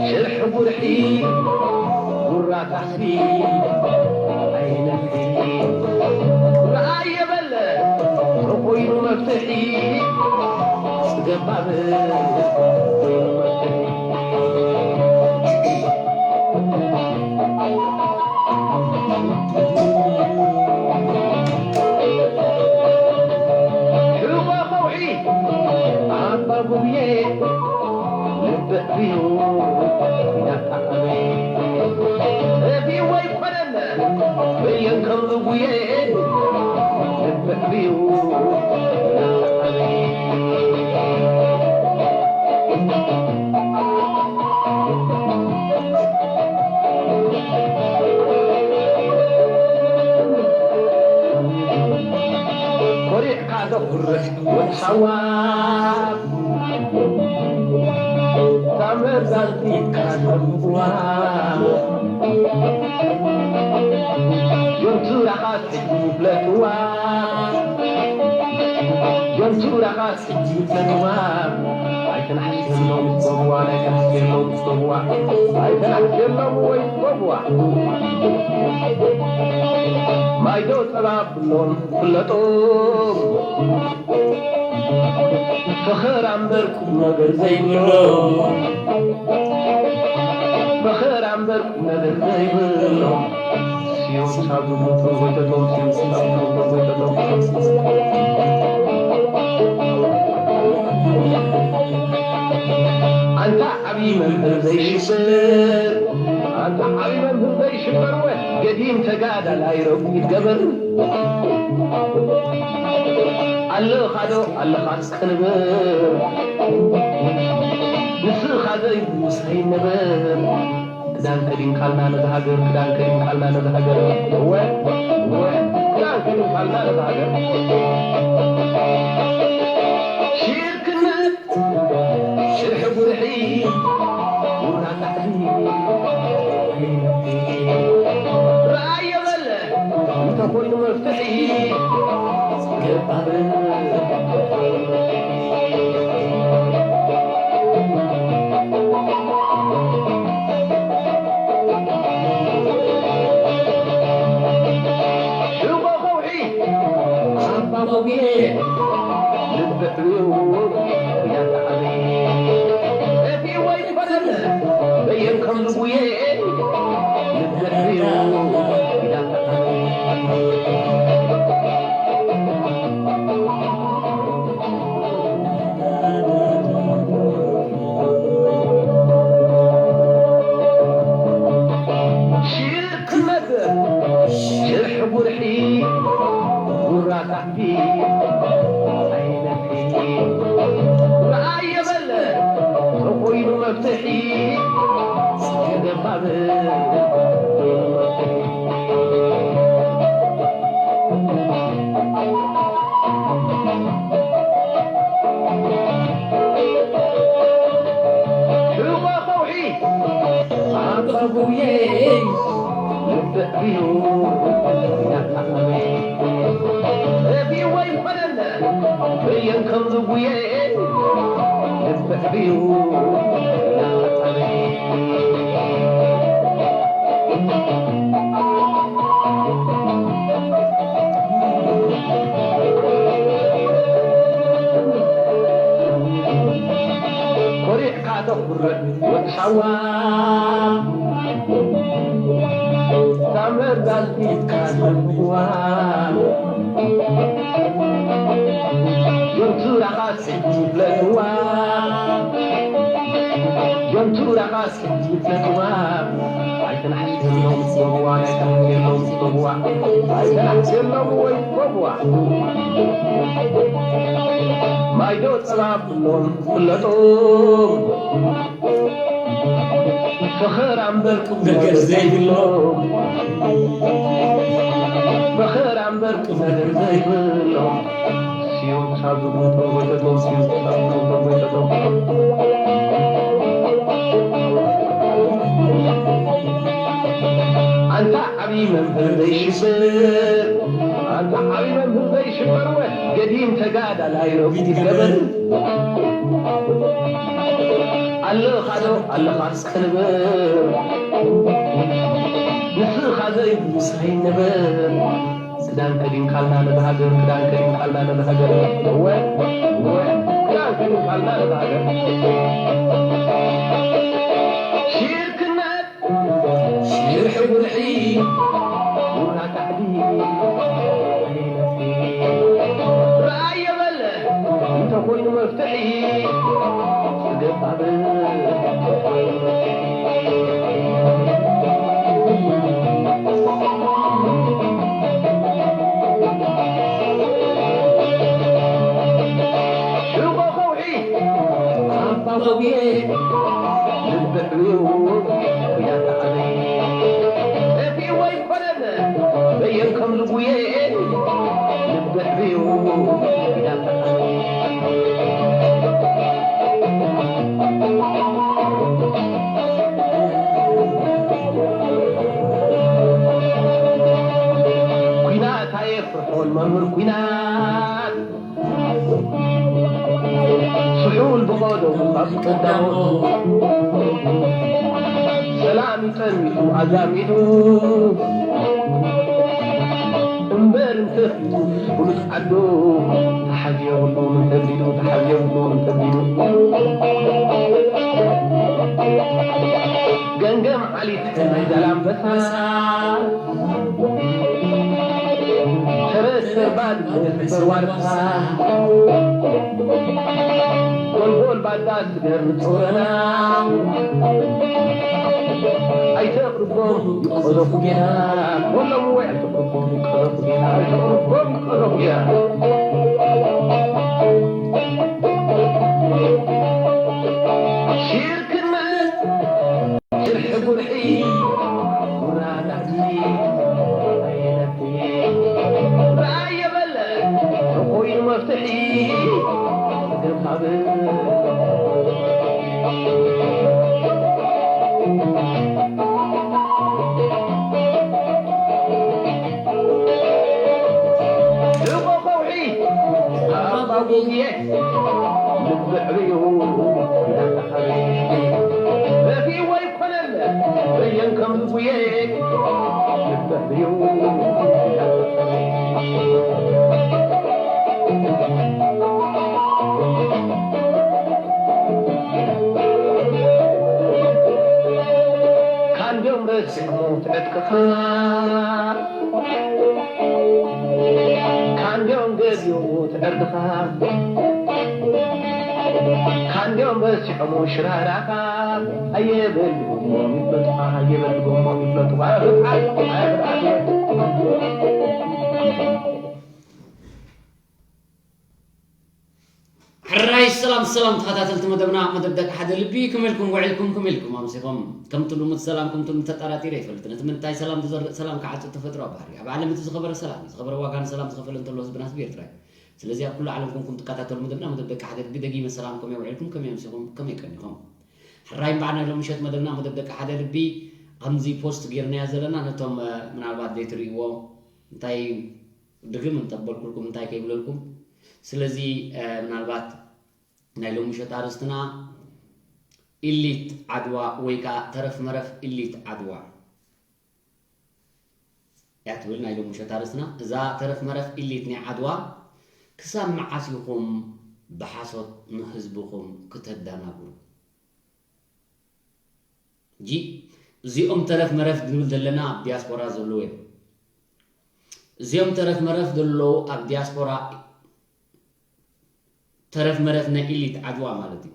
ሽርሒ ጉርሒ ጉራ ካሕሲ ኣይነፍሒ። ረኣየ በለ ተኾይኑ መፍትሒ ገባብ ሕቖ ከውሒ ኣባ ጉብየ ልብዕ እዩ ናጣዕሚ። ጠፊኡ ኣይኮነን በየን ከም ዝጉየ ልብዕ እዩ ናጣዕሚ። ኮሪዕካ ተኹርዕ ወዲ ሓዋ ታመዛዚካ ተምዋ ጆንቱራኻ ሕጂ ፍለጥዋ ጆንቱራኻ ሕጂ ፍለጥዋ ኣይተናሕስ የሎም ጎብዋ ኣይተናሕስ የሎም ጎብዋ ኣይተናሕስ የሎም ወይ ጎብዋ ማይዶ ጸባ ብሎም ፍለጦም ፈኸራ እምበር ቁም ነገር ዘይብሎ ፈኸራ እምበር ቁም ነገር ዘይብሎ ሲዮን ሳብ ዝሞቱ ጎይተቶም ሲዮን ሳብ ዝሞቱ ጎይተቶም ኣንታ ዓብዪ መምህር ዘይሽበር ኣንታ ዓብዪ መምህር ዘይሽበር ወ ገዲም ተጋዳላይ ረጉድ ገበር ኣለኻዶ ኣለኻስ ቅንብር ንስኻ ዘይብሉ ሰይንብር ክዳን ከዲንካልና ነዛ ሃገር ክዳን ከዲንካልና ነዛ ሃገር እወ እወ ክዳን ከዲንካልና ነዛ ሃገር ሽርክነት ሽርሒ ጉርሒ ጉራ ታሕቲ ረኣየ በለ እንተኾይኑ መፍትሒ ገባር ሽጎ ከውሒ ኣባ ሞጌ ልብዕ እዩ ያተዓበየ እቲ ወይ ፈረን በየን ከም ዝጉየ ልብዕ እዩ ያተዓበየ ሽርክነት ሽርሒ ጉርሒ ጉራ ካሕዲ ኣይነፍሒ ረኣየ በለ ተኾይኑ መፍትሒ ገባብ ሕቖ ከውሒ ኣባጉየይ ልብዕ እዩ ናጣዕመ ረቢእዎ ይኮነን በየን ከም ዝጉየ ልብዕ እዩ ናጣዕመ ኮሪዕካ ተኹርዕ ወዲ ሓዋ ሳምረ ዳልቲትካ ዘንዋ ጆንቱራኻ ስሕጂ ፍለጥዋ ጆንቱራኻ ስሕጂ ፍለጥዋ ኣይተናሕስሎም ጽዋ ናይ ተምኔሎም ጽዋ ኣይተናሕስሎም ወይ ጽዋ ማይዶ ጸባ ብሎም ፍለጦም ፈኸራ እምበር ቁም ነገር ዘይብሎም ፈኸራ እምበር ቁም ነገር ዘይብሎም ሲዮን ሳብ ዝሞቶ ጎይተቶም ሲዮን ሳብ ዝሞቶ ጎይተቶም ኣንታ ዓብዪ መምህር ዘይሽበር ኣንታ ዓብዪ መምህር ዘይሽበር ወ ገዲም ተጋዳላይ ረጉድ ይገበር ኣለኻዶ ኣለኻስ ከንብር ንስኻዘይ ምሳይ ንብር ክዳን ከዲንካልና ነዚ ሃገር ክዳን ከዲንካልና ነዚ ሃገር እወ እወ ክዳን ከዲንካልና ነዚ ሃገር ሽርክነት ሽርሒ ጉርሒ ጉራ ካሕዲ ኣይነፊ ራእየ በለ እንተኾይኑ መፍትሒ በየን ከም ዝጉየ ልብሕ ብዩ ኩናት ኣየፍርሖን መምህር ኩናት ስሑል ብቐደሙ ካብ ቀዳሞት ሰላም ጠሚቱ ኣዛሚዱ እምበር እንተፊቱ ፍሉጥ ዓዱ ተሓዝዮ ብሉን እንተቢሉ ተሓዝዮ ብሉን እንተቢሉ ገንገም ዓሊት ናይ ዛላምበሳ ተረሰር ባድ በርባርሳ ጎልጎል ባዳ ስገር ጾረና ኣይተቕርቦም ይቆዘፉ ጌና ኮሎም ወይ ኣይተቕርቦም ይቆዘፉ ጌና ኣይተቕርቦም ይቆዘፉ ጌና ሽርክነት ሽርሒ ጉርሒ ጉራዳቲ ኣየነቲ ራእየ በለ ኮይኑ መፍትሒ ገንዘብ ሽቦ ከውሒ ኣባጉየ ልብዕብዩ ረፊ ወይ ኮነለ በየን ከም ዝጉየ ልብዕብዩ ካንዶም ረሲዕሞ ትዕጥቅኻ ካንዲኦም ገዚኡ ትዕርድኻ ካንዲኦም በሲዖሞ ሽራራኻ ኣየበልጎሞ ይፍለጡኻ ኣየበልጎሞ ይፍለጡኻ ፍትሓት ኣፍትሓት ሕራይ ሰላም ሰላም ተኸታተልቲ መደብና መደብ ደቂ ሓደ ልቢ ከመልኩም ውዕልኩም ከመልኩም ኣምሲኹም ከምቲ ልሙድ ሰላም ከምቲ ልሙድ ተጠራጢረ ይፈልጥ ነቲ ምንታይ ሰላም ዝዘርእ ሰላም ክዓጽድ ተፈጥሮ ባህሪ ኣብ ዓለም እቲ ዝኸበረ ሰላም እዩ ዝኸበረ ዋጋ ንሰላም ዝኸፈለ እንተሎ ህዝብና ህዝቢ ኤርትራ እዩ ስለዚ ኣብ ኩሉ ዓለም ኮንኩም ትከታተሉ መደብና መደብ ደቂ ሓደ ልቢ ደጊመ ሰላም ከመይ ውዕልኩም ከመይ ኣምሲኹም ከመይ ቀኒኹም ሕራይ እምበኣር ናይ ሎምሸት መደብና መደብ ደቂ ሓደ ልቢ ከምዚ ፖስት ጌርናያ ዘለና ነቶም ምናልባት ዘይትርእይዎ እንታይ ድግም እንተበልኩልኩም እንታይ ከይብለልኩም ስለዚ ምናልባት ናይ ሎሚ ምሸት ኣርእስትና ኢሊት ዓድዋ ወይ ከዓ ተረፍ መረፍ ኢሊት ዓድዋ እያ ትብል ናይ ሎሚ ምሸት ኣርእስትና እዛ ተረፍ መረፍ ኢሊት ናይ ዓድዋ ክሳብ መዓስ ኢኹም ብሓሶት ንህዝብኹም ክተዳናግሩ ጂ እዚኦም ተረፍ መረፍ ንብል ዘለና ኣብ ዲያስፖራ ዘለዉ እዮም እዚኦም ተረፍ መረፍ ዘለዉ ኣብ ዲያስፖራ ተረፍ መረፍ ናይ ኢሊት ዓድዋ ማለት እዩ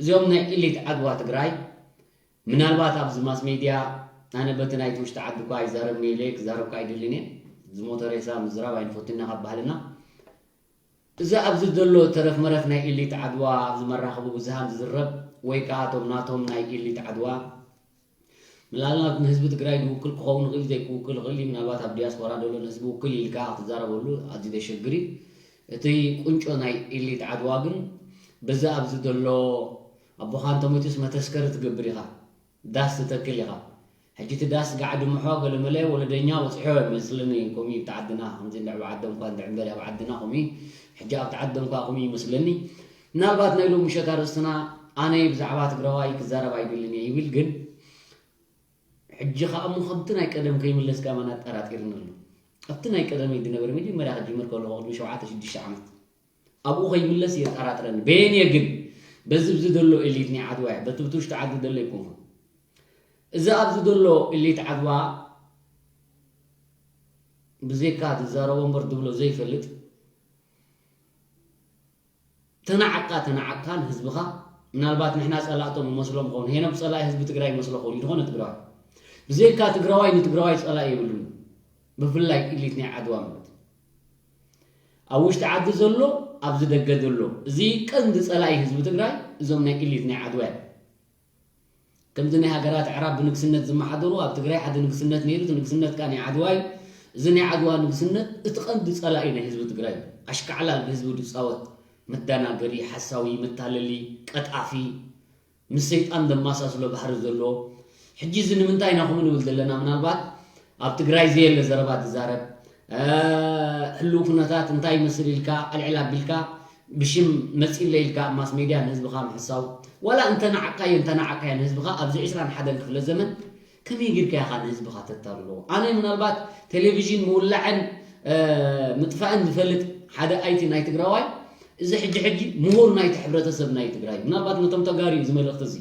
እዚኦም ናይ ኢሊት ዓድዋ ትግራይ ምናልባት ኣብዚ ማስ ሜድያ ኣነ በቲ ናይቲ ውሽጢ ዓዲ እኳ ይዛረብ ነይለ ክዛረብካ ኣይደልን እየ ዝሞተ ሬሳ ምዝራብ ኣይንፈቱና ካብ ባህልና እዚ ኣብዚ ዘሎ ተረፍ መረፍ ናይ ኢሊት ዓድዋ ኣብዚ መራኸቢ ብዙሃን ዝዝረብ ወይ ከዓ እቶም ናቶም ናይ ኢሊት ዓድዋ ምናልባት ንህዝቢ ትግራይ ዝውክል ክኸውን ይኽእል ዘይክውክል ይኽእል እዩ ምናልባት ኣብ ዲያስፖራ ዘሎ ንህዝቢ ውክል ኢልካ ክትዛረበሉ ኣዝዩ ዘሸግር እዩ እቲ ቁንጮ ናይ ኢሊት ዓድዋ ግን በዚ ኣብዚ ዘሎ ኣቦኻ እንተሞይቱስ መተስከሪ ትገብር ኢኻ ዳስ ትተክል ኢኻ ሕጂ እቲ ዳስ ጋዕ ድምሖ ገለመለ ወለደኛ በፂሖ ይመስለኒ ከምኡ እዩ እቲ ዓድና ከምዚ እንድዕባ ዓዶም እኳ እንድዕምበር ኣብ ዓድና ከምኡ እዩ ሕጂ ኣብቲ ዓዶም እኳ ከምኡ ይመስለኒ ምናልባት ናይ ሎም ምሸት ኣርእስትና ኣነ ብዛዕባ ትግራዋይ ክዛረብ ኣይደልን እየ ይብል፣ ግን ሕጂ ከኣ እሞ ከምቲ ናይ ቀደም ከይምለስ ከማን ኣጠራጢርኒ ኣሎ። ኣብቲ ናይ ቀደመይ ዝነበረ መጀመርያ ክጅምር ከለኹ ቅድሚ ሸውዓተ ሽዱሽተ ዓመት ኣብኡ ከይምለስ የጠራጥረኒ። በየን እየ ግን? በዚ ብዚ ዘሎ ኤሊት ናይ ዓድዋ እየ። በቲ ብቲ ውሽጢ ዓዲ ዘሎ ኣይኮንኩን። እዚ ኣብዚ ዘሎ ኤሊት ዓድዋ ብዘይካ ዝዛረቦ እምበር ዝብሎ ዘይፈልጥ፣ ተናዓቅካ ተናዓቅካ ንህዝብኻ፣ ምናልባት ንሕና ጸላእቶም ይመስሎም ኸውን፣ ሄኖክ ጸላኢ ህዝቢ ትግራይ ይመስሎ ኸውን ዝኾነ ትግራዋይ። ብዘይካ ትግራዋይ ንትግራዋይ ጸላኢ የብሉን። ብፍላይ ኢሊት ናይ ዓድዋ ማለት ኣብ ውሽጢ ዓዲ ዘሎ፣ ኣብዚ ደገ ዘሎ፣ እዚ ቀንዲ ጸላኢ ህዝቢ ትግራይ እዞም ናይ ኢሊት ናይ ዓድዋ እዮም። ከምዚ ናይ ሃገራት ኣዕራብ ብንግስነት ዝመሓደሩ፣ ኣብ ትግራይ ሓደ ንግስነት ነይሩ፣ እቲ ንግስነት ከኣ ናይ ዓድዋ እዩ። እዚ ናይ ዓድዋ ንግስነት እቲ ቀንዲ ጸላኢ ናይ ህዝቢ ትግራይ እዩ። ኣሽካዕላል ብህዝቢ ዝጻወት፣ መደናገሪ፣ ሓሳዊ፣ መታለሊ፣ ቀጣፊ፣ ምስ ሰይጣን ዘመሳስሎ ባህሪ ዘለዎ። ሕጂ እዚ ንምንታይ ኢና ከምኡ ንብል ዘለና? ምናልባት ኣብ ትግራይ ዘየለ ዘረባ ትዛረብ፣ እ፣ ህልው ኩነታት እንታይ ይመስል ኢልካ ኣልዕል ኣቢልካ ብሽም መጺለ ኢልካ ኣብ ማስ ሜድያ ንህዝብኻ ምሕሳው፣ ዋላ እንተነዓቅካዮ እንተነዓቅካዮ ንህዝብኻ ኣብዚ ዕስራን ሓደን ክፍለ ዘመን ከመይ ጌርካ ኢኻ ንህዝብኻ ተታልሎ? ኣነ ምናልባት ቴሌቪዥን ምውላዕን፣ እ፣ ምጥፋእን ዝፈልጥ ሓደ ኣይቲ ናይ ትግራዋይ፣ እዚ ሕጂ ሕጂ ምሁር ናይቲ ሕብረተሰብ ናይ ትግራይ፣ ምናልባት ነቶም ተጋሩ እዩ እዚ መልእኽቲ እዚ።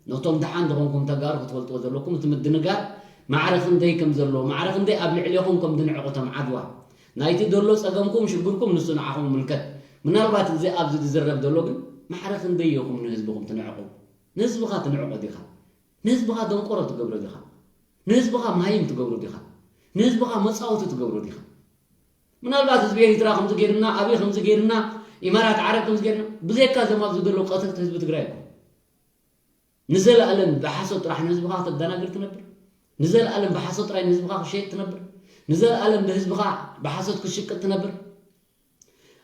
ነቶም ደሓን ዝኾንኩም ተጋሩ ክትፈልጥዎ ዘለኩም፣ እቲ ምድንጋር ማዕረ ክንደይ ከም ዘሎ፣ ማዕረ ክንደይ ኣብ ልዕሌኹም ከም ዝንዕቑ እቶም ዓድዋ፣ ናይቲ ዘሎ ጸገምኩም ሽግርኩም ንሱ ንዓኹም ይምልከት። ምናልባት እዚ ኣብዚ ዝዝረብ ዘሎ ግን ማዕረ ክንደይ ኢኹም ንህዝብኹም ትንዕቑ? ንህዝብኻ ትንዕቆ ዲኻ? ንህዝብኻ ደንቆሮ ትገብሮ ዲኻ? ንህዝብኻ ማይም ትገብሮ ዲኻ? ንህዝብኻ መጻወቲ ትገብሮ ዲኻ? ምናልባት ህዝቢ ኤሪትራ ከምዚ ጌርና፣ ኣበይ ከምዚ ጌርና፣ ኢማራት ዓረብ ከምዚ ጌርና፣ ብዘይካ እዞም ኣብዚ ዘለዉ ቀተልቲ ህዝቢ ትግራይ እኮ። ንዘለኣለም ብሓሶት ጥራሕ ንህዝብኻ ከተደናግር ትነብር? ንዘለኣለም ብሓሶት ጥራይ ንህዝብኻ ክሸይጥ ትነብር? ንዘለኣለም ብህዝብኻ ብሓሶት ክትሽቅጥ ትነብር?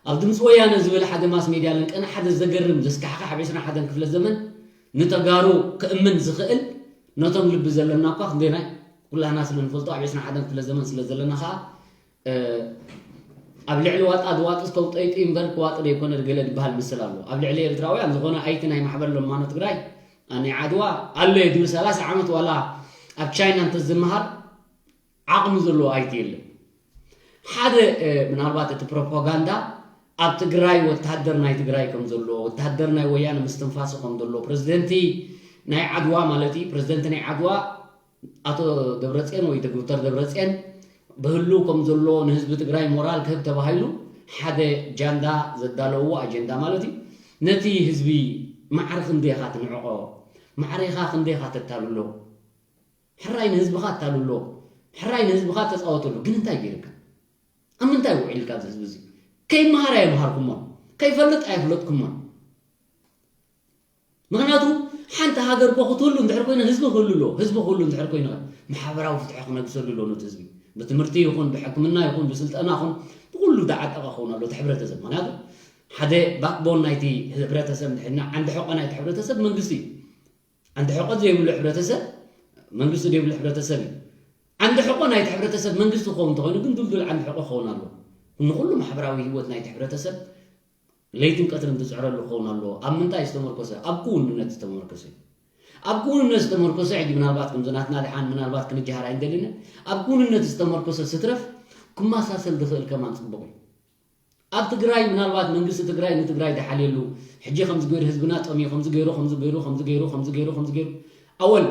ኣብ ድምፂ ወያነ ዝብል ሓደ ማስ ሜድያ ለን ቀን ሓደ ዘገርም ዘስካሕክሕ ኣብ ዕስራን ሓደን ክፍለ ዘመን ንተጋሩ ክእምን ዝኽእል ነቶም ልቢ ዘለና እኳ ክንደይናይ ኩላህና ስለ ንፈልጦ ኣብ ዕስራን ሓደን ክፍለ ዘመን ስለ ዘለና ከዓ፣ እ፣ ኣብ ልዕሊ ዋጣ ዝዋጥስ ከውጠይጡ እምበር ክዋጥ ዘይኮነ ገለ ዝበሃል ምስል ኣሎ። ኣብ ልዕሊ ኤርትራውያን ዝኾነ ኣይቲ ናይ ማሕበር ለማኖ ትግራይ፣ እ፣ ናይ ዓድዋ ኣሎ እዩ ዝብል ሰላሳ ዓመት ዋላ ኣብ ቻይና እንተዝመሃር ዓቕሚ ዘለዎ ኣይቲ የለን። ሓደ፣ እ፣ ምናልባት እቲ ፕሮፓጋንዳ ኣብ ትግራይ ወታደር ናይ ትግራይ ከም ዘሎ፣ ወታደር ናይ ወያነ ምስትንፋሱ ከም ዘሎ፣ ፕረዚደንቲ ናይ ዓድዋ ማለት እዩ፣ ፕረዚደንቲ ናይ ዓድዋ ኣቶ ደብረፅዮን ወይ ዶክተር ደብረፅዮን ብህሉ ከም ዘሎ ንህዝቢ ትግራይ ሞራል ክህብ ተባሂሉ ሓደ ጃንዳ ዘዳለውዎ ኣጀንዳ ማለት እዩ። ነቲ ህዝቢ ማዕረ ክንደይ ኢኻ ትንዕቆ? ማዕረ ኢኻ ክንደይ ኢኻ ተታልሎ? ሕራይ ንህዝብኻ ኣታልሎ፣ ሕራይ ንህዝብኻ ተጻወተሉ። ግን እንታይ ገይርካ? ኣብ ምንታይ ውዒልካ እዚ ህዝቢ እዚ? ከይመሃር ኣየምሃርኩሞን፣ ከይፈልጥ ኣየፍለጥኩሞን። ምኽንያቱ ሓንቲ ሃገር እኮ ክትህሉ እንድሕር ኮይና ህዝቢ ክህሉ ኣለዎ። ህዝቢ ክህሉ እንድሕር ኮይኑ ማሕበራዊ ፍትሒ ክነግሰሉ ኣለዎ ነቲ ህዝቢ። ብትምህርቲ ይኹን፣ ብሕክምና ይኹን፣ ብስልጠና ይኹን፣ ብኩሉ ዝዓጠቐ ክኸውን ኣለዎ እቲ ሕብረተሰብ። ምኽንያቱ ሓደ ባክቦን ናይቲ ሕብረተሰብ እንድሕር፣ ዓንዲ ሕቆ ናይቲ ሕብረተሰብ መንግስቲ እዩ። ዓንዲ ሕቆ ዘይብሉ ሕብረተሰብ መንግስቲ ዘይብሉ ሕብረተሰብ እዩ። ዓንዲ ሕቆ ናይቲ ሕብረተሰብ መንግስቲ ክኸውን እንተኾይኑ ግን ድልዱል ዓንዲ ሕቆ ክኸውን ኣለዎ። ንኹሉ ማሕበራዊ ህይወት ናይቲ ሕብረተሰብ ለይትን ቀትርን ዝፅዕረሉ ክኸውን ኣለዎ። ኣብ ምንታይ ዝተመርኮሰ? ኣብ ክውንነት ዝተመርኮሰ። ኣብ ክውንነት ዝተመርኮሰ ሕጂ ምናልባት ከምዚ ናትና ደሓን ምናልባት ክንጀሃር ኣይንደልን ኢና። ኣብ ክውንነት ዝተመርኮሰ ስትረፍ ክመሳሰል ዝኽእል ከማን ፅቡቕ እዩ። ኣብ ትግራይ ምናልባት መንግስቲ ትግራይ ንትግራይ ዝሓልየሉ ሕጂ ከምዚ ገይሩ ህዝብና ጠምዩ ከምዚ ገይሩ ከምዚ ገይሩ ከምዚ ገይሩ ከምዚ ገይሩ ከምዚ ገይሩ ኣወል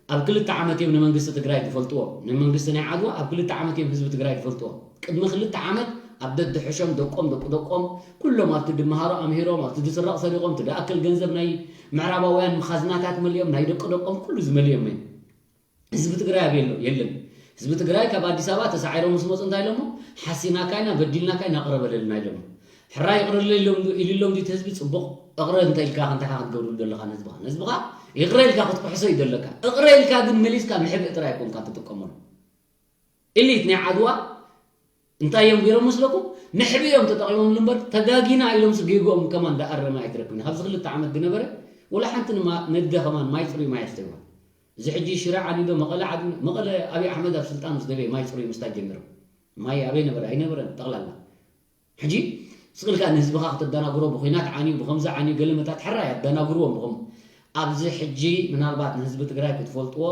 ኣብ ክልተ ዓመት እዮም ንመንግስቲ ትግራይ ዝፈልጥዎ። ንመንግስቲ ናይ ዓድዋ ኣብ ክልተ ዓመት እዮም ህዝቢ ትግራይ ዝፈልጥዎ። ቅድሚ ክልተ ዓመት ኣብ ደድሕሾም ደቆም ደቂ ደቆም ኩሎም ኣብቲ ድመሃሮ ኣምሂሮም ኣብቲ ዝስረቕ ሰሪቖም እቲ ድኣክል ገንዘብ ናይ ምዕራባውያን መኻዝናታት መሊኦም ናይ ደቂ ደቆም ኩሉ ዝመሊኦም እዮም። ህዝቢ ትግራይ ኣበይ ኣሎ? የለን። ህዝቢ ትግራይ ካብ ኣዲስ ኣበባ ተሳዒሮም ምስ መፁ እንታይ ኢሎሞ? ሓሲናካ ኢና፣ በዲልናካ ኢና፣ ይቕረ በለልና ኢሎሞ። ሕራይ ይቕረ ኢሎም ኢልሎም ዲቲ ህዝቢ? ፅቡቕ እቕረ እንተ ኢልካ እንታይ ኢኻ ክትገብርሉ ዘለኻ ንህዝብኻ? ንህዝብኻ ይቕረ ኢልካ ክትኩሕሶ እዩ ዘለካ። እቕረ ኢልካ ግን መሊስካ ምሕብእ ጥራይ ኣይኮንካ ትጥቀመሉ። ኢሊት ናይ ዓድዋ እንታይ እዮም ገይሮም መስለኩም? መሕብኢ እዮም ተጠቒሞምሉ እምበር ተጋጊና ኢሎምስ ጌግኦም ከማን ዝኣረመ ኣይትረክብን። ኣብዚ ክልተ ዓመት ዝነበረ ወላ ሓንቲ ንማ-፣ ነደ ከማን ማይ ፅሩይ ማይ ኣስተይዋ። እዚ ሕጂ ሽረ ዓኒዶ መቐለ ዓዲ-፣ መቐለ ኣብይ ኣሕመድ ኣብ ስልጣን ምስ ደበየ ማይ ፅሩይ ምስታይ ጀሚሮም። ማይ ኣበይ ነበረ? ኣይነበረን ጠቕላላ። ሕጂ ስቕልካ ንህዝብኻ ክትደናግሮ ብኹናት ዓንዩ ብኸምዚ ዓንዩ ገለ መታት ሕራይ ኣደናግርዎም ብኸም ኣብዚ ሕጂ ምናልባት ንህዝቢ ትግራይ ክትፈልጥዎ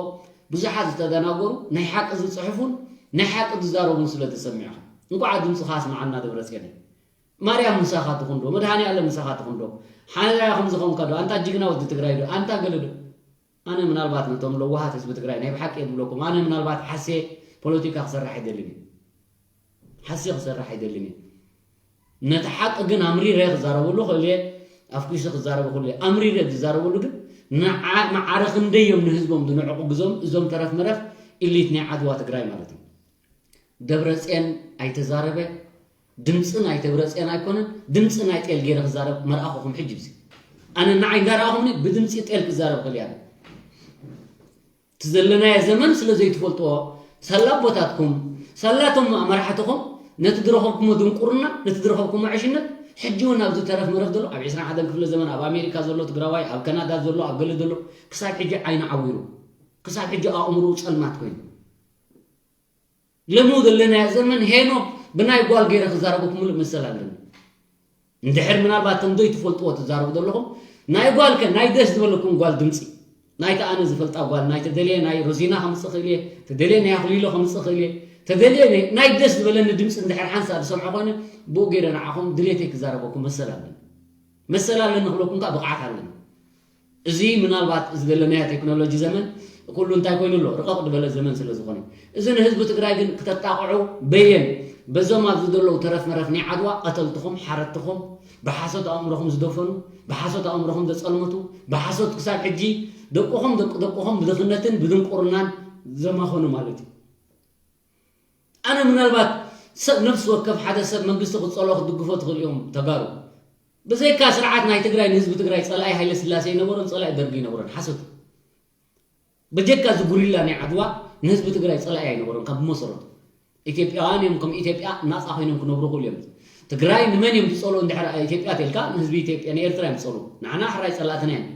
ብዙሓት ዝተደናገሩ ናይ ሓቂ ዝፅሕፉን ናይ ሓቂ ዝዛረቡን ስለ ተሰሚዕኻ እንኳዓ ድምፅኻ ኣስማዓና ደብረፅዮን። ማርያም ምሳኻ ትኹን ዶ? መድሃኔ ኣለም ምሳኻ ትኹን ዶ? ሓያ ከም ዝኾንካ ዶ? ኣንታ ጅግና ወዲ ትግራይ ዶ? ኣንታ ገለ ዶ? ኣነ ምናልባት ነቶም ለዋሃት ህዝቢ ትግራይ ናይ ብሓቂ እየ ዝብለኩም። ኣነ ምናልባት ሓሴ ፖለቲካ ክሰርሕ ኣይደልን እየ። ሓሴ ክሰርሕ ኣይደልን እየ። ነቲ ሓቂ ግን ኣምሪረ ክዛረበሉ ክእል እየ። ኣፍኩሱ ክዛረበ ክእል እየ። ኣምሪረ ዝዛረበሉ ግን ንዓ- ማዕረ ክንደይ እዮም ንህዝቦም ዝንዕቑ ግዞም እዞም ተረፍ መረፍ ኢሊት ናይ ዓድዋ ትግራይ ማለት እዩ። ደብረፅየን ኣይተዛረበ ድምፂ ናይ ደብረፅየን ኣይኮነን ድምፂ ናይ ጤል ገይረ ክዛረብ መርኣኹኹም ሕጂ ብዚ ኣነ ንዓይ እንዳረኣኹምኒ ብድምፂ ጤል ክዛረብ ክእል እያ። እቲ ዘለናዮ ዘመን ስለ ዘይትፈልጥዎ ሳላ ኣቦታትኩም ሳላቶም መራሕትኹም ነቲ ዝረኸብኩሞ ድንቁርና ነቲ ዝረኸብኩሞ ዕሽነት ሕጂ እውን ኣብዚ ተረፍ መረፍ ዘሎ ኣብ ዕስራን ሓደን ክፍለ ዘመን ኣብ ኣሜሪካ ዘሎ ትግራዋይ ኣብ ካናዳ ዘሎ ኣብ ገለ ዘሎ ክሳብ ሕጂ ዓይኑ ዓዊሩ ክሳብ ሕጂ ኣእምርኡ ፀልማት ኮይኑ ለሙ ዘለናዮ ዘመን ሄኖክ ብናይ ጓል ገይረ ክዛረበኩም ምሉእ መሰል ኣለኒ። እንድሕር ምናልባት ከም ዘይትፈልጥዎ ትዛረቡ ዘለኹም ናይ ጓልከ ናይ ደስ ዝበለኩም ጓል ድምፂ ናይቲ ኣነ ዝፈልጣ ጓል ናይ ተደልየ ናይ ሮዚና ከምፅእ ክእል እየ ተደልየ ናይ ኣኽሊሎ ከምፅእ ክእል እየ ተደልየ ናይ- ናይ ደስ ዝበለኒ ድምፂ እንድሕር ሓንሳ ዝሰምዖ ኮይነ ብኡ ገይረ ንዓኹም ድሌተይ ክዛረበኩም መሰል ኣለኒ። መሰል ኣለኒ ክብለኩም ከዓ ብቕዓት ኣለኒ። እዚ ምናልባት እዚ ዘለናዮ ቴክኖሎጂ ዘመን ኩሉ እንታይ ኮይኑ ኣሎ ርቐቕ ዝበለ ዘመን ስለ ዝኾነ እዚ ንህዝቢ ትግራይ ግን ክተጣቕዑ በየን በዞም ኣብዚ ዘለዉ ተረፍ መረፍ ናይ ዓድዋ ቀተልትኹም ሓረድትኹም ብሓሶት ኣእምሮኹም ዝደፈኑ ብሓሶት ኣእምሮኹም ዘፀልምቱ ብሓሶት ክሳብ ሕጂ ደቅኹም ደቂ ደቅኹም ብድኽነትን ብድንቁርናን ዘማኸኑ ማለት እዩ። ኣነ ምናልባት ሰብ ነፍሲ ወከፍ ሓደ ሰብ መንግስቲ ክፀሎ ክትድግፎ ትኽእል እዮም ተጋሩ ብዘይካ ስርዓት ናይ ትግራይ ንህዝቢ ትግራይ ፀላኢ ሃይለ ስላሴ ይነበሮን ፀላኢ ደርጊ ይነበሮን ሓሶት በጀካ እዚ ጉሪላ ናይ ዓድዋ ንህዝቢ ትግራይ ፀላኢ ኣይነበሮን ካብ መሰረቱ ኢትዮጵያውያን እዮም ከም ኢትዮጵያ ናፃ ኮይኖም ክነብሩ ክእሉ እዮም ትግራይ ንመን እዮም ዝፀልኡ እንድሕር ኢትዮጵያ ተልካ ንህዝቢ ኢትዮጵያ ንኤርትራ እዮም ዝፀልኡ ንዓና ሕራይ ፀላእትና እዮም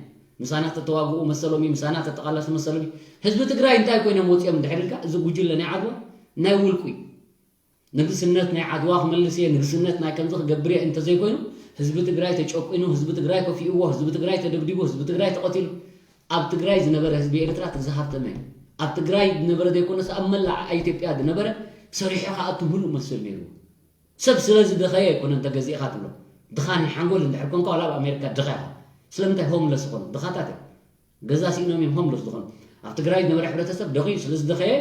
ምሳና ተተዋግኡ መሰሎም እዩ ምሳና ተተቃለሱ መሰሎም እዩ ህዝቢ ትግራይ እንታይ ኮይኖም ወፂኦም እንድሕር ኢልካ እዚ ጉጅለ ናይ ዓድዋ ናይ ውልቁ እዩ ንግስነት ናይ ዓድዋ ክመልስ እየ ንግስነት ናይ ከምዚ ክገብር እየ እንተዘይኮይኑ ህዝቢ ትግራይ ተጨቂኑ ህዝቢ ትግራይ ከፊእዎ ህዝቢ ትግራይ ተደብዲቡ ህዝቢ ትግራይ ተቐቲሉ ኣብ ትግራይ ዝነበረ ህዝቢ ኤርትራ ተዝሃብተመ ኣብ ትግራይ ዝነበረ ዘይኮነስ ኣብ መላእ ኢትዮጵያ ዝነበረ ሰሪሑ ከኣቱ ምሉእ መሰል ነይሩ ሰብ ስለ ዝደኸየ ኣይኮነን ተገዚእኻ ትብሎ ድኻ ናይ ሓንጎል እንድሕር ኮንካ ዋላ ኣብ ኣሜሪካ ድኻ ኢኻ ስለምንታይ ሆምለስ ዝኾኑ ድኻታት እዮም ገዛ ስኢኖም እዮም ሆምለስ ዝኾኑ ኣብ ትግራይ ዝነበረ ሕብረተሰብ ደኺዩ ስለ ዝደኸየ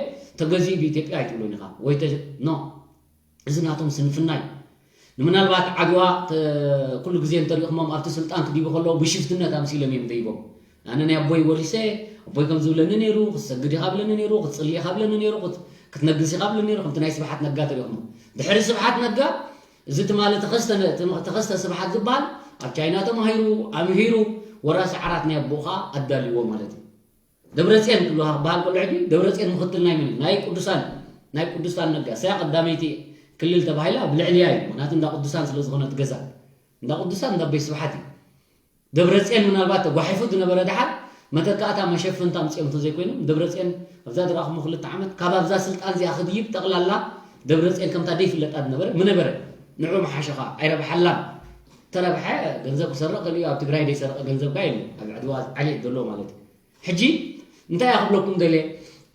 ተገዚኡ ብኢትዮጵያ ኣይትብሎን ኢኻ ወይ ተ- ኖ እዚ ናቶም ስንፍና እዩ ንምናልባት ዓድዋ ተ- ኩሉ ግዜ እንተሪእኹሞም ኣብቲ ስልጣን ክዲቡ ከለዉ ብሽፍትነት ኣምሲሎም እዮም ደይቦም ኣነ ናይ ኣቦይ ወሪሰ ኣቦይ ከም ዝብለኒ ነይሩ ክትሰግድ ኢኻ ብለኒ ነይሩ ክትፅሊ ኢኻ ብለኒ ነይሩ ክት- ክትነግስ ኢኻ ብለኒ ነይሩ ከምቲ ናይ ስብሓት ነጋ ተሪእኹሞ ድሕሪ ስብሓት ነጋ እዚ ትማሊ ተኸስተ ነ- ተመ- ተኸስተ ስብሓት ዝበሃል ኣብ ቻይና ተማሂሩ ኣምሂሩ ወራሲ ዓራት ናይ ኣቦኡ ከዓ ኣዳልዎ ማለት እዩ ደብረፅየን ክብሉ በሃል ከሎ ሕጂ ደብረፅየን ምክትል ናይ መን እዩ ናይ ቅዱሳን ናይ ቅዱሳን ነጋ እሳያ ቀዳመይቲ ክልል ተባሂላ ኣብ ልዕሊያ እዩ ምክንያቱ እንዳ ቅዱሳን ስለ ዝኾነት ገዛ እንዳ ቅዱሳን እንዳ ቤት ስብሓት እዩ ደብረፅየን ምናልባት ተጓሒፉ ዝነበረ ድሓር መተካእታ መሸፈንታ ኣምፅኦም እንተዘይኮይኖም ደብረፅየን ኣብዛ ዝረኣኹሞ ክልተ ዓመት ካብ ኣብዛ ስልጣን እዚኣ ክድይብ ጠቕላላ ደብረፅየን ከምታ ደይፍለጣ ዝነበረ ምነበረ ንዑ መሓሸኻ ኣይረብሓላን ተረብሐ ገንዘብ ክሰርቕ ክእል ኣብ ትግራይ ደይሰርቐ ገንዘብ ካ የለ ኣብ ዕድዋ ዓሌት ዘሎ ማለት እዩ ሕጂ እንታይ እያ ክብለኩም ደልየ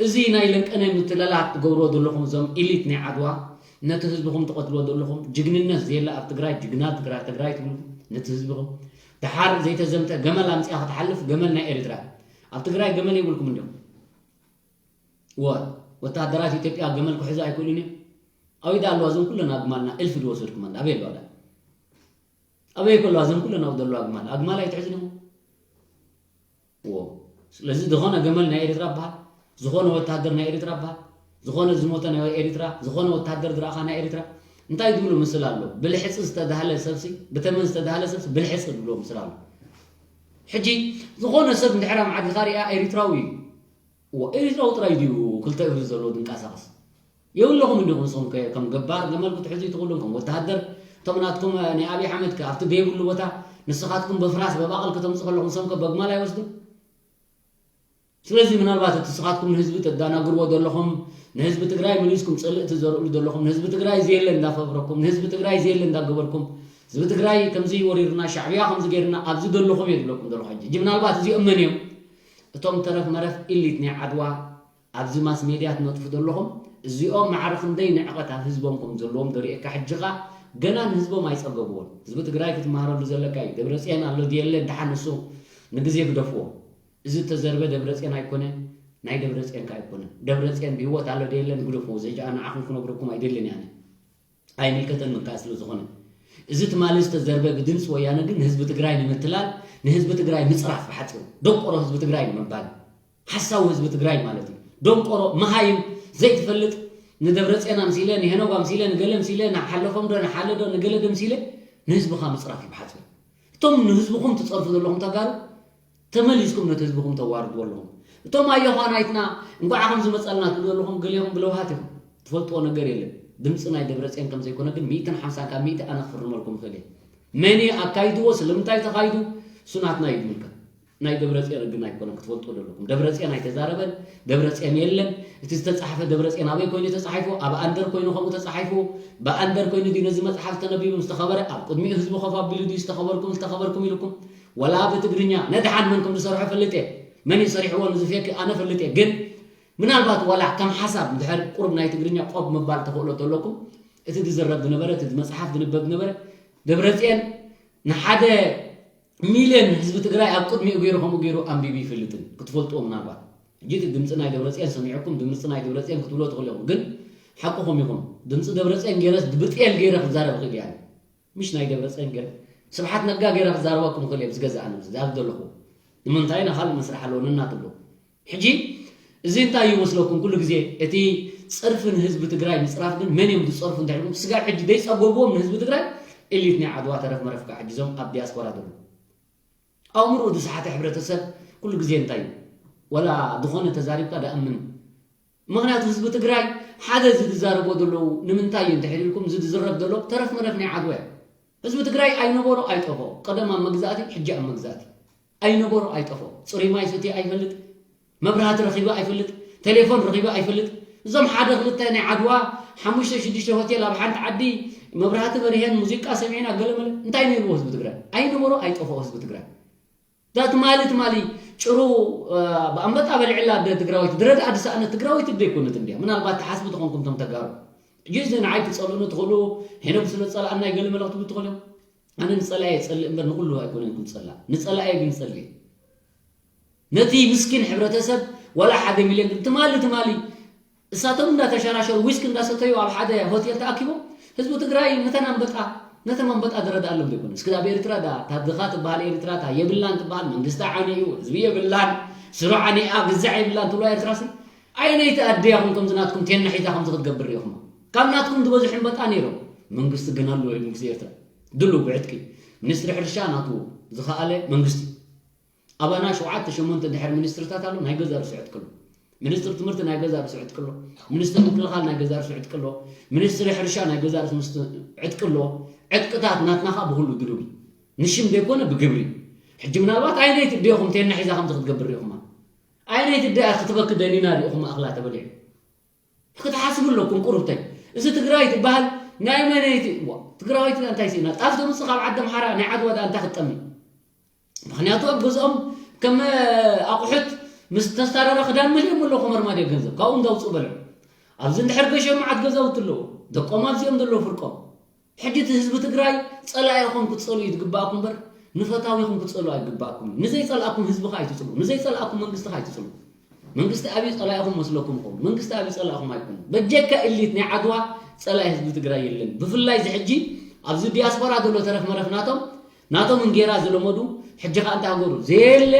እዚ ናይ ለንቀነ ምትላላት ትገብርዎ ዘለኹም እዞም ኢሊት ናይ ዓድዋ ነቲ ህዝብኹም ትቐትልዎ ዘለኹም ጅግንነት ዘየለ ኣብ ትግራይ ጅግና ትግራይ ትግራይ ትብሉ ነቲ ህዝብኹም ደሓር ዘይተዘምተ ገመል ኣምፅኣ ክትሓልፍ ገመል ናይ ኤርትራ ኣብ ትግራይ ገመል የብልኩም እንዲኹም እወ ወታደራት ኢትዮጵያ ገመል ክሕዙ ኣይክእሉን እዮም ኣበይ ዳ ኣለዋ እዞም ኩለን ኣግማልና እልፊ ዝወሰድኩም ኣበይ ኣለዋ ዳ ኣበይ ከለዋ እዘን ኩለን ኣብኡ ዘለዋ ኣግማል ኣግማል ኣይትሕዝን ኢኹም እዎ ስለዚ ዝኾነ ገመል ናይ ኤርትራ በሃል ዝኾነ ወታደር ናይ ኤርትራ በሃል ዝኾነ ዝሞተ ናይ ኤርትራ ዝኾነ ወታደር ዝረእኻ ናይ ኤርትራ እንታይ ዝብሉ ምስል ኣሎ ብልሕፂ ዝተዳህለ ሰብሲ ብተመን ዝተዳህለ ሰብሲ ብልሕፂ ዝብሎ ምስል ኣሎ ሕጂ ዝኾነ ሰብ እንድሕር ኣብ ዓድኻ ሪኣ ኤርትራዊ እዩ እዎ ኤርትራዊ ጥራይ ድዩ ክልተ እግሪ ዘለዎ ዝንቀሳቐስ የብለኹም እንዲኹም ንስኹም ከ ከም ገባር ገመል ክትሕዙ ይትኽእሉን ከም ወተሃደር እቶም ናትኩም ናይ ኣብይ ኣሕመድ ከ ኣብቲ ደየብሉ ቦታ ንስኻትኩም በፍራስ በባቕል ከተምፁ ከለኹም ንሶም ከ በግማል ኣይወስዱን ስለዚ ምናልባት እቲ ንስኻትኩም ንህዝቢ ተዳናግርዎ ዘለኹም ንህዝቢ ትግራይ መሊስኩም ፅልእ ትዘርእሉ ዘለኹም ንህዝቢ ትግራይ ዘየለ እንዳፈብረኩም ንህዝቢ ትግራይ ዘየለ እንዳገበርኩም ህዝቢ ትግራይ ከምዚ ወሪርና፣ ሻዕብያ ከምዚ ገይርና፣ ኣብዚ ዘለኹም እየ ዝብለኩም ዘለኹ። ሕጂ ሕጂ ምናልባት እዚኦም መን እዮም? እቶም ተረፍ መረፍ ኢሊት ናይ ዓድዋ ኣብዚ ማስ ሜድያ ትነጥፉ ዘለኹም፣ እዚኦም ማዕረ ክንደይ ንዕቐት ኣብ ህዝቦም ከም ዘለዎም ዶ ርእየካ? ሕጂ ኸኣ ገና ንህዝቦም ኣይጸገብዎን። ህዝቢ ትግራይ ክትመሃረሉ ዘለካ እዩ። ደብረጽዮን ኣሎ ድየለን፣ ደሓን ንሱ ንግዜ ግደፍዎ። እዚ እተዘርበ ደብረጽዮን ኣይኮነን፣ ናይ ደብረጽዮን ከኣ ኣይኮነን። ደብረጽዮን ብህይወት ኣሎ ድየለን ግደፍዎ። እዚ ሕጂ ኣነ ንዓኹም ክነግረኩም ኣይደልን እየ ኣነ። ኣይምልከተንን ከኣ ስለ ዝኾነ፣ እዚ ትማሊ ዝተዘርበ ብድምፂ ወያነ ግን ንህዝቢ ትግራይ ንምትላል፣ ንህዝቢ ትግራይ ምፅራፍ ብሓፂሩ፣ ደንቆሮ ህዝቢ ትግራይ ንምባል፣ ሓሳዊ ህዝቢ ትግራይ ማለት እዩ። ደንቆሮ፣ መሃይም፣ ዘይትፈልጥ፣ ንደብረፅዮን ኣምሲለ፣ ንሄኖግ ኣምሲለ፣ ንገለ ኣምሲለ፣ ንሓለፎም ዶ ንሓለ ዶ ንገለ ዶ ኣምሲለ ንህዝብኻ ምፅራፍ እዩ ብሓፂሩ። እቶም ንህዝብኹም ትፀርፉ ዘለኹም ተጋሩ፣ ተመሊስኩም ነቲ ህዝብኹም ተዋርድዎ ኣለኹም። እቶም ኣዮኻ ናይትና እንኳዕ ከም ዝመፀልና ትብሉ ዘለኹም ገሊኹም ብለውሃት ኢኹም። ትፈልጥዎ ነገር የለን። ድምፂ ናይ ደብረፅዮን ከም ዘይኮነ ግን ሚእትን ሓምሳን ካብ ሚእቲ ኣነ ክፍርመልኩም እኽእል እየ። መን እዩ ኣካይድዎ? ስለምንታይ ተኻይዱ? እሱ ናትና እዩ ዝምልከት። ናይ ደብረፅዮን ግን ኣይኮነን ክትፈልጥዎ ዘለኹም። ደብረፅዮን ኣይተዛረበን። ደብረፅዮን የለን። እቲ ዝተፃሕፈ ደብረፅዮን ኣበይ ኮይኑ ተፃሒፉ? ኣብ ኣንደር ኮይኑ ከምኡ ተፃሒፉ? ብኣንደር ኮይኑ ድዩ ነዚ መፅሓፍ ተነቢቡ ዝተኸበረ? ኣብ ቅድሚኡ ህዝቢ ኮፍ ኣቢሉ ድዩ ዝተኸበርኩም ዝተኸበርኩም ኢልኩም? ወላ ብትግርኛ ነድሓን መን ከም ዝሰርሖ ፈልጥ እየ። መን እዩ ሰሪሕዎ ንዝፌክ ኣነ ፈልጥ እየ። ግን ምናልባት ዋላ ከም ሓሳብ እንድሕር ቁሩብ ናይ ትግርኛ ቆብ ምባል ተኽእሎ ተለኩም፣ እቲ ዝዝረብ ዝነበረ፣ እቲ መፅሓፍ ዝንበብ ዝነበረ፣ ደብረፅየን ንሓደ ሚልዮን ህዝቢ ትግራይ ኣብ ቅድሚኡ ገይሩ ከምኡ ገይሩ ኣንቢቡ ይፈልጥን ክትፈልጥዎ ምናልባት። ሕጂ እቲ ድምፂ ናይ ደብረፅየን ሰሚዕኩም ድምፂ ናይ ደብረፅየን ክትብሎ ትኽእሉ ኢኹም። ግን ሓቅኹም ኢኹም። ድምፂ ደብረፅየን ገይረስ ብጤል ገይረ ክዛረብ እኽእል እየ ኣነ። ምሽ ናይ ደብረፅዮን ገለ ስብሓት ነጋ ገይረ ክዛረበኩም እኽእል እየ ምስ ገዛእ ነብሲ ዛብ ዘለኹ ንምንታይ ኢና ካልእ መስርሕ ኣለዎ ነናትሎ። ሕጂ እዚ እንታይ እዩ መስለኩም? ኩሉ ግዜ እቲ ፅርፊ ንህዝቢ ትግራይ ምፅራፍ ግን መን እዮም ዝፀርፉ እንተልኩም ስጋብ ሕጂ ዘይፀገብዎም ንህዝቢ ትግራይ ኢሊት ናይ ዓድዋ ተረፍ መረፍ ከዓ ሕጂ እዞም ኣብ ዲያስፖራ ዘለዉ ኣእምሮ ዝሰሓተ ሕብረተሰብ ኩሉ ግዜ እንታይ እዩ ወላ ዝኾነ ተዛሪብካ ደኣምን ምኽንያቱ ህዝቢ ትግራይ ሓደ እዚ ዝዛረቦ ዘለዉ ንምንታይ እዩ እንድሕር ኢልኩም እዚ ዝዝረብ ዘሎ ተረፍ መረፍ ናይ ዓድዋ እዩ። ህዝቢ ትግራይ ኣይነበሮ ኣይጠፍኦ ቀደም ኣብ መግዛእቲ ሕጂ ኣብ መግዛእቲ ኣይነበሮ ኣይጠፍኦ ፅሩይ ማይ ሰትዩ ኣይፈልጥ መብራህቲ ረኺቡ ኣይፈልጥ ቴሌፎን ረኺቡ ኣይፈልጥ እዞም ሓደ ክልተ ናይ ዓድዋ ሓሙሽተ ሽዱሽተ ሆቴል ኣብ ሓንቲ ዓዲ መብራህቲ በሪሀን ሙዚቃ ሰሚዕና ገለመለ እንታይ ነይርዎ ህዝቢ ትግራይ ኣይነበሮ ኣይጠፍኦ ህዝቢ ትግራይ እዛ ትማሊ ትማሊ ጭሩ ብኣንበጣ በሊዕላ ኣደ ትግራወይቲ ድረድ ኣዲ ሰኣነት ትግራወይቲ ደይኮነት እንድያ ምናልባት ትሓስቡ ተኾንኩም ቶም ተጋሩ ሕጂ እዚ ንዓይ ክፀልኡኒ ትኽእሉ ሄኖግ ስለ ዝፀልኣና ይገሊ መለ ክትብሉ ትኽእሉ እዮም ኣነ ንፀላኤ ይፀልእ እምበር ንኩሉ ኣይኮነን ክም ዝፀላእ ንፀላኤ ግን ይፀልእ ነቲ ምስኪን ሕብረተሰብ ዋላ ሓደ ሚልዮን ግን ትማሊ ትማሊ እሳቶም እንዳተሸራሸሩ ዊስኪ እንዳሰተዩ ኣብ ሓደ ሆቴል ተኣኪቦም ህዝቢ ትግራይ ነተን ኣንበጣ ነተን ኣንበጣ ዝረድኣሎም ዘይኮነ እስኪ ኣብ ኤርትራ ዳ ታድኻ ትበሃል ኤርትራ ታ የብላን ትበሃል መንግስቲ ዓነ እዩ ህዝቢ የብላን ስሩ ዓኒኣ ግዛዕ የብላን ትብሎ ኤርትራ ሲ ኣየነይቲ ኣደ ያኹም ከምዚ ናትኩም ቴና ሒዛ ከምዚ ክትገብር ሪኢኹማ ካብ ናትኩም ዝበዝሑ ኣንበጣ ነይሮም መንግስቲ ግን ኣሎ ኢሉ መንግስቲ ኤርትራ ድሉ ብዕጥቂ ሚኒስትሪ ሕርሻ ናቱ ዝኸኣለ መንግስቲ ኣባና ሸውዓተ ሸሞንተ ድሕር ሚኒስትርታት ኣሎ ናይ ገዛ ርእሱ ዕጥቂ ኣሎ። ሚኒስትር ትምህርቲ ናይ ገዛ ርእሱ ዕጥቂ ኣሎ። ሚኒስትር ምክልኻል ናይ ገዛ ርእሱ ዕጥቂ ኣሎ። ሚኒስትሪ ሕርሻ ናይ ገዛ ርእሱ ምስቲ ዕጥቂ ኣሎ። ዕጥቅታት ናትና ከዓ ብኩሉ ድሉው እዩ። ንሽም ዘይኮነ ብግብሪ። ሕጂ ምናልባት ኣይነይቲ እዲኹም ቴና ሒዛ ከምዚ ክትገብር ሪኢኹማ። ኣይነይቲ እዲኣ ክትበኪ ደኒና ሪኢኹማ እኽላ ተበሊዑ። ክትሓስቡ ኣለኩም ቁሩብተይ። እዚ ትግራይ ትበሃል ናይ መነይቲ እዋ ትግራወይቲ እንታይ ሲና ጣፍ ተምፅእ ካብ ዓዲ ኣምሓራ ናይ ዓድዋ ዳ እንታይ ክትጠሚ ምኽንያቱ ኣብ ገዝኦም ከም ኣቑሑት ምስ ተስታረረ ክዳን መሊኦም ኣለዉ ከም ኣርማድዮ ገንዘብ ካብኡ እንዳውፅኡ በልዑ ኣብዚ እንድሕር ገሸ መዓት ገዛውቲ ኣለዎ ደቆም ኣብዚኦም ዘለዉ ፍርቆም ሕጂ እቲ ህዝቢ ትግራይ ፀላኢኹም ክትፀልኡ እዩ ዝግባእኩም እምበር ንፈታዊኹም ክትፀልኡ ኣይግባእኩም እዩ ንዘይፀላእኩም ህዝቢ ከዓ ኣይትፅልኡ ንዘይፀላእኩም መንግስቲ ከዓ ኣይትፅልኡ መንግስቲ ኣብዩ ፀላኢኹም መስለኩም ይኸውን መንግስቲ ኣብዩ ፀላኢኹም ኣይኮኑ በጀካ እሊት ናይ ዓድዋ ፀላኢ ህዝቢ ትግራይ የለን ብፍላይ እዚ ሕጂ ኣብዚ ዲያስፖራ ዘሎ ተረፍ መረፍ ናቶም ናቶም እንጌራ ዝለመዱ ሕጂ ከዓ እንታይ ሃገሩ ዘየለ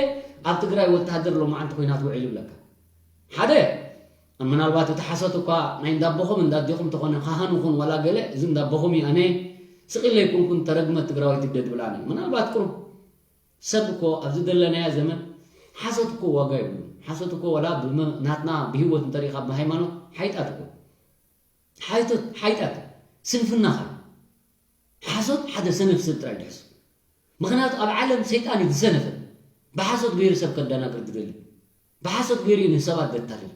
ኣብ ትግራይ ወታሃደር ሎማዓንቲ ኮይናት ውዒሉ ይብለካ ሓደ ምናልባት እቲ ሓሶት እኳ ናይ እንዳቦኹም እንዳዴኹም ተኾነ ካህን ኹን ዋላ ገለ እዚ እንዳቦኹም እዩ ኣነ ስቕ ኢለ ኣይኮንኩን ተረግመት ትግራወይቲ እደ ድብል ኣነ ምናልባት ቅሩብ ሰብ እኮ ኣብዚ ዘለናያ ዘመን ሓሶት እኮ ዋጋ የብሉን ሓሶት እኮ ዋላ ናትና ብህይወት እንተሪኢኻ ብሃይማኖት ሓይጣት እኮ ሓይቶት ሓይጣት ስንፍናኻ ሓሶት ሓደ ሰነፍ ሰብ ጥራይ ድሕሱ ምኽንያቱ ኣብ ዓለም ሰይጣን እዩ ዝሰነፈ ብሓሶት ገይሩ ሰብ ከዳናግር ዝደሊ ብሓሶት ገይሩ እዩ ንሰባት ዘታልል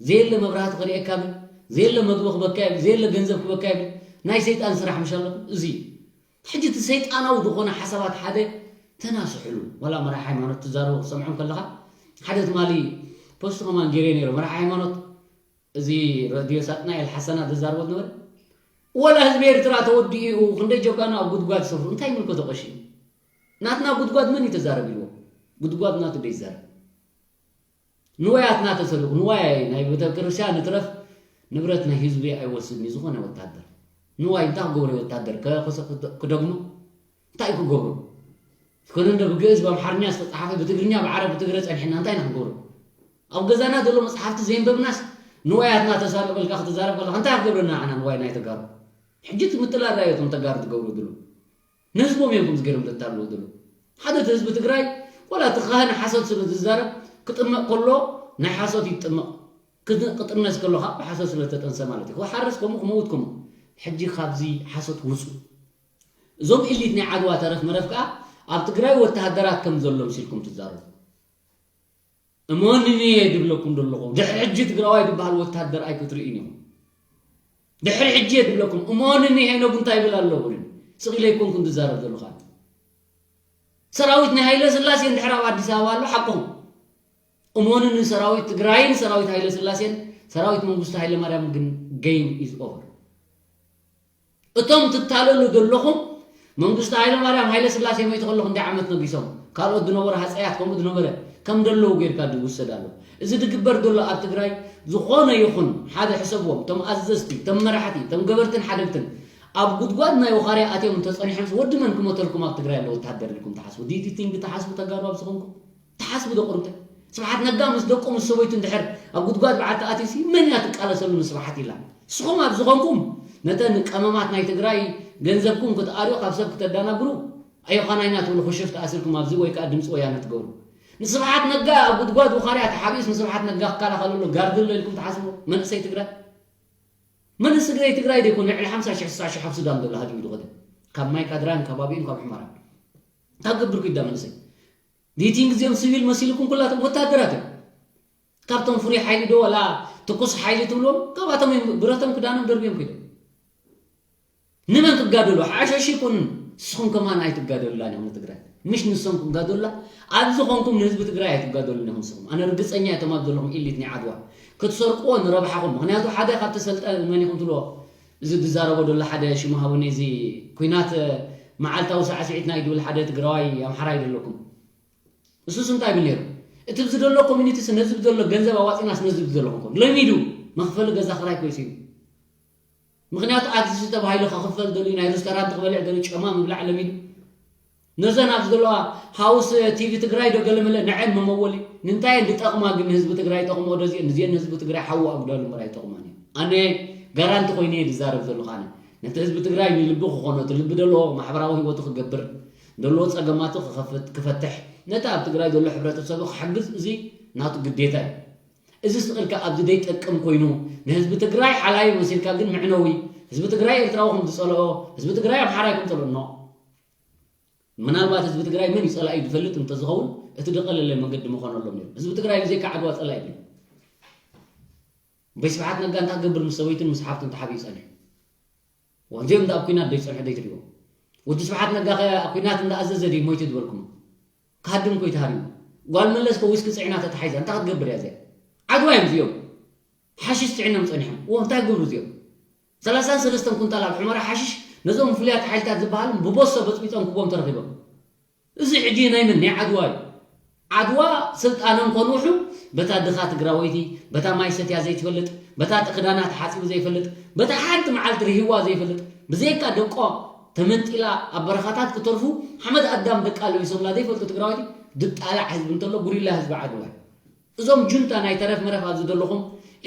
ዘየለ መብራህቲ ክርእየካ ብል ዘየለ መግቢ ክበካ ይብል ዘየለ ገንዘብ ክበካ ይብል ናይ ሰይጣን ስራሕ ምሽ ኣለኩም እዚ እዩ ሕጂ እቲ ሰይጣናዊ ዝኾነ ሓሳባት ሓደ ተናስሕሉ። ዋላ መራሒ ሃይማኖት ትዛረቡ ክሰምዖም ከለኻ ሓደ ትማሊ ፖስት ከማን ገይረ ነይሩ። መራሒ ሃይማኖት እዚ ረድዮ ሳጥናኤል ሓሰና ተዛርቦት ነበረ። ወላ ህዝቢ ኤርትራ ተወዲኡ ክንደይ ጀጋኑ ኣብ ጉድጓድ ሰፍሩ እንታይ ይምልከቶ ቀሺ? ናትና ጉድጓድ መን እዩ ተዛረብ ኢልዎ? ጉድጓድ ናቱ ደይዛረብ። ንዋያትና ተሰሪቑ፣ ንዋይ ናይ ቤተ ክርስቲያን ንትረፍ ንብረት ናይ ህዝቢ ኣይወስድን እዩ ዝኾነ ወታደር። ንዋይ እንታይ ክገብሮ እዩ ወታደር? ከ-፣ ከሰ-፣ ክደ-፣ ክደግሞ? እንታይ እዩ ክገብሮ? ኮነ እንደ ብግእዝ ብኣምሓርኛ ዝተጻሓፈ ብትግርኛ ብዓረብ ብትግረ ጸኒሕና እንታይ ኢና ክገብሮ? ኣብ ገዛና ዘሎ መጽሓፍቲ ዘየንበብናስ ንዋያትና ተሳሪቑ ኢልካ ክትዛረብ ከለኻ እንታይ ክገብረና ንዓና ንዋይ ናይ ተጋሩ? ሕጂ እቲ ምጥላር ራእዮ እቶም ተጋሩ ትገብሩ ድሉ። ንህዝቦም እዮም ከምዚ ገይሮም ዘታልሉ ዘለዉ። ሓደ እቲ ህዝቢ ትግራይ ዋላ እቲ ካህን ሓሶት ስለ ዝዛረብ ክጥመቕ ከሎ ናይ ሓሶት ይጥመቕ። ክጥ-፣ ክጥነስ ከሎ ከዓ ብሓሶት ስለ ዝተጠንሰ ማለት እዩ። ክሓርስ ከምኡ ክመውት ከምኡ። ሕጂ ካብዚ ሓሶት ውፁ። እዞም ኢሊት ናይ ዓድዋ ተረፍ መረፍ ከዓ ኣብ ትግራይ ወተሃደራት ከም ዘሎ ምሲልኩም ትዛረቡ። እመኑኒ እየ ድብለኩም ዘለኹ። ድሕሪ ሕጂ ትግራዋይ ዝበሃል ወታደር ኣይክትርእዩን ኢኹም። ድሕሪ ሕጂ እየ ድብለኩም። እመኑኒ ሄኖግ እንታይ ይብል ኣሎ እውን። ስቕ ኢለ ኣይኮንኩን ዝዛረብ ዘለኹ። ሰራዊት ናይ ሃይለ ስላሴ እንድሕር ኣብ ኣዲስ ኣበባ ኣሎ ሓቅኹም። እመኑኒ ሰራዊት ትግራይን ሰራዊት ሃይለ ስላሴን ሰራዊት መንግስቱ ሃይለ ማርያም ግን game is over። እቶም ትታለሉ ዘለኹም መንግስቱ ሃይለ ማርያም ሃይለ ስላሴ መይቱ ከሎ ክንደይ ዓመት ነጊሶም ካልኦት ዝነበሩ ሃፀያት ከምኡ ዝነበረ ከም ደለዉ ጌርካ ዝውሰድ ኣሎ። እዚ ዝግበር ዘሎ ኣብ ትግራይ ዝኾነ ይኹን ሓደ ሕሰብዎም፣ እቶም ኣዘዝቲ፣ እቶም መራሕቲ፣ እቶም ገበርትን ሓደግትን ኣብ ጉድጓድ ናይ ወኻርያ ኣትዮም እንተፀኒሖምስ ወዲ መን ክሞተልኩም ኣብ ትግራይ ኣሎ ወታደር ኢልኩም ትሓስቡ? Do you think ትሓስቡ ተጋሩ ኣብ ዝኾንኩም? ትሓስቡ ዶ ቁርምጠ? ስብሓት ነጋ ምስ ደቁ ምስ ሰበይቱ እንድሕር ኣብ ጉድጓድ በዓቲ ኣትዩሲ መን እያ ትቃለሰሉ ንስብሓት ኢላ? ንስኹም ኣብ ዝኾንኩም ነተን ቀመማት ናይ ትግራይ ገንዘብኩም ክትኣርዩ ካብ ሰብ ክተዳናግሩ ኣዮኻናይና ትብሉ ክሽፍቲ ኣሲርኩም ኣብዚ ወይ ከዓ ድምፂ ወያነ ትገብሩ። ንስብሓት ነጋ ኣብ ጉድጓድ ውኻርያ ተሓቢኡስ ንስብሓት ነጋ ክከላኸለሉ ጋርዲ ኣሎ ኢልኩም ትሓስቡ መንእሰይ ትግራይ? መንእሰይ ትግራይ ዘይኮነ ልዕሊ ሓምሳ ሺሕ ስሳ ሺሕ ኣብ ሱዳን ዘሎ ሃዲሙ ዝኸደ ካብ ማይ ካድራን ከባቢኡን ካብ ሕመራን ካብ ገብርኩ ይዳ መንእሰይ ዲቲንግ እዚኦም ሲቪል መሲልኩም ኩላቶም ወታደራት እዮም። ካብቶም ፍሉይ ሓይሊ ዶ ዋላ ትኩስ ሓይሊ ትብልዎም ካብኣቶም እዮም ብረቶም ክዳኖም ደርብዮም ከይዶም። ንመን ክጋደሉ ሓሸሽ ይኩን ንስኹም ከማን ኣይትጋደሉላን ኢኹም ንትግራይ ምሽ ንሶም ክጋደሉላ ኣብዚ ኾንኩም ንህዝቢ ትግራይ ኣይትጋደሉን ኢኹም ንስኹም ኣነ ርግፀኛ እየ እቶም ኣብ ዘለኹም ኢሊት ናይ ዓድዋ ክትሰርቅዎ ንረብሓኹም ምክንያቱ ሓደ ካብ ተሰልጠ መን ኢኹም ትብልዎ እዚ ዝዛረቦ ዘሎ ሓደ ሽሙ ሃቡኒ እዚ ኩናት መዓልታዊ ሳዕስዒትና እዩ ዝብል ሓደ ትግራዋይ ኣምሓራይ ዘለኩም እሱስ እንታይ ይብል ነይሩ? እቲ ብዚ ዘሎ ኮሚኒቲስ ነዚ ብዘሎ ገንዘብ ኣዋፂናስ ነዚ ብዘሎ ክንኮን ለሚዱ መኽፈሊ ገዛ ክራይ ኮይሱ እዩ። ምክንያቱ ኣክሲስ ተባሂሉ ከኽፈል ደልዩ ናይ ሬስቶራንት ክበልዕ ደልዩ ጨማ ምብላዕ ለሚዱ ነዘን ኣብዚ ዘለዋ ሃውስ ቲቪ ትግራይ ዶ ገለመለ ንዐን መመወሊ ንምንታይ እየን ዝጠቕማ ግን ንህዝቢ ትግራይ ይጠቕምኦ ዶ እዚአን እዚአን ንህዝቢ ትግራይ ሓዉ ኣጉዳሉ እምበር ኣይጠቕማን እዩ ኣነ ጋራንቲ ኮይነ እየ ዝዛረብ ዘለኹ ኣነ ነቲ ህዝቢ ትግራይ ንልቢ ክኾኖ እቲ ልቢ ዘለዎ ማሕበራዊ ህይወቱ ክገብር ዘለዎ ፀገማቱ ክኸፍት ክፈትሕ ነቲ ኣብ ትግራይ ዘሎ ሕብረተሰቡ ክሕግዝ እዚ ናቱ ግዴታ እዩ። እዚ ስቕ ኢልካ ኣብዚ ዘይጠቅም ኮይኑ ንህዝቢ ትግራይ ሓላዪ መሲልካ ግን መዕነዊ ህዝቢ ትግራይ ኤርትራዊ ከም ዝፀልኦ ህዝቢ ትግራይ ኣምሓራይ ከም ፀልኦ ኖ ምናልባት ህዝቢ ትግራይ መን እዩ ፀላኢ ዝፈልጥ እንተዝኸውን እቲ ደቐለለ መንገዲ ምኾነሎም ነይሩ። ህዝቢ ትግራይ ብዘይካ ዓድዋ ፀላኢ የብሉን። በይ ስብሓት ነጋ እንታይ ክገብር ምስ ሰበይቱን ምስ ሓፍቱን ተሓቢኡ ይፀንሕ? ወንዚኦም እንዳ ኣብ ኩናት ዶ ይፀንሑ ዶ ይትሪእዎ? ወዲ ስብሓት ነጋ ከ ኣብ ኩናት እንዳኣዘዘ ድዩ ሞይቱ ዝበልኩም? ካድም ኮይ ተሃሪሙ ጓል መለስ ከ ዊስኪ ፅዒና ተታሒዛ እንታይ ክትገብር እያ እዚኣ? ዓድዋ እዮም እዚኦም ሓሽሽ ፅዒኖም ፀኒሖም እዎ እንታይ ክገብሩ እዚኦም? ሰላሳን ሰለስተን ኩንታል ኣብ ሑመራ ሓሽሽ ነዞም ፍሉያት ሓይልታት ዝበሃሉ ብቦሶ በፅቢፆም ክቦም ተረኺቦም። እዚ ሕጂ ናይ መን ናይ ዓድዋ እዩ። ዓድዋ ስልጣኖም ከንውሑ በታ ድኻ ትግራወይቲ በታ ማይ ሰትያ ዘይትፈልጥ በታ ጥክዳና ተሓፂቡ ዘይፈልጥ በታ ሓንቲ መዓልቲ ርሂዋ ዘይፈልጥ ብዘይካ ደቆ ተመንጢላ ኣብ በረኻታት ክተርፉ ሓመድ ኣዳም ደቃ ለቢሶምላ ዘይፈልጡ ትግራወይቲ ድጣላዕ ህዝቢ እንተሎ ጉሪላ ህዝቢ ዓድዋ እዩ። እዞም ጁንታ ናይ ተረፍ መረፍ ኣብዚ ዘለኹም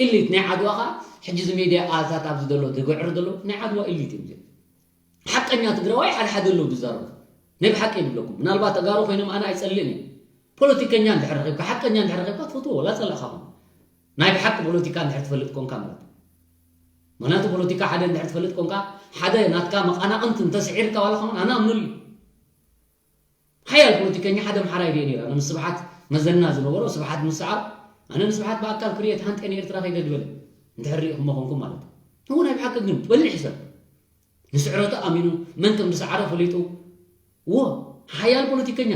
ኢሊት ናይ ዓድዋ ኸዓ ሕጂ እዚ ሜድያ ኣልታት ኣብዚ ዘሎ ዝግዕር ዘሎ ናይ ዓድዋ ኢሊት እዮም እዚኦም። ሓቀኛ ትግራዋይ ሓድሓደ ኣለዉ ዝዛረቡ ናይ ብሓቂ ይብለኩም ምናልባት ተጋሩ ኮይኖም ኣነ ኣይፀልእን እየ ፖለቲከኛ እንድሕር ረኺብካ ሓቀኛ እንድሕር ረኺብካ ትፈትዎ ወላ ፀላእኻ ኹን ናይ ብሓቂ ፖለቲካ እንድሕር ትፈልጥ ኮንካ ማለት ምክንያቱ ፖለቲካ ሓደ እንድሕር ትፈልጥ ኮንካ ሓደ ናትካ መቃናቕንት እንተስዒርካ ዋላ ኸውን ኣነ ኣምነሉ ሓያል ፖለቲከኛ ሓደ ኣምሓራይ ሪኤ ነይረ ኣነ ምስ ስብሓት መዘና ዝነበሮ ስብሓት ምስ ሰዓብ ኣነ ንስብሓት ብኣካል ክሪኤ ተሃንጤ ንኤርትራ ከይደ ዝበለ እንድሕር ሪኢኹሞ ኮንኩም ማለት እዩ እው ናይ ብሓቂ ግን በሊሕ ሰብ ንስዕረቱ ኣሚኑ መን ከም ዝሰዓረ ፈሊጡ። ዎ ሓያል ፖለቲከኛ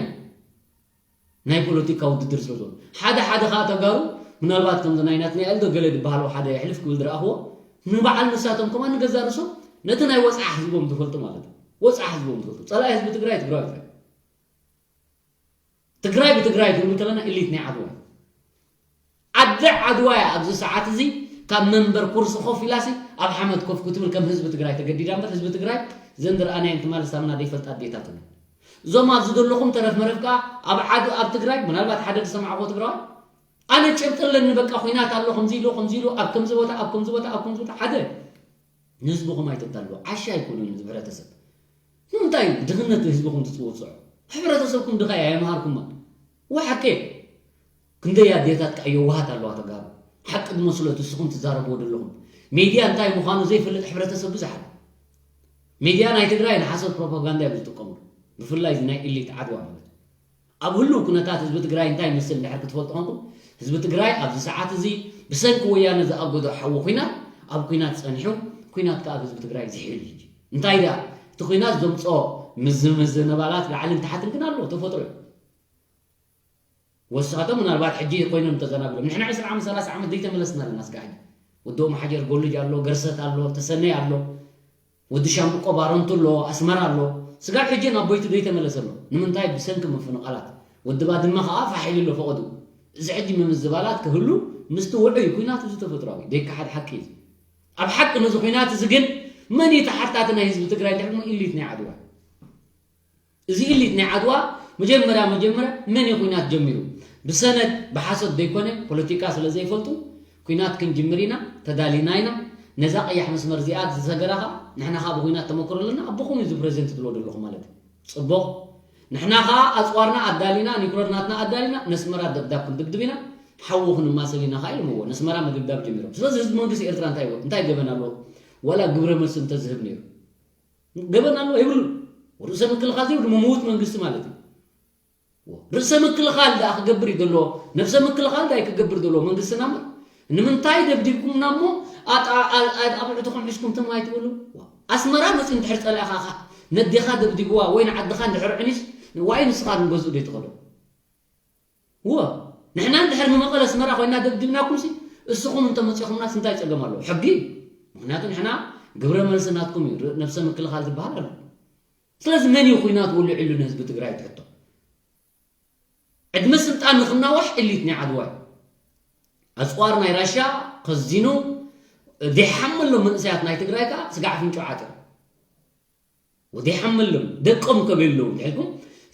ናይ ፖለቲካ ውድድር ስለ ዘሎ ሓደ ሓደ ከዓ ተጋሩ ምናልባት ከምዚ ናይ ናትናኤል ዶ ገለ ዝበሃሉ ሓደ ሕልፍ ክብል ዝረኣኽዎ ንበዓል ንሳቶም ከማን ንገዛ ርእሶም ነቲ ናይ ወፅዓ ህዝቦም ዝፈልጡ ማለት እዩ። ወፅዓ ህዝቦም ዝፈልጡ ፀላኢ ህዝቢ ትግራይ ትግራዊ ጥራይ። ትግራይ ብትግራይ ክንብል ከለና ኢሊት ናይ ዓድዋ ዓዲ ዓድዋ እያ ኣብዚ ሰዓት እዚ ካብ መንበር ኩርሲ ኮፍ ኢላሲ ኣብ ሓመድ ኮፍ ክትብል ከም ህዝቢ ትግራይ ተገዲዳ እምበር ህዝቢ ትግራይ ዘን ዝረኣናየን ትማሊ ሳምና ዘይፈልጣ ኣዴታት እየን። እዞም ኣብዚ ዘለኹም ተረፍ መረፍ ከዓ ኣብ ዓዱ ኣብ ትግራይ ምናልባት ሓደ ዝሰማዕዎ ትግራዋይ ኣነ ጭብጢ ኣለኒ በቃ ኩናት ኣሎ ከምዚ ኢሉ ከምዚ ኢሉ ኣብ ከምዚ ቦታ ኣብ ከምዚ ቦታ ኣብ ከምዚ ቦታ ሓደ ንህዝብኹም ኣይተታልሉ ዓሻ ኣይኮኑን እዚ ሕብረተሰብ ንምንታይ ድኽነት ህዝብኹም ትፅውፅዑ? ሕብረተሰብኩም ድኻ እያ የምሃርኩማ። ዋ ሓቂ ክንደይ ኣዴታት ከዓ የዋሃት ኣለዋ ተጋሩ ሓቂ ዝመስሎ እቲ ንስኹም ትዛረብዎ ዘለኹም ሚድያ እንታይ ምዃኑ ዘይፈልጥ ሕብረተሰብ ብዙሕ ኣሎ። ሚድያ ናይ ትግራይ ንሓሶት ፕሮፓጋንዳ እዮም ዝጥቀምሉ ብፍላይ እዚ ናይ ኢሊት ዓድዋ ማለት እዩ። ኣብ ህሉው ኩነታት ህዝቢ ትግራይ እንታይ ይመስል እንድሕር ክትፈልጡ ኮንኩም ህዝቢ ትግራይ ኣብዚ ሰዓት እዚ ብሰንኪ ወያነ ዝኣገዶ ሓዊ ኩናት ኣብ ኩናት ፀኒሑ ኩናት ከዓ ኣብ ህዝቢ ትግራይ ዝሕል እዩ። እንታይ ደኣ እቲ ኩናት ዘምፅኦ ምዝምዝንባላት ላዕልን ታሕትን ግን ኣሎ ተፈጥሮ እዩ። ወሳቶም ምናልባት ሕጂ ኮይኖም ተዘናብሎም ንሕና ዕስራ ዓመት ሰላሳ ዓመት ዘይተመለስና ኣለና ስጋ ሕጂ ወዲ ኦም ሓጀር ጎልጅ ኣሎ ገርሰት ኣሎ ተሰነይ ኣሎ ወዲ ሻምብቆ ባረንቱ ኣሎ ኣስመራ ኣሎ ስጋብ ሕጂ ናብ ቦይቱ ዘይተመለሰ ኣሎ ንምንታይ ብሰንኪ ምፍንቓላት ወዲ ባድመ ከዓ ፋሕ ኢሉ ኣሎ ፈቐዱ እዚ ሕጂ ምምዝባላት ክህሉ ምስቲ ውዑይ ኩናት እዚ ተፈጥሯዊ ዘይከሓድ ሓቂ እዩ ኣብ ሓቂ ነዚ ኩናት እዚ ግን መን እዩ ተሓታቲ ናይ ህዝቢ ትግራይ ድሕሞ ኢሊት ናይ ዓድዋ እዚ ኢሊት ናይ ዓድዋ መጀመርያ መጀመርያ መን እዩ ኩናት ጀሚሩ ብሰነድ ብሓሶት ዘይኮነ ፖለቲካ ስለ ዘይፈልጡ ኩናት ክንጅምር ኢና ተዳሊና ኢና ነዛ ቀያሕ መስመር እዚኣ ዝሰገራ ከዓ ንሕና ከዓ ብኩናት ተመክሮ ኣለና ኣቦኹም እዩ እዚ ፕሬዚደንት ትብሎ ዘለኹ ማለት እዩ ፅቡቕ ንሕና ከዓ ኣፅዋርና ኣዳሊና ኒኩለር ናትና ኣዳሊና ነስመራ ደብዳብ ክንድብድብ ኢና ሓዊ ክንማሰል ኢና ከዓ ኢሎምዎ ነስመራ ምድብዳብ ጀሚሮም ስለዚ ህዝቢ መንግስቲ ኤርትራ እንታይ እንታይ ገበን ኣለዎ ዋላ ግብረ መልሲ እንተዝህብ ነይሩ ገበን ኣለዎ የብሉ ርእሰ ምክልኻል ዘይብሉ ምምውት መንግስቲ ማለት እዩ ርእሰ ምክልኻል ደኣ ክገብር እዩ ዘለዎ ነብሰ ምክልኻል ዳይ ክገብር ዘለዎ መንግስትና እምበር ንምንታይ ደብዲብኩምና እሞ ኣጣብዕትኹም ሒዝኩም ትም ኣይትበሉ ኣስመራ መፂ እንድሕር ፀላእኻ ነዴኻ ደብዲብዋ ወይ ንዓድኻ እንድሕር ዕኒስ ዋይ ንስኻ ንገዝኡ ዶ ይትኸዶ እወ ንሕና እንድሕር ንመቐለ ኣስመራ ኮይና ደብዲብናኩም ሲ እስኹም እንተመፂኹምናስ እንታይ ፀገም ኣለዎ ሕጊ እዩ ምክንያቱ ንሕና ግብረ መልሲ ናትኩም እዩ ነብሰ ምክልኻል ዝበሃል ኣሎ ስለዚ መን እዩ ኩናት ወሊዕሉ ንህዝቢ ትግራይ ትሕቶ ዕድመ ስልጣን ንክናዋሕ እሊት ናይ ዓድዋ እዩ ኣፅዋር ናይ ራሻ ከዚኑ ዘይሓመሎም መንእሰያት ናይ ትግራይ ከዓ ስጋዕ ፍንጮ ዓጢሩ ወደይ ሓመሎም ደቆም ከበይ ኣለዉ እንድሕልኩም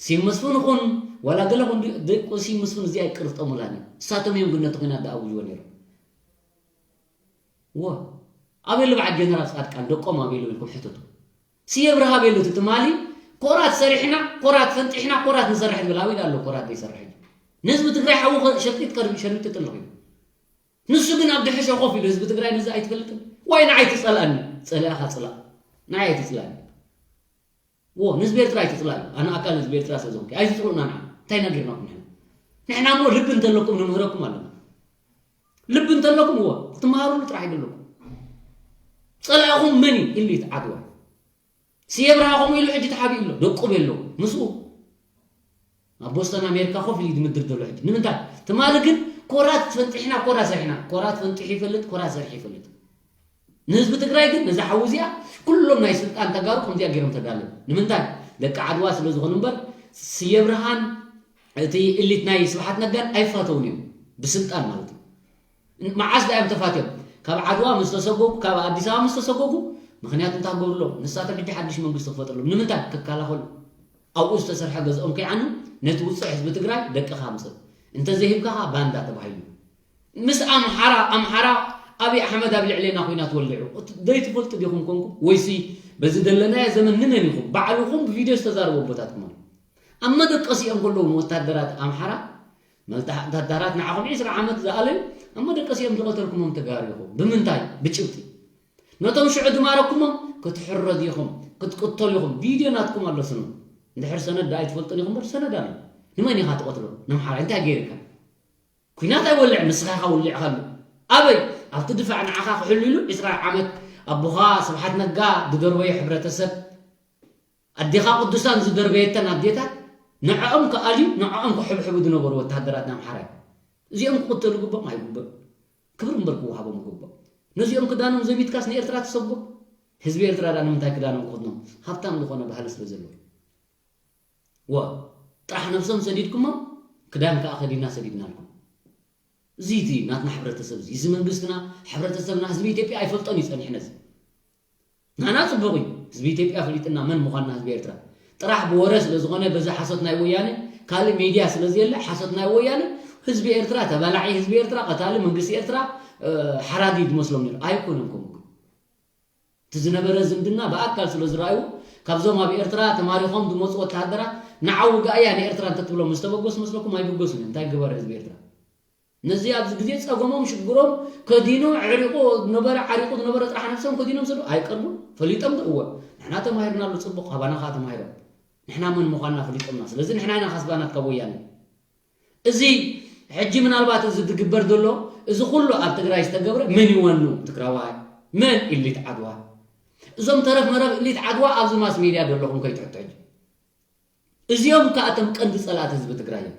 ሲም መስፍን ኹን ዋላ ገለ ኹን ደቁ ሲም መስፍን እዚኣ ይቅርፍጠሙላን እዩ እሳቶም እዮም ግን ነቲ ኩናት ደኣውጅዎ ነይሮም ዎ ኣበይ ኣሎ በዓል ጀነራል ፃድቃን ደቆም ኣበይ ኣሎ ኢልኩም ሕተቱ ስየ ብርሃ ኣበይ ኣሎ እቲ ትማሊ ኮራት ሰሪሕና ኮራት ፈንጢሕና ኮራት ንሰርሕ ዝብል ኣበይ ኣሎ ኮራት ዘይሰርሕ ንህዝቢ ትግራይ ሓዊ ሸርጢት ቀርቢ ሸርጢት ኣለኹ ንሱ ግን ኣብ ድሕሾ ኮፍ ኢሉ ህዝቢ ትግራይ ነዚ ኣይትፈልጥን ዋይ ንዓይ ትፀልኣኒ ፀሊኣኻ ፅላእ ንዓይ ኣይትፅላኒ ዎ ንህዝቢ ኤርትራ ኣይትፅላዩ ኣነ ኣካል ህዝቢ ኤርትራ ስለ ዝኾንኩ ኣይትፅልኡና ንዓ እንታይ ነጊርናኩም ንሕና ንሕና እሞ ልቢ እንተለኩም ንምህረኩም ኣለና ልቢ እንተለኩም እዎ ክትመሃሩሉ ጥራሕ ይደለኩም ፀላእኹም መን እዩ ኢሉ ይትዓድዋ ስየ ብርሃ ከምኡ ኢሉ ሕጂ ተሓቢኡ ኣሎ ደቁብ የለዉ ምስኡ ኣብ ቦስተን ኣሜሪካ ኮፍ ኢሉ ድምድር ዘሎ ሕጂ ንምንታይ ትማሊ ግን ኮራት ፈንጢሕና ኮራ ሰሪሕና ኮራት ፈንጢሑ ይፈልጥ ኮራት ሰሪሑ ይፈልጥ ንህዝቢ ትግራይ ግን ነዛ ሓዊ እዚኣ ኩሎም ናይ ስልጣን ተጋሩ ከምዚኣ ገይሮም ተዳለዉ ንምንታይ ደቂ ዓድዋ ስለ ዝኾኑ እምበር ስየ ብርሃን እቲ እሊት ናይ ስብሓት ነጋን ኣይፋተውን እዮም ብስልጣን ማለት እዩ መዓስ ዳ እዮም ተፋትዮም ካብ ዓድዋ ምስ ተሰጎጉ ካብ ኣዲስ ኣበባ ምስ ተሰጎጉ ምክንያቱ እንታይ ክገብርሎም ንሳቶም ሕጂ ሓድሽ መንግስቲ ክፈጥርሎም ንምንታይ ክከላኸሉ ኣብኡ ዝተሰርሐ ገዝኦም ከይዓኑ ነቲ ውፅዕ ህዝቢ ትግራይ ደቅኻ ኣምፅእ እንተዘይሂብካ ከዓ ባንዳ ተባሂሉ ምስ ኣምሓራ ኣምሓራ ኣብይ ኣሕመድ ኣብ ልዕሌና ኩናት ወሊዑ ዘይትፈልጡ ዲኹም ኮንኩም ወይሲ በዚ ዘለናዮ ዘመን ንመን ኢኹም ባዕልኹም ብቪድዮ ዝተዛረቡ ኣቦታትኩም ኣሎ ኣብ መደቀሲኦም ከለዉ ንወታደራት ኣምሓራ ወታደራት ንዓኹም ዕስራ ዓመት ዝኣለዩ ኣብ መደቀሲኦም ዝቐተልኩሞም ተጋሩ ኢኹም ብምንታይ ብጭብጢ ነቶም ሽዑ ዝማረኩሞም ክትሕረዱ ኢኹም ክትቅተሉ ኢኹም ቪድዮ ናትኩም ኣሎ ስኑ እንድሕር ሰነድ ዳ ኣይትፈልጡን ኢኹም በር ሰነድ ኣሎ ንመን ኢኻ ትቐትሎ ነምሓራ እንታይ ገይርካ ኩናት ኣይወልዕ ንስኻ ኢኻ ወሊዕካሉ ኣበይ ኣብቲ ድፋዕ ንዓኻ ክሕሉ ኢሉ ዕስራ ዓመት ኣቦኻ ስብሓት ነጋ ዝደርበዮ ሕብረተሰብ፣ ኣዴኻ ቅዱሳን ዝደርበየተን ኣዴታት፣ ንዕኦም ክኣልዩ፣ ንዕኦም ክሕብሕቡ ዝነበሩ ወተሃደራት ናይ ኣምሓራ እዮም። እዚኦም ክቕተሉ ግቦም ኣይግብእ። ክብሪ እምበር ክወሃቦም ግቦም። ነዚኦም ክዳኖም ዘሚትካስ ንኤርትራ ትሰጎ? ህዝቢ ኤርትራ ዳ ንምንታይ ክዳኖም ክኽድኖም? ሃብታም ዝኾነ ባህሊ ስለ ዘለዎ። ዋ፣ ጥራሕ ነብሶም ሰዲድኩሞ፣ ክዳን ከኣ ከዲና ሰዲድናልኩም። እዚ እቲ ናትና ሕብረተሰብ እዚ፣ እዚ መንግስትና፣ ሕብረተሰብና፣ ህዝቢ ኢትዮጵያ ኣይፈልጦን እዩ ጸኒሑ ነዚ። ናና ጽቡቕ እዩ፣ ህዝቢ ኢትዮጵያ ፈሊጥና መን ምዃንና ህዝቢ ኤርትራ። ጥራሕ ብወረ ስለ ዝኾነ በዚ ሓሶት ናይ ወያነ፣ ካልእ ሜድያ ስለ ዘየለ ሓሶት ናይ ወያነ፣ ህዝቢ ኤርትራ ተባላዒ፣ ህዝቢ ኤርትራ ቀታሊ፣ መንግስቲ ኤርትራ፣ እ፣ ሓራዲ እዩ ዝመስሎም ነይሩ። ኣይኮነን ከምኡ ግን። እቲ ዝነበረ ዝምድና ብኣካል ስለ ዝረኣዩ፣ ካብዞም ኣብ ኤርትራ ተማሪኾም ዝመጹ ወተሃደራት፣ ንዓ ውግኣያ ንኤርትራ እንተትብሎም ዝተበገሱ መስለኩም? ኣይብገሱን እዮም። እንታይ ግበረ ህዝቢ ኤርትራ? ነዚ ኣብዚ ግዜ ጸገሞም፣ ሽግሮም ከዲኑ፣ ዕሪቑ ዝነበረ፣ ዓሪቑ ዝነበረ ጥራሕ ነብሶም ከዲኖም ሰዱ ኣይቀርቡን። ፈሊጦም ዶ? እወ። ንሕና ተማሂርናሉ ጽቡቕ፣ ካባና ከኣ ተማሂሮም። ንሕና መን ምዃንና ፈሊጦምና። ስለዚ ንሕና ኢና ካስባናት ካብ ወያነ። እዚ ሕጂ ምናልባት እዚ ዝግበር ዘሎ፣ እዚ ኩሉ ኣብ ትግራይ ዝተገብረ መን ይወኑ? ትግራዋይ? መን? ኢሊት ዓድዋ። እዞም ተረፍ መረፍ ኢሊት ዓድዋ ኣብዚ ማስ ሜድያ ዘለኹም ከይትሕቱ ሕጂ። እዚኦም ከኣ እቶም ቀንዲ ጸላእቲ ህዝቢ ትግራይ እዮም።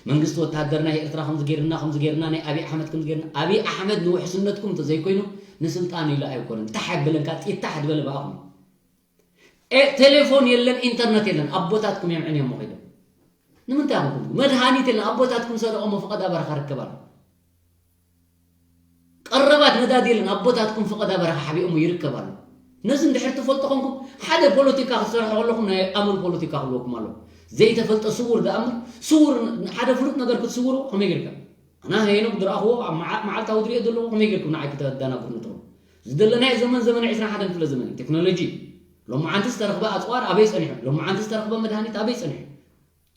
መንግስቲ ወተሃደር ናይ ኤርትራ ከምዚ ገይርና፣ ከምዚ ገይርና፣ ናይ ኣብይ ኣሕመድ ከምዚ ገይርና። ኣብይ ኣሕመድ ንውሕስነትኩም እንተዘይኮይኑ ንስልጣን ኢሉ ኣይኮነን። ታሕ የብለንካ፣ ጢታሕ ዝበለ ብኣኹም። ኤ፣ ቴሌፎን የለን፣ ኢንተርነት የለን። ኣቦታትኩም እዮም ዕንዮም ኸይዶም። ንምንታይ ኣኹም? መድሃኒት የለን። ኣቦታትኩም ሰደቆሞ ፈቐዳ በረኻ ርከብ ኣሎ። ቀረባት ነዳዲ የለን። ኣቦታትኩም ፈቐዳ በረኻ ሓቢኦሞ ይርከብ ኣሎ። ነዚ እንድሕር ትፈልጡ ኾንኩም፣ ሓደ ፖለቲካ ክትሰርሑ ከለኹም ናይ ኣምር ፖለቲካ ክህልወኩም ኣሎ። ዘይተፈልጠ ስውር ደኣ እምበር፣ ስውር ሓደ ፍሉጥ ነገር ክትስውሩ ከመይ ጌርካ? ኣና ሄኖክ ዝረኣኽዎ ኣብ መዓ-፣ መዓልታዊ ዝሪኦ ዘለኹ ከመይ ጌርኩም ንዓይ ክተዳናግሩኒ ትኽእሉ? ዝደለናዮ ዘመን፣ ዘመነ ዕስራን ሓደን ክፍለ ዘመን እዩ። ቴክኖሎጂ። ሎማዓንቲ ዝተረኽበ ኣጽዋር ኣበይ ጸኒሑ? ሎማዓንቲ ዝተረኽበ መድሃኒት ኣበይ ጸኒሑ?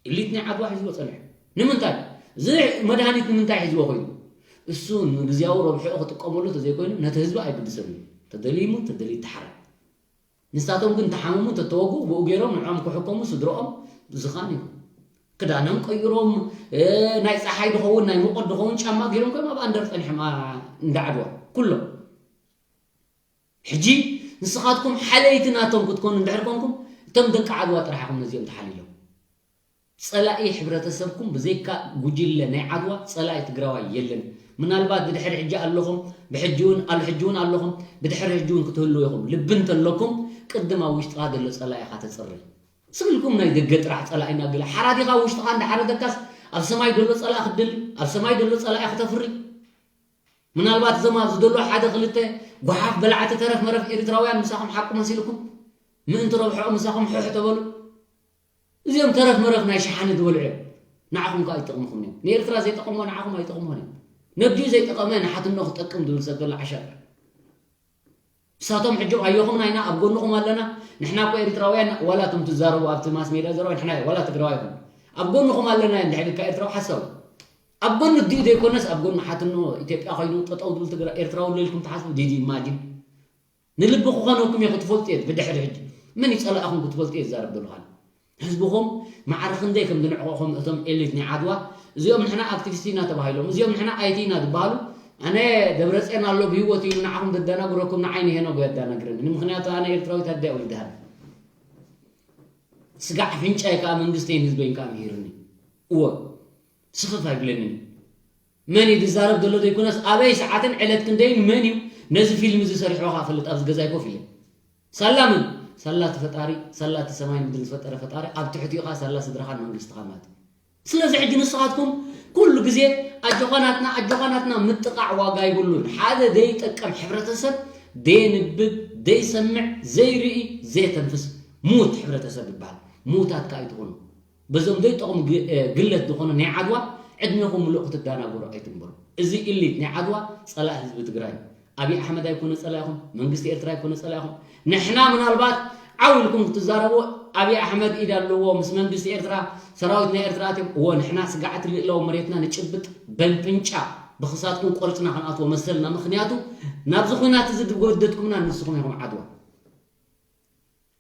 ኢሊት ናይ ዓድዋ ሒዝዎ ጸኒሑ። ንምንታይ? እዚ መድሃኒት ንምንታይ ሒዝዎ ኮይኑ? እሱ ንግዝያዊ ረብሕኡ ክጥቀመሉ እንተዘይኮይኑ፣ ነቲ ህዝቢ ኣይግድሰሉን እዩ። ተደልዩ ይሙት፣ ተደልዩ ይተሓረድ። ንሳቶም ግን ተሓመሙ፣ ተተወግኡ፣ ብኡ ገይሮም ንዕኦም ክሕከሙ፣ ስድርኦም ብዝኻን እዩ። ክዳኖም ቀይሮም፣ እ፣ ናይ ጸሓይ ድኸውን፣ ናይ ሙቐት ድኸውን ጫማ ገይሮም ኮይኖም ኣብ ኣንደር ጸኒሖም፣ ኣ፣ እንዳ ዓድዋ። ኩሎም። ሕጂ ንስኻትኩም ሓለይቲ ናቶም ክትኮኑ እንድሕር ኮንኩም፣ እቶም ደቂ ዓድዋ ጥራሕ ኢኹም ነዚኦም ተሓሊሎም። ጸላኢ ሕብረተሰብኩም ብዘይካ ጉጅለ ናይ ዓድዋ ጸላኢ ትግራዋይ የለን። ምናልባት ብድሕሪ ሕጂ ኣለኹም፣ ብሕጂ እውን፣ ኣብ ሕጂ እውን ኣለኹም፣ ብድሕሪ ሕጂ እውን ክትህልዉ ኢኹም። ልቢ እንተለኩም፣ ቅድም ኣብ ውሽጥኻ ዘሎ ጸላኢኻ ተጽሪ። ስቕ ኢልኩም ናይ ደገ ጥራሕ ጸላኢና ገለ ሓራዲኻ ውሽጥኻ እንዳሓረደካስ ኣብ ሰማይ ዘሎ ጸላኢ ክትደሊ፣ ኣብ ሰማይ ዘሎ ጸላኢ ክተፍሪ። ምናልባት እዞም ኣብዚ ዘሎ ሓደ ክልተ ጓሓፍ በላዕቲ ተረፍ መረፍ ኤርትራውያን ምሳኹም ሓቁ መሲልኩም ምእንቲ ረብሕኦም ምሳኹም ሕሕ ተበሉ። እዚኦም ተረፍ መረፍ ናይ ሸሓኒ ዝበልዑ እዮም። ንዓኹም ከ ኣይጠቕምኹም እዮም። ንኤርትራ ዘይጠቐምዎ ንዓኹም ኣይጠቕምዎን እዮም። ነብዩ ዘይጠቐመ ንሓትኖ ክጠቅም ዝብል ሰብ ዘሎ ዓሻ። ንሳቶም ሕጂ ኣዮኹም ናይና ኣብ ጎንኹም ኣለና። ንሕና እኮ ኤርትራውያን ዋላ እቶም ትዛረቡ ኣብቲ ማስ ሜድያ ዘረባ ንሕና ዋላ ትግራዋይ ይኹን ኣብ ጎንኹም ኣለና እዮም ድሕሪካ ኤርትራዊ ሓሳዊ። ኣብ ጎኒ ዲኡ ዘይኮነስ ኣብ ጎኒ ሓትኖ ኢትዮጵያ ኮይኑ ጠጠው ዝብል ትግራይ ኤርትራዊ ኣሎ ኢልኩም ትሓስቡ? ዲዲ ኢማጂን ንልቢ ክኾነኩም እየ ክትፈልጡ እየ ብድሕሪ ሕጂ መን ይጸላእኹም ክትፈልጡ እየ ዝዛረብ ዘለኹ። ህዝብኹም ማዕረ ክንደይ ከም ዝንዕቐኹም እቶም ኤሊት ናይ ዓድዋ እዚኦም ንሕና ኣክቲቪስት ኢና ተባሂሎም እዚኦም ንሕና ኣይቲ ኢና ዝበሃሉ። ኣነ ደብረፅዮን ኣሎ ብህይወት ኢሉ ንዓኹም ዘደናግረኩም ንዓይ ንሄኖግ የደናግረኒ። ምክንያቱ ኣነ ኤርትራዊት ኣደ ወሊድሃኒ። ስጋዕ ኣፍንጫይ ከዓ መንግስተይን ህዝበይን ከዓ ምሂርኒ። እወ ስኽፍ ኣይብለንን። መን እዩ ዝዛረብ ዘሎ ዘይኮነስ ኣበይ ሰዓትን ዕለት ክንደይን መን እዩ ነዚ ፊልም እዚ ሰሪሕዎ ከዓ ፈልጥ ኣብዚ ገዛይ ኮፍ ኢለ። ሳላ መን? ሳላ እቲ ፈጣሪ፣ ሳላ እቲ ሰማይ ምድሪ ዝፈጠረ ፈጣሪ፣ ኣብ ትሕቲኡ ከዓ ሳላ ስድራኻን መንግስትኻን ማለት እዩ። ስለዚ ሕጂ ንስኻትኩም ኩሉ ግዜ ኣጆኻ ናትና ኣጆኻ ናትና ምጥቃዕ ዋጋ ይብሉን። ሓደ ዘይጠቀም ሕብረተሰብ፣ ዘየንብብ፣ ዘይሰምዕ፣ ዘይርኢ፣ ዘየተንፍስ ሙት ሕብረተሰብ ይበሃል። ሙታት ከዓ ኣይትኾኑ። በዞም ዘይጠቕሙ ግ-፣ እ፣ ግለት ዝኾኑ ናይ ዓድዋ ዕድሜኹም ምሉእ ክትደናገሩ ኣይትንበሩ። እዚ ኢሊት ናይ ዓድዋ ጸላኢ ህዝቢ ትግራይ እዩ። ኣብይ ኣሕመድ ኣይኮነ ጸላኢኹም፣ መንግስቲ ኤርትራ ኣይኮነ ጸላኢኹም። ንሕና ምናልባት ዓው ኢልኩም ክትዛረቡ ኣብይ ኣሕመድ ኢድ ኣለዎ ምስ መንግስቲ ኤርትራ፣ ሰራዊት ናይ ኤርትራ ኣትዮም፣ እወ ንሕና ስጋዕቲ ልእላዊ መሬትና ንጭብጥ በንፍንጫ ብኽሳትኩም ቆርጽና ክንኣትዎ መሰልና። ምኽንያቱ ናብዚ ኹናት እዚ ዝጎደድኩምና ንስኹም ኢኹም ዓድዋ።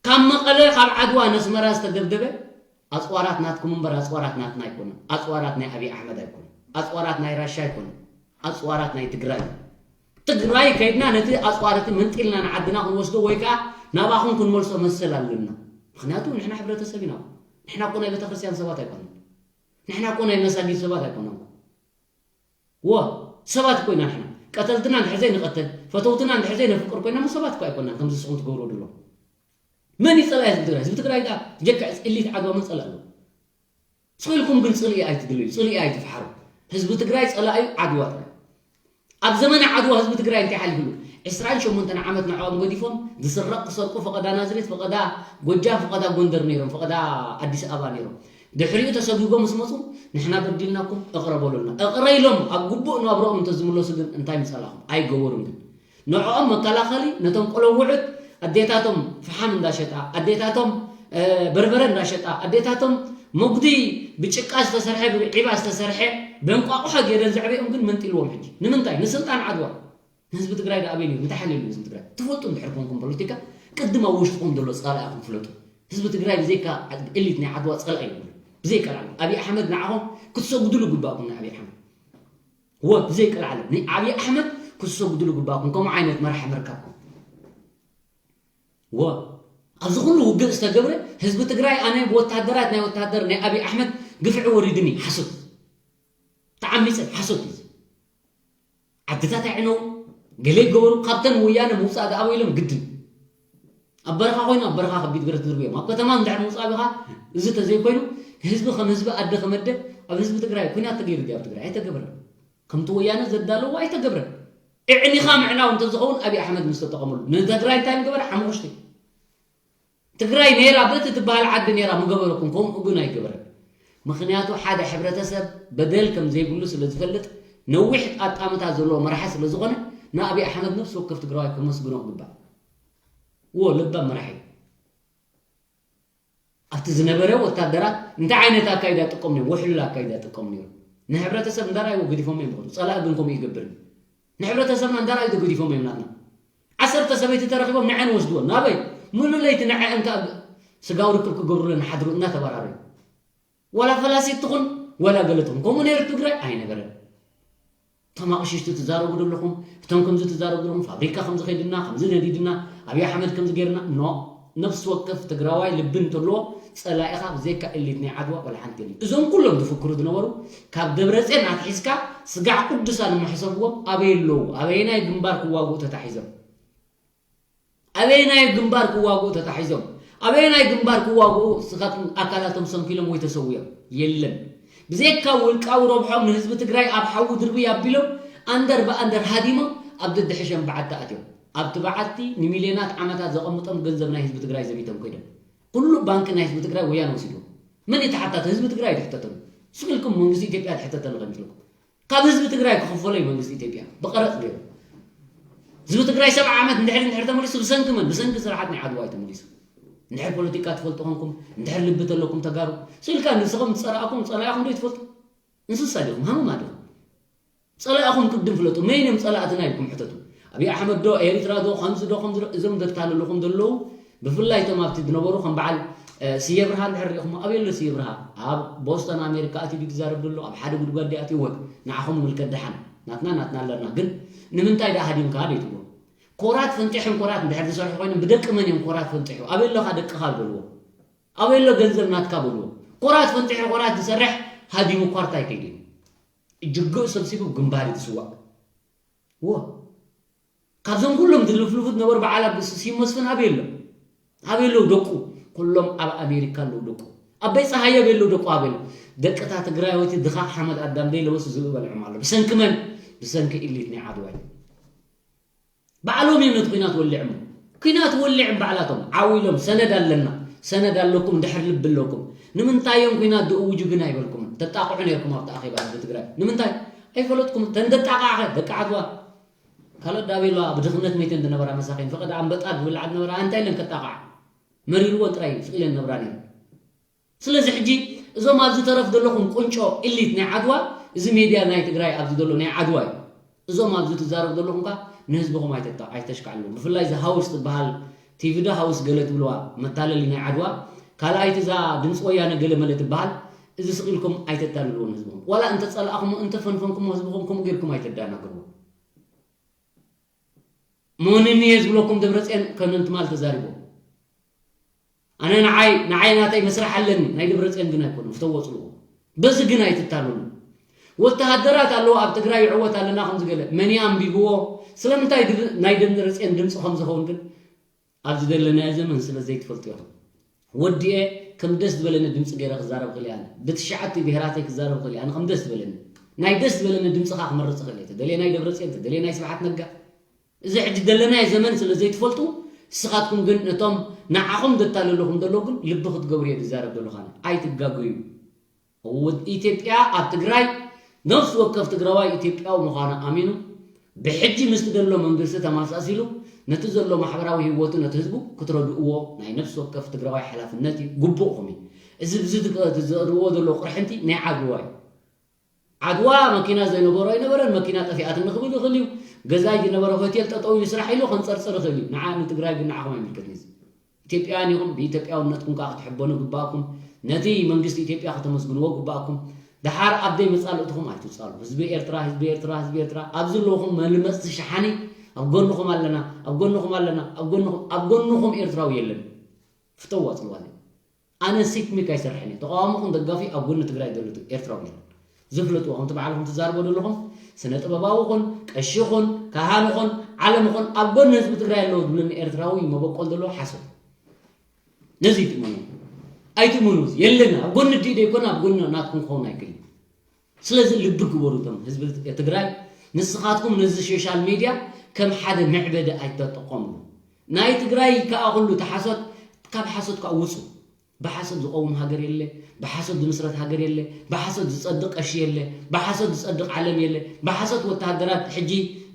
ካብ መቐለ ካብ ዓድዋ ነስመራ ዝተደብደበ ኣፅዋራት ናትኩም እምበር ኣፅዋራት ናትና ኣይኮነን። ኣፅዋራት ናይ ኣብይ ኣሕመድ ኣይኮነን። ኣፅዋራት ናይ ራሻ ኣይኮነን። ኣፅዋራት ናይ ትግራይ እዩ። ትግራይ ከይድና ነቲ ኣፅዋር እቲ መንጢልና ንዓድና ክንወስዶ ወይ ከዓ ናባኹም ክንመልሶ መሰል ኣለና። ምክንያቱ ንሕና ሕብረተሰብ ኢና። ንሕና እኮ ናይ ቤተክርስትያን ሰባት ኣይኮነን። ንሕና እኮ ናይ መሳጊድ ሰባት ኣይኮነን። ወ ሰባት እኮ ኢና ንሕና። ቀተልትና እንድሕር ዘይንቐተል፣ ፈተውትና እንድሕር ዘይነፍቅር ኮይና እሞ ሰባት እኮ ኣይኮናን። ከምዚ ንስኹም ትገብርዎ ደሎ መን እዩ ፀላኢ ህዝቢ ትግራይ? ህዝቢ ትግራይ ዳ ጀካ እሊት ዓድዋ መን ፀላኢ ኣለዎ? ስኢልኩም ግን ፅልኢ ኣይትድልዩ፣ ፅልኢ ኣይትፍሓሩ። ህዝቢ ትግራይ ፀላኢ ዓድዋ ጥራይ። ኣብ ዘመነ ዓድዋ ህዝቢ ትግራይ እንታይ ሓሊፉሉ? ዕስራን ሸሞንተን ዓመት ንዕኦም ገዲፎም ዝስረቕ ክሰርቁ ፈቐዳ ናዝሬት፣ ፈቐዳ ጎጃም፣ ፈቐዳ ጎንደር ነይሮም፣ ፈቐዳ ኣዲስ ኣበባ ነይሮም። ድሕሪኡ ተሰጒጎም ምስ መፁ ንሕና በዲልናኩም እቕረ በሉልና። እቕረ ኢሎም ኣብ ግቡእ ናብረኦም እንተዝምለሱ ግን እንታይ ምፀላኹም? ኣይገበሩን ግን ንዕኦም መከላኸሊ ነቶም ቆለውዑት ኣዴታቶም ፍሓም እንዳሸጣ ኣዴታቶም በርበረ እንዳሸጣ ኣዴታቶም መጉዲ ብጭቃ ዝተሰርሐ ብዒባ ዝተሰርሐ በንቋቑሖ ገይረን ዘዕበኦም ግን መንጢልዎም ሕጂ ንምንታይ ንስልጣን ዓድዋ ንህዝቢ ትግራይ ዳ ኣበይ ነይሩ እንታይ ሓልየሉ ህዝቢ ትግራይ ትፈልጡ እንድሕር ኮንኩም ፖለቲካ ቅድም ኣብ ውሽጥኹም ዘሎ ፃላኢኹም ፍለጡ ህዝቢ ትግራይ ብዘይካ ኤሊት ናይ ዓድዋ ፀላኢ የብሉ ብዘይቀልዓለም ኣብይ ኣሕመድ ንዓኹም ክትሰግድሉ ግባእኩም ንኣብይ ኣሕመድ ወ ብዘይ ቀልዓለም ንኣብይ ኣሕመድ ክሰጉድሉ ግባኩም ከምኡ ዓይነት መራሒ ምርካብኩም ወ ኣብዚ ኩሉ ውግእ ዝተገብረ ህዝቢ ትግራይ ኣነ ብወታደራት ናይ ወታደር ናይ ኣብይ ኣሕመድ ግፍዒ ወሪድኒ ሓሶት ተዓሚፀ ሓሶት እዩ ዓድታት ኣይዕነው ገለ ይገበሩ ካብተን ወያነ ምውፃእ ዝኣበ ኢሎም ግድን ኣብ በረኻ ኮይኑ ኣብ በረኻ ከቢድ ብረት ዝርብዮም ኣብ ከተማ እንድሕር ምውፃእ ቢኻ እዚ ተዘይኮይኑ ህዝቢ ከም ህዝቢ ኣደ ከመደ ኣብ ህዝቢ ትግራይ ኩናት ተገይሩ ድዩ ኣብ ትግራይ ኣይተገብረን ከምቲ ወያነ ዘዳለዎ ኣይተገብረን እዕኒኻ ምዕናው እንተዝኸውን ኣብይ ኣሕመድ ምስ ተጠቐመሉ ንትግራይ እንታይ ምገበረ ሓሙኽሽቲ ትግራይ ነይራ በቲ ትበሃል ዓዲ ነይራ ምገበረኩም ከምኡ ግን ኣይገበረን ምኽንያቱ ሓደ ሕብረተሰብ በደል ከም ዘይብሉ ስለ ዝፈልጥ ነዊሕ ጣጣምታ ዘለዎ መራሒ ስለ ዝኾነ ንኣብይ ኣሕመድ ነፍሲ ወከፍ ትግራዋይ ከመስግኖ ክግባእ ዎ ለባም መራሒ ኣብቲ ዝነበረ ወታደራት እንታይ ዓይነት ኣካይዳ ጥቀም ነይሩ ውሕሉል ኣካይዳ ጥቀም ነይሩ ንሕብረተሰብ እንዳርኣይዎ ገዲፎም እዮም ዝኸዱ ፀላኢ ግን ከምኡ ይገብር ንሕብረተሰብና እንዳርኣዩ ተገዲፎም እዮም ናትና ዓሰርተ ሰበይቲ ተረኪቦም ንዐን ወስድወን ናበይ ሙሉ ለይቲ ንዐን ከዓ ስጋዊ ርክብ ክገብሩለን ሓድሩ እናተባራረዩ ዋላ ፈላሲት ትኹን ዋላ ገለ ትኹን ከምኡ ነይሩ ትግራይ ኣይነበረን እቶም ኣቕሽሽቲ ትዛረቡ ዘለኹም እቶም ከምዚ ትዛረቡ ዘለኹም ፋብሪካ ከምዚ ከይድና ከምዚ ነዲድና ኣብይ ኣሕመድ ከምዚ ገይርና ኖ ነፍሲ ወከፍ ትግራዋይ ልቢ እንተለዎ ፀላኢኻ ብዘይካ ኤሊት ናይ ዓድዋ ቆልዓ ሓንቲ የለን እዞም ኩሎም ዝፍክሩ ዝነበሩ ካብ ደብረፅዮን ኣትሒዝካ ስጋዕ ቅዱሳን እሞ ሕሰብዎም ኣበይ ኣለዉ ኣበየናይ ግንባር ክዋግኡ ተታሒዞም ኣበየናይ ግንባር ክዋግኡ ተታሒዞም ኣበየናይ ግንባር ክዋግኡ ስኻትኩም ኣካላቶም ሰንኪሎም ወይ ተሰዊኦም የለን ብዘይካ ውልቃዊ ረብሖም ንህዝቢ ትግራይ ኣብ ሓዊ ድርብይ ኣቢሎም ኣንደር ብኣንደር ሃዲሞም ኣብ ደድሕሸም በዓቲ ኣትዮም ኣብቲ በዓቲ ንሚልዮናት ዓመታት ዘቐምጦም ገንዘብ ናይ ህዝቢ ትግራይ ዘሚቶም ኮይዶም ኩሉ ባንኪ ናይ ህዝቢ ትግራይ ወያነ ወሲድዎ መን እዩ ተሓታቲ ህዝቢ ትግራይ እዩ ዝሕተተሉ ስቕ ኢልኩም መንግስቲ ኢትዮጵያ ዝሕተተሉ ከይመስለኩም ካብ ህዝቢ ትግራይ ክኽፈሎ እዩ መንግስቲ ኢትዮጵያ ብቐረፅ ገይሩ ህዝቢ ትግራይ ሰብዓ ዓመት እንድሕር እንድሕር ተመሊሱ ብሰንኪ መን ብሰንኪ ስርዓት ናይ ዓድዋ እዩ ተመሊሱ እንድሕር ፖለቲካ ትፈልጡ ኮንኩም እንድሕር ልቢ ተለኩም ተጋሩ ስኢልካ ንስኹም ዝፀላእኩም ፀላእኹም ዶ ትፈልጡ እንስሳ ዲኹም ሃመማ ዲኹም ፀላእኹም ቅድም ፍለጡ መይን እዮም ፀላእትና ኢልኩም ሕተቱ ኣብይ ኣሕመድ ዶ ኤሪትራ ዶ ከምዚ ዶ ከምዚ ዶ እዞም ዘታልልኹም ዘለዉ ብፍላይ እቶም ኣብቲ ዝነበሩ ከም በዓል ስየ ብርሃ እንድሕር ሪኢኹም ኣበይ ኣሎ ስየ ብርሃ ኣብ ቦስተን ኣሜሪካ ኣትዩ ዝዛረብ ዘሎ ኣብ ሓደ ጉድጓድ ዲኣ ኣትይወት ንዓኹም ምልከት ደሓን ናትና ናትና ኣለና ግን ንምንታይ ደኣ ሃዲምካ ደይትብሎ ኮራት ፈንጢሖም ኮራት እንድሕር ዝሰርሑ ኮይኖም ብደቂ መን እዮም ኮራት ፈንጢሑ ኣበይ ኣለኻ ደቅኻ በልዎ ኣበይ ኣሎ ገንዘብ ናትካ በልዎ ኮራት ፈንጢሑ ኮራት ዝሰርሕ ሃዲሙ ኳርታ ኣይከይድን ጅግእ ሰብሲቡ ግንባር እዩ ዝስዋእ ዎ ካብዞም ኩሎም ዝልፍልፉ ዝነበሩ በዓል ኣቢ ስዩም መስፍን ኣበይ ኣሎ ኣበይ ኣለዉ ደቁ ኩሎም ኣብ ኣሜሪካ ኣለዉ ደቁ ኣበይ ፀሃየ ኣበይ ኣለዉ ደቁ ኣበይ ደቅታ ትግራይ ወይቲ ድኻ ሓመድ ኣዳም ደይ ለበሱ ዝብኢ በልዖም ኣሎ ብሰንኪ መን ብሰንኪ ኢሊት ናይ ዓድዋይ ባዕሎም እዮም ነቲ ኩናት ወሊዕሞ ኩናት ወሊዕም ባዕላቶም ዓው ኢሎም ሰነድ ኣለና ሰነድ ኣለኩም ድሕር ልቢ ኣለኩም ንምንታይ እዮም ኩናት ዝእውጁ ግን ኣይበልኩምን ተጣቕዑ ነርኩም ኣብቲ ኣኼባ ህዝቢ ትግራይ ንምንታይ ኣይፈለጥኩም ተን ደጣቕዓ ኸ ደቂ ዓድዋ ካልኦት ዳበይ ኣለዋ ብድኽነት መይተን ዝነበራ መሳኺን ፈቐዳ ኣንበጣ ዝብልዓ ዝነበራ እንታይ ኢለን ከጣቕዓ መሪርወን ጥራይ ስቕ ኢለን ነብራ ነይረን ስለዚ ሕጂ እዞም ኣብዚ ተረፍ ዘለኹም ቁንጮ ኢሊት ናይ ዓድዋ እዚ ሜድያ ናይ ትግራይ ኣብዚ ዘሎ ናይ ዓድዋ እዩ እዞም ኣብዚ ትዛረብ ዘለኹም ከ ንህዝብኹም ኣይተሽካዕልዎም ብፍላይ እዚ ሃውስ ዝበሃል ቲቪ ዶ ሃውስ ገለ ትብልዋ መታለሊ ናይ ዓድዋ ካልኣይቲ እዛ ድምፂ ወያነ ገለ መለ ትበሃል እዚ ስቕ ኢልኩም ኣይተታልልዎም ህዝብኹም ዋላ እንተፀላእኹሞ እንተፈንፈንኩሞ ህዝብኹም ከምኡ ጌርኩም ኣይተዳናግርዎ መንን እየ ዝብለኩም ደብረፅዮን ከምንን ትማል ተዛሪቦ ኣነ ንዓይ ንዓይ ናተይ መስራሕ ኣለኒ ናይ ደብረፅዮን ግን ኣይኮነ ፍተዎ ፅልዎ በዚ ግን ኣይትታለሉ ወተሃደራት ኣለዎ ኣብ ትግራይ ይዕወት ኣለና ከም ዝገለ መን ኣንቢብዎ ስለምንታይ ናይ ደብረፅዮን ድምፂ ከም ዝኸውን ግን ኣብዚ ዘለናዮ ዘመን ስለ ዘይትፈልጡ ኢኹም ወዲኤ ከም ደስ ዝበለኒ ድምፂ ገይረ ክዛረብ ክእል ኣነ ብትሽዓተ ብሄራተይ ክዛረብ ክእል ኣነ ከም ደስ ዝበለኒ ናይ ደስ ዝበለኒ ድምፂ ከዓ ክመርፅ ክእል እየ ተደልየ ናይ ደብረፅዮን ተደልየ ናይ ስብሓት ነጋ እዚ ሕጂ ዘለናዮ ዘመን ስለ ዘይትፈልጡ ንስኻትኩም ግን ነቶም ንዓኹም ዘታለልኹም ዘለዉ ግን ልቢ ክትገብሩ እየ ዝዛረብ ዘለኹ ኣነ ኣይትጋገዩ ኢትዮጵያ ኣብ ትግራይ ነፍሲ ወከፍ ትግራዋይ ኢትዮጵያዊ ምዃኑ ኣሚኑ ብሕጂ ምስቲ ዘሎ መንግስቲ ተመሳሲሉ ነቲ ዘሎ ማሕበራዊ ህይወቱ ነቲ ህዝቡ ክትረድእዎ ናይ ነፍሲ ወከፍ ትግራዋይ ሓላፍነት እዩ ግቡእኹም እዩ እዚ ብዚ ዘርእዎ ዘሎ ቅርሕንቲ ናይ ዓድዋ እዩ ዓድዋ መኪና ዘይነበሮ ኣይነበረን መኪና ጠፊኣትኒ ክብል ይኽእል እዩ ገዛ ዝነበረ ሆቴል ጠጠው ኢሉ ስራሕ ኢሉ ከንፀርፅር ይኽእል እዩ ንዓ ንትግራይ ግን ንዓኹም ኣይምልከትን እዩ ኢትዮጵያውያን ኢኹም ብኢትዮጵያውነትኩም ከዓ ክትሕበኑ ግባእኩም ነቲ መንግስቲ ኢትዮጵያ ከተመስግንዎ ግባእኩም ደሓር ኣብ ደይ መፃልእትኹም ኣይትፃሉ ህዝቢ ኤርትራ ህዝቢ ኤርትራ ህዝቢ ኤርትራ ኣብ ዘለኹም መልመፅቲ ሸሓኒ ኣብ ጎንኹም ኣለና ኣብ ጎንኹም ኣለና ኣብ ጎንኹም ኣብ ጎንኹም ኤርትራዊ የለን ፍተዋ ፅልዋ ኣነ ሲትሚክ ኣይሰርሕን እየ ተቃዋሚ ኹን ደጋፊ ኣብ ጎኒ ትግራይ ዘሎ ኤርትራዊ የለን ዝፍለጥዎ ከምቲ ባዕልኹም ትዛርቦ ዘለኹም ስነ ጥበባዊ ኹን ቀሺ ኹን ካሃን ኹን ዓለም ኹን ኣብ ጎኒ ህዝቢ ትግራይ ኣለዎ ዝብለኒ ኤርትራዊ መበቆል ዘለዎ ሓሶት ነዚ ይትእመኑ ኣይትእመኑ የለን ኣብ ጎኒ ድኢ ዘይኮነ ኣብ ጎኒ ናትኩም ክኸውን ኣይክእል ስለዚ ልቢ ግበሩ እቶም ህዝቢ ትግራይ ንስኻትኩም ነዚ ሶሻል ሚድያ ከም ሓደ መዕበዲ ኣይተጠቀምሉ ናይ ትግራይ ከዓ ኩሉ ተሓሶት ካብ ሓሶት ከዓ ውፁ ብሓሶት ዝቐውም ሃገር የለ፣ ብሓሶት ዝምስረት ሃገር የለ፣ ብሓሶት ዝጸድቕ ቀሺ የለ፣ ብሓሶት ዝጸድቕ ዓለም የለ፣ ብሓሶት ወተሃደራት ሕጂ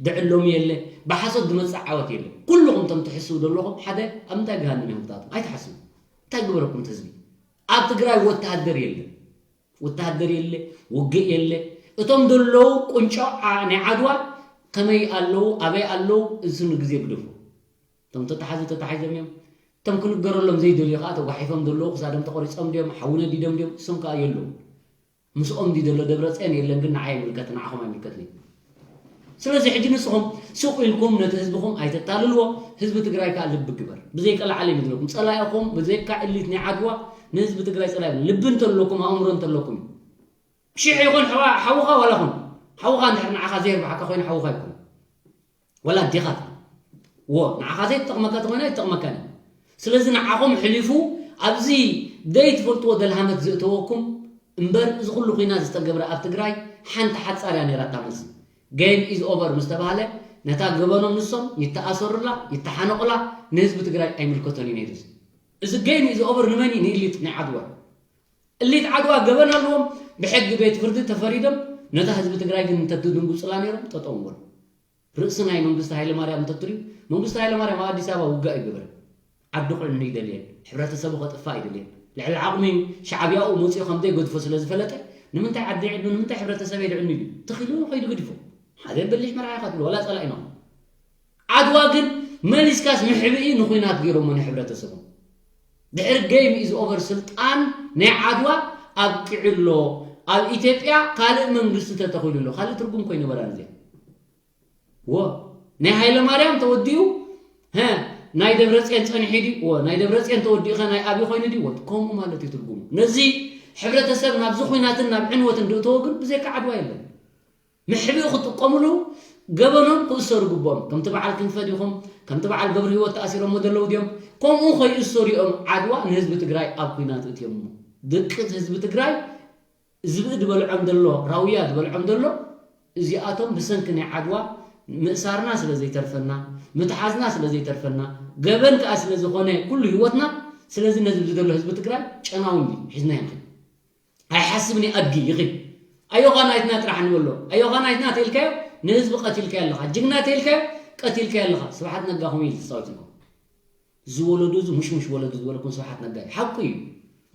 ዝዕለሙ የለ፣ ብሓሶት ዝመጽእ ዓወት የለ። ኩልኹም እቶም ትሕስቡ ዘለኹም ሓደ ኣብ ምንታይ ገሃነም ኢኹም ትኣትዉ? ኣይትሓስቡ። እንታይ ግበረኩም እቲ ህዝቢ? ኣብ ትግራይ ወተሃደር የለ፣ ወተሃደር የለ፣ ውግእ የለ። እቶም ዘለዉ ቁንጮ ዓ- ናይ ዓድዋ ከመይ ኣለዉ ኣበይ ኣለዉ እዚ ንግዜ ግደፎ። እቶም ተታሓዙ ተታሒዞም እዮም። እቶም ክንገረሎም ዘይደልዩ ከዓ ተጓሒፎም ዘለዉ ክሳዶም ተቆሪፆም ድዮም ሓዊ ነዲዶም ድዮም እሶም ከዓ የለዉ። ምስኦም ድዩ ዘሎ ደብረፅዮን የለን ግን ንዓይ ይምልከት ንዓኹም ኣይምልከትን እዩ። ስለዚ ሕጂ ንስኹም ሱቕ ኢልኩም ነቲ ህዝብኹም ኣይተታልልዎ። ህዝቢ ትግራይ ከዓ ልቢ ግበር። ብዘይቀላዓለ እዩ ዝብለኩም ፀላኢኹም ብዘይካ እሊት ናይ ዓድዋ ንህዝቢ ትግራይ ፀላኢ ልቢ እንተለኩም ኣእምሮ እንተለኩም እዩ። ሽሕ ይኹን ሓውኻ ዋላ ኹን ሓውኻ እንድሕር ንዓኻ ዘይርብሓካ ኮይኑ ሓውኻ ይኮን ዋላ ኣዴኻ ወ ንዓኻ ዘይትጠቕመካ ተኾይና ኣይትጠቕመካን እዩ ስለዚ ንዓኹም ሕሊፉ ኣብዚ ዘይትፈልጥዎ ደልሃመት ዝእተወኩም እምበር እዚ ኩሉ ኩናት ዝተገብረ ኣብ ትግራይ ሓንቲ ሓፃር እያ ነይራ እታ መልሲ game is over ምስ ተባሃለ ነታ ገበኖም ንሶም ይተኣሰሩላ ይተሓነቑላ ንህዝቢ ትግራይ ኣይምልከቶን እዩ ነይሩ እዚ game is over ንመን እዩ ንኢሊት ናይ ዓድዋ እሊት ዓድዋ ገበን ኣለዎም ብሕጊ ቤት ፍርዲ ተፈሪዶም ነታ ህዝቢ ትግራይ ግን እንተትድንጉፅላ ነይሮም ጠጠው ምበሉ ርእሲ ናይ መንግስቲ ሃይለማርያም እንተትሪኡ መንግስቲ ሃይለማርያም ኣብ ኣዲስ ኣበባ ውጋእ ይገበረ ዓዲ ክዕኑ ይደልየን ሕብረተሰቡ ከጥፋ ይደልየን ልዕሊ ዓቕሚ ሻዕብያኡ መፅኡ ከም ዘይገድፎ ስለ ዝፈለጠ ንምንታይ ዓዲ ይዕኑ ንምንታይ ሕብረተሰብ ይድዕኑ ኢሉ ተኺሉ ከይዱ ገዲፎ ሓደ በሊሕ መርዓ ኢኻ ትብሎ ዋላ ፀላኢና ዓድዋ ግን መሊስካስ ምሕብኢ ንኹናት ገይሮሞ ንሕብረተሰቦም ድሕሪ game is over ስልጣን ናይ ዓድዋ ኣብቂዑ ኣሎ ኣብ ኢትዮጵያ ካልእ መንግስቲ ተተኺሉ ኣሎ ካልእ ትርጉም ኮይነበራን እዚኣ ወ ናይ ሃይለ ማርያም ተወዲኡ ሀ ናይ ደብረፅዮን ፀኒሑ ድዩ ወ ናይ ደብረፅዮን ተወዲኡ ኸ ናይ ኣብይ ኮይኑ ድዩ ወ ከምኡ ማለት እዩ ትርጉሙ ነዚ ሕብረተሰብ ናብዚ ኹናትን ናብ ዕንወትን ድእተዎ ግን ብዘይካ ዓድዋ የለን ምሕብኢ ክጥቀምሉ ገበኖም ክእሰሩ ግብኦም። ከምቲ በዓል ክንፈ ዲኹም? ከምቲ በዓል ገብረሂወት ተኣሲሮሞ ዘለዉ ድዮም? ከምኡ ከይእሰሩ እዮም ዓድዋ ንህዝቢ ትግራይ ኣብ ኲናት እትዮሞ። ድቅት ህዝቢ ትግራይ ዝብኢ ዝበልዖም ዘሎ፣ ራውያ ዝበልዖም ዘሎ እዚኣቶም ብሰንኪ ናይ ዓድዋ ምእሳርና ስለ ዘይተርፈና፣ ምትሓዝና ስለ ዘይተርፈና፣ ገበን ከኣ ስለ ዝኾነ ኩሉ ህይወትና፣ ስለዚ ነዚ ኣብዚ ዘሎ ህዝቢ ትግራይ ጨናዊ እንዲ ሒዝናዮ ንኸይድ። ኣይሓስብን እዩ ኣድጊ ይኺድ ኣዮኻ ናይትና ጥራሕ ንበሎ ኣዮኻ ናይትና ተኢልካዮ ንህዝቢ ቀቲልካዮ ኣለኻ ጅግና ተኢልካዮ ቀቲልካዮ ኣለኻ ስብሓት ነጋ ከምኡ ኢሉ ተፃዊትልኩም እዚ ወለዶ እዚ ሙሽሙሽ ወለዶ ዝበለኩም ስብሓት ነጋ እዩ ሓቁ እዩ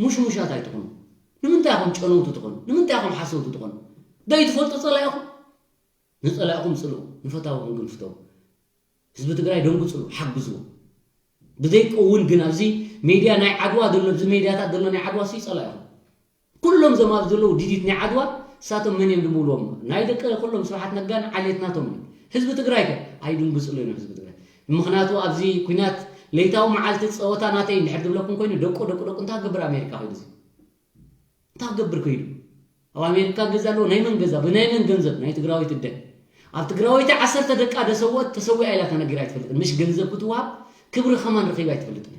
ሙሽሙሻት ኣይትኹኑ ንምንታይ ኢኹም ጨነውቲ ትኾኑ ንምንታይ ኢኹም ሓሰውቲ ትኾኑ ዶ ይትፈልጡ ፀላኢኹም ንፀላኢኹም ፅልኡ ንፈታውኹም ግን ፍተው ህዝቢ ትግራይ ደንጉፅሉ ሓግዝዎ ብዘይቀውን ግን ኣብዚ ሜድያ ናይ ዓድዋ ዘሎ ኣብዚ ሜድያታት ዘሎ ናይ ዓድዋ ሲ ፀላኢኹም ኩሎም ዞም ኣብ ዘለዉ ዲዲት ናይ ዓድዋ እሳቶም መን እዮም ድምብልዎም ናይ ደቂ ኩሎም ስብሓት ነጋን ዓሌት ናቶም እዩ ህዝቢ ትግራይ ከ ኣይድንግፅሉ እዮም ህዝቢ ትግራይ ምኽንያቱ ኣብዚ ኩናት ለይታዊ መዓልቲ ጸወታ ናተይ እንድሕር ዝብለኩም ኮይኑ ደቁ ደቁ ደቁ እንታይ ክገብር ኣሜሪካ ከይዱ እዚ እንታይ ክገብር ከይዱ ኣብ ኣሜሪካ ገዛ ኣለዎ ናይ መን ገዛ ብናይ መን ገንዘብ ናይ ትግራወይቲ እደ ኣብ ትግራወይቲ ዓሰርተ ደቃ ደሰወት ተሰዊኣ ኢላ ተነጊራ ኣይትፈልጥን ምሽ ገንዘብ ክትወሃብ ክብሪ ከማን ረኺባ ኣይትፈልጥን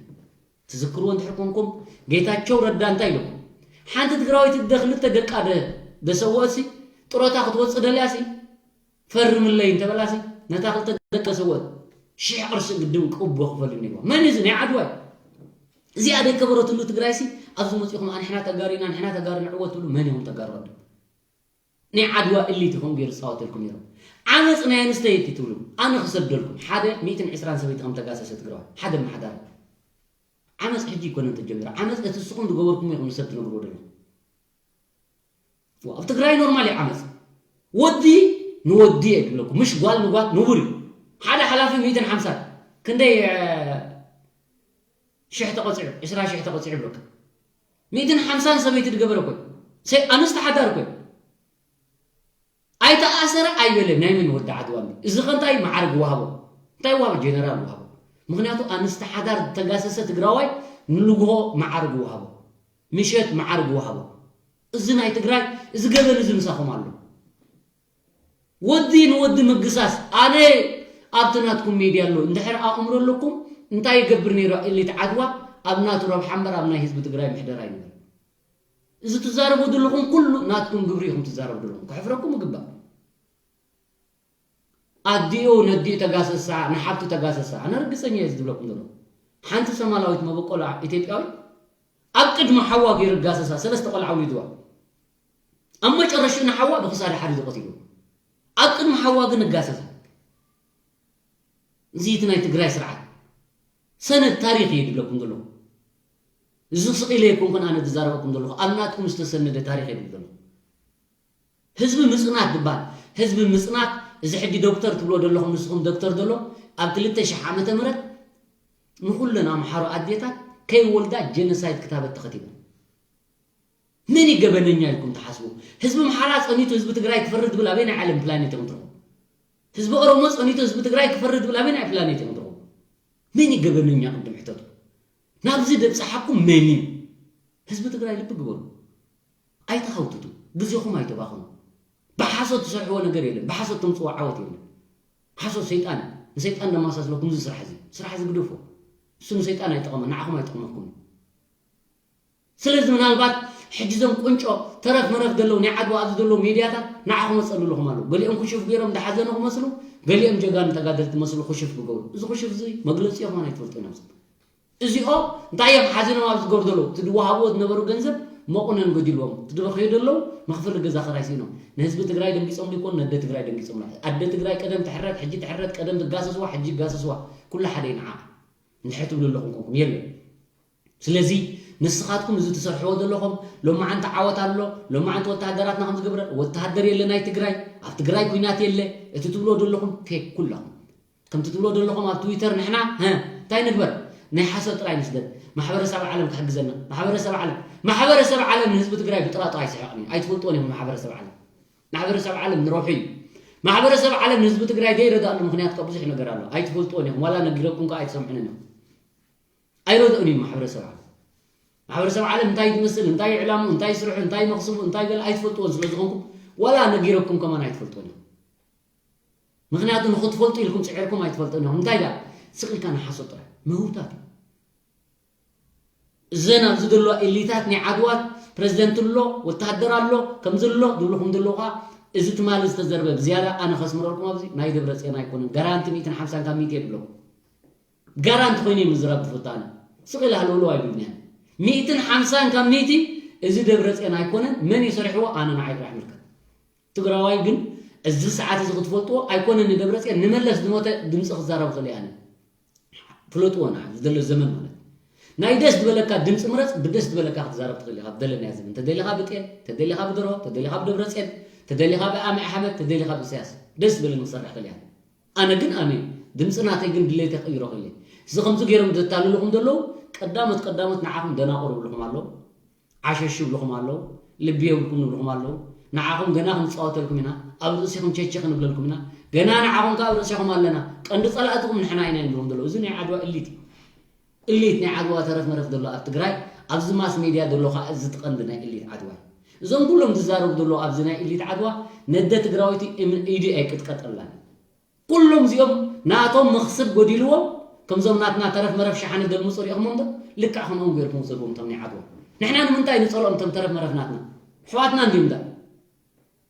ትዝክርዎ እንድሕር ኮንኩም ጌታቸው ረዳ እንታይ ኢልኩም ሓንቲ ትግራወይቲ እደ ክልተ ደቃ ደሰወት ሲ ጥሮታ ክትወፅእ ደልያ ሲ ፈርምለይ እንተበላሲ ነታ ክልተ ደቂ ሰወት ሽሕ ቅርሺ ግድን ቅቦ ክፈሉ ነይርዋ መን እዚ ናይ ዓድዋይ እዚኣ ደይ ከበረትሉ ትግራይሲ ኣብዚ መፂኹም ኣንሕና ተጋሪና ኣንሕና ተጋሪ ንዕወት ትብሉ መን ኢኹም ተጋሩ ቅድም ናይ ዓድዋ እሊት ኢኹም ገይሩ ዝፃወተልኩም ነይሮም ዓመፅ ናይ ኣንስተይቲ ትብሉ ኣነ ክሰደልኩም ሓደ ሚእትን ዕስራን ሰበይቲ ከም ተጋሰሰ ትግራዋይ ሓደ መሓዳር ዓመፅ ሕጂ ይኮነን ተጀሚሩ ዓመፅ እቲ ንስኹም ዝገበርኩም ኢኹም ንሰብ ትነግርዎ ዘለኹም ኣብ ትግራይ ኖርማል እዩ ዓመፅ ወዲ ንወዲ እየ ዝብለኩም ምሽ ጓል ንጓል ንቡር እዩ ሓደ ሓላፊ ሚእትን ሓምሳን ክንደይ ሽሕ ተቐፂዑ ዕስራ ሽሕ ተቐፂዑ ይብለካ ሚእትን ሓምሳን ሰበይቲ ዝገበረ ኮይ ኣንስቲ ሓዳር ኮይ ኣይተኣሰረ ኣይበለ ናይ መን ወዲ ዓድዋ እዚ ከ እንታይ መዓርግ ወሃቦ እንታይ ወሃቦ ጀነራል ወሃቦ ምክንያቱ ኣንስቲ ሓዳር ዝተጋሰሰ ትግራዋይ ንልግሆ መዓርግ ወሃቦ ምሸት መዓርግ ወሃቦ እዚ ናይ ትግራይ እዚ ገበን እዚ ምሳኹም ኣሎ ወዲ ንወዲ ምግሳስ ኣነ ኣብቲ ናትኩም ሚድያ ኣሎ እንድሕር ኣእምሮ ኣለኩም እንታይ ይገብር ነይሩ እሊት ዓድዋ ኣብ ናቱ ረብሓ እምበር ኣብ ናይ ህዝቢ ትግራይ ምሕደራ ይንበር እዚ ትዛረቡ ዘለኹም ኩሉ ናትኩም ግብሪ ኢኹም ትዛረቡ ዘለኹም ክሕፍረኩም ይግባእ ኣዲኡ ነዲኡ ተጋሰሳ ንሓብቱ ተጋሰሳ ኣነ ርግፀኛ እየ ዝብለኩም ዘሎ ሓንቲ ሰማላዊት መበቆላ ኢትዮጵያዊ ኣብ ቅድሚ ሓዋ ገይሩ ጋሰሳ ሰለስተ ቆልዓ ውሊድዋ ኣብ መጨረሽኡ ንሓዋ ብክሳዳ ሓሪዱ ቀቲሉ ኣብ ቅድሚ ሓዋ ግን እጋሰሳ እዚ እቲ ናይ ትግራይ ስርዓት ሰነድ ታሪክ እየ ዝብለኩም ዘለኹ እዚ ስቕ ኢለ ኣይኮንኩን ኣነ ዝዛረበኩም ዘለኹ ኣብ ናትኩም ዝተሰነደ ታሪክ እየ ዝብል ዘለኹ ህዝቢ ምፅናት ዝበሃል ህዝቢ ምፅናት እዚ ሕጂ ዶክተር ትብሎ ዘለኹም ንስኹም ዶክተር ዘሎ ኣብ ክልተ ሽሕ ዓመተ ምህረት ንኩለን ኣምሓሩ ኣዴታት ከይወልዳ ጀኖሳይድ ክታበት ተኸቲቡ መን ገበነኛ ኢልኩም ትሓስቡ ህዝቢ ኣምሓራ ፀኒቱ ህዝቢ ትግራይ ክፈርድ ዝብል ኣበይ ናይ ዓለም ፕላኔት ኢኹም ትረኽቡ ህዝቢ ኦሮሞ ፀኒቱ ህዝቢ ትግራይ ክፈርድ ዝብል ኣበይ ናይ ፕላኔት ኢኹም ትረኽቡ መን ገበነኛ ቅድም ሕተቱ ናብዚ ደብፅሓኩም መን እዩ ህዝቢ ትግራይ ልቢ ግበሩ ኣይተሃውትቱ ግዜኹም ኣይተባኽኑ ብሓሶት ትሰርሕዎ ነገር የለን ብሓሶት ተምፅዎ ዓወት የለን ሓሶት ሰይጣን ንሰይጣን ደማሳስለኩም እዚ ስራሕ እዚ ስራሕ እዚ ግደፎ እሱ ንሰይጣን ኣይጠቐመ ንዓኹም ኣይጠቕመኩም ስለዚ ምናልባት ሕጂ ዞም ቁንጮ ተረፍ መረፍ ዘለዉ ናይ ዓድዋ ኣብዚ ዘለዉ ሜድያታት ንዓኹም መፀሉ ኣለኹም ኣለዉ ገሊኦም ኩሽፍ ገይሮም ዝሓዘኑ ክመስሉ ገሊኦም ጀጋኑ ተጋደልቲ መስሉ ኩሽፍ ክገብሩ እዚ ኩሽፍ እዚ መግለፂ ይኹም ኣይትፈልጡ ኢና እዚኦም እንታይ እዮም ሓዚኖም ኣብ ዝገብሩ ዘለዉ እቲ ዝወሃብዎ ዝነበሩ ገንዘብ መቑነን ጎዲልዎም እቲ ዝበኽዩ ዘለዉ መኽፈሊ ገዛ ክራይ ስኢኖም ንህዝቢ ትግራይ ደንጊፆም ሊኮን ነደ ትግራይ ደንጊፆም ኣደ ትግራይ ቀደም ትሕረድ ሕጂ ትሕረድ ቀደም ዝጋሰስዋ ሕጂ ይጋሰስዋ ኩሉ ሓደ ይንዓ እንድሕር ትብሉ ኣለኹም ኮንኩም የለን ስለዚ ንስኻትኩም እዚ ትሰርሕዎ ዘለኹም ሎማዓንቲ ዓወት ኣሎ ሎማዓንቲ ወተሃደራትና ከም ዝገብረ ወተሃደር የለ ናይ ትግራይ ኣብ ትግራይ ኩናት የለ እቲ ትብሎ ዘለኹም ፌክ ኩላኹም ከምቲ ትብሎ ዘለኹም ኣብ ትዊተር ንሕና እንታይ ንግበር ናይ ሓሶት ጥራይ ንስደድ ማሕበረሰብ ዓለም ክሕግዘና ማሕበረሰብ ዓለም ማሕበረሰብ ዓለም ንህዝቢ ትግራይ ብጥራጡ ኣይስሕቕን እዩ ኣይትፈልጥዎን ኢኹም ማሕበረሰብ ዓለም ማሕበረሰብ ዓለም ንረውሒ እዩ ማሕበረሰብ ዓለም ንህዝቢ ትግራይ ዘይረዳእሉ ምክንያት ካብ ብዙሕ ነገር ኣሎ ኣይትፈልጥዎን ኢኹም ዋላ ነጊረኩም ከዓ ኣይትሰምዑንን ኢኹም ኣይረድኡን እዩ ማሕበረሰብ ዓለም ማሕበረሰብ ዓለም እንታይ ትመስል እንታይ ዕላሙ እንታይ ስርሑ እንታይ መክስቡ እንታይ ገለ ኣይትፈልጥዎን ስለ ዝኾንኩም ዋላ ነጊረኩም ከማን ኣይትፈልጥዎን ኢኹም ምክንያቱ ንክትፈልጡ ኢልኩም ፅዒርኩም ኣይትፈልጡን ኢኹም እንታይ ዳ ስቕ ኢልካ ንሓሶ ጥራሕ ምህውታት እዩ እዘን ኣብዚ ዘለዋ ኤሊታት ናይ ዓድዋት ፕሬዚደንት ኣሎ ወተሃደር ኣሎ ከምዚ ኣሎ ዝብልኹም ዘለዉ ከዓ እዚ ትማሊ ዝተዘርበ ብዝያዳ ኣነ ከስምረልኩም ኣብዚ ናይ ደብረፅዮን ኣይኮነን ጋራንቲ ሚእትን ሓምሳን ካብ ሚእቲ የብለኩም ጋራንቲ ኮይኑ እዩ ምዝራብ ዝፈቱ ኣነ ስቕ ኢለ ሃለውለው ኣይብልንያ ሚእትን ሓምሳን ካብ ሚእቲ እዚ ደብረፅዮን ኣይኮነን መን እዩ ሰሪሕዎ ኣነ ንዓይ ጥራሕ ምልከት ትግራዋይ ግን እዚ ሰዓት እዚ ክትፈልጥዎ ኣይኮነን ንደብረፅዮን ንመለስ ዝሞተ ድምፂ ክዛረብ ክእል ኣነ ፍለጥዎ ና ዝደሎ ዘመን ማለት ናይ ደስ ዝበለካ ድምፂ ምረፅ ብደስ ዝበለካ ክትዛረብ ትኽእል ኢኻ ብደለናያ ዘመን ተደሊኻ ብጤል ተደሊኻ ብደሮ ተደሊኻ ብደብረፅዮን ተደሊኻ ብኣሚ ኣሕመድ ተደሊኻ ብእሰያስ ደስ ዝበለኒ ክሰርሕ ክእል ኣነ ኣነ ግን ኣነ ድምፂ ናተይ ግን ድሌተ ክቕይሮ ክእል እዚ ከምዚ ገይሮም ዘታልልኹም ዘለዉ ቀዳሞት ቀዳሞት ንዓኹም ደናቑር ይብልኹም ኣለዉ ዓሸሽ ይብልኹም ኣለዉ ልቢ የብልኩም ይብልኹም ኣለዉ ንዓኹም ገና ክንጻወተልኩም ኢና፣ ኣብ ርእሲኹም ቸቸ ክንብለልኩም ኢና፣ ገና ንዓኹም ከኣ ኣብ ርእሲኹም ኣለና፣ ቀንዲ ጸላእትኹም ንሕና ኢና ንብሎም ዘለዉ። እዚ ናይ ዓድዋ እሊት እዩ። እሊት ናይ ዓድዋ ተረፍ መረፍ ዘሎ ኣብ ትግራይ፣ ኣብዚ ማስ ሜድያ ዘሎ ከኣ እዚ እቲ ቀንዲ ናይ እሊት ዓድዋ እዩ። እዞም ኩሎም ዝዛረቡ ዘለዉ ኣብዚ ናይ እሊት ዓድዋ፣ ነደ ትግራወይቲ እም-፣ ኢዱ ኣይቅጥቀጠላን። ኩሎም እዚኦም ናቶም መኽስብ ጎዲልዎም፣ ከምዞም ናትና ተረፍ መረፍ ሸሓነ ደልምጹ ሪእኹሞም ዶ? ልክዕ ከምኦም ገይርኩም ውሰድዎም እቶም ናይ ዓድዋ። ንሕና ንምንታይ ንጸልኦም እቶም ተረፍ መረፍ ናትና? ኣሕዋትና እንድዮም ዳኣ።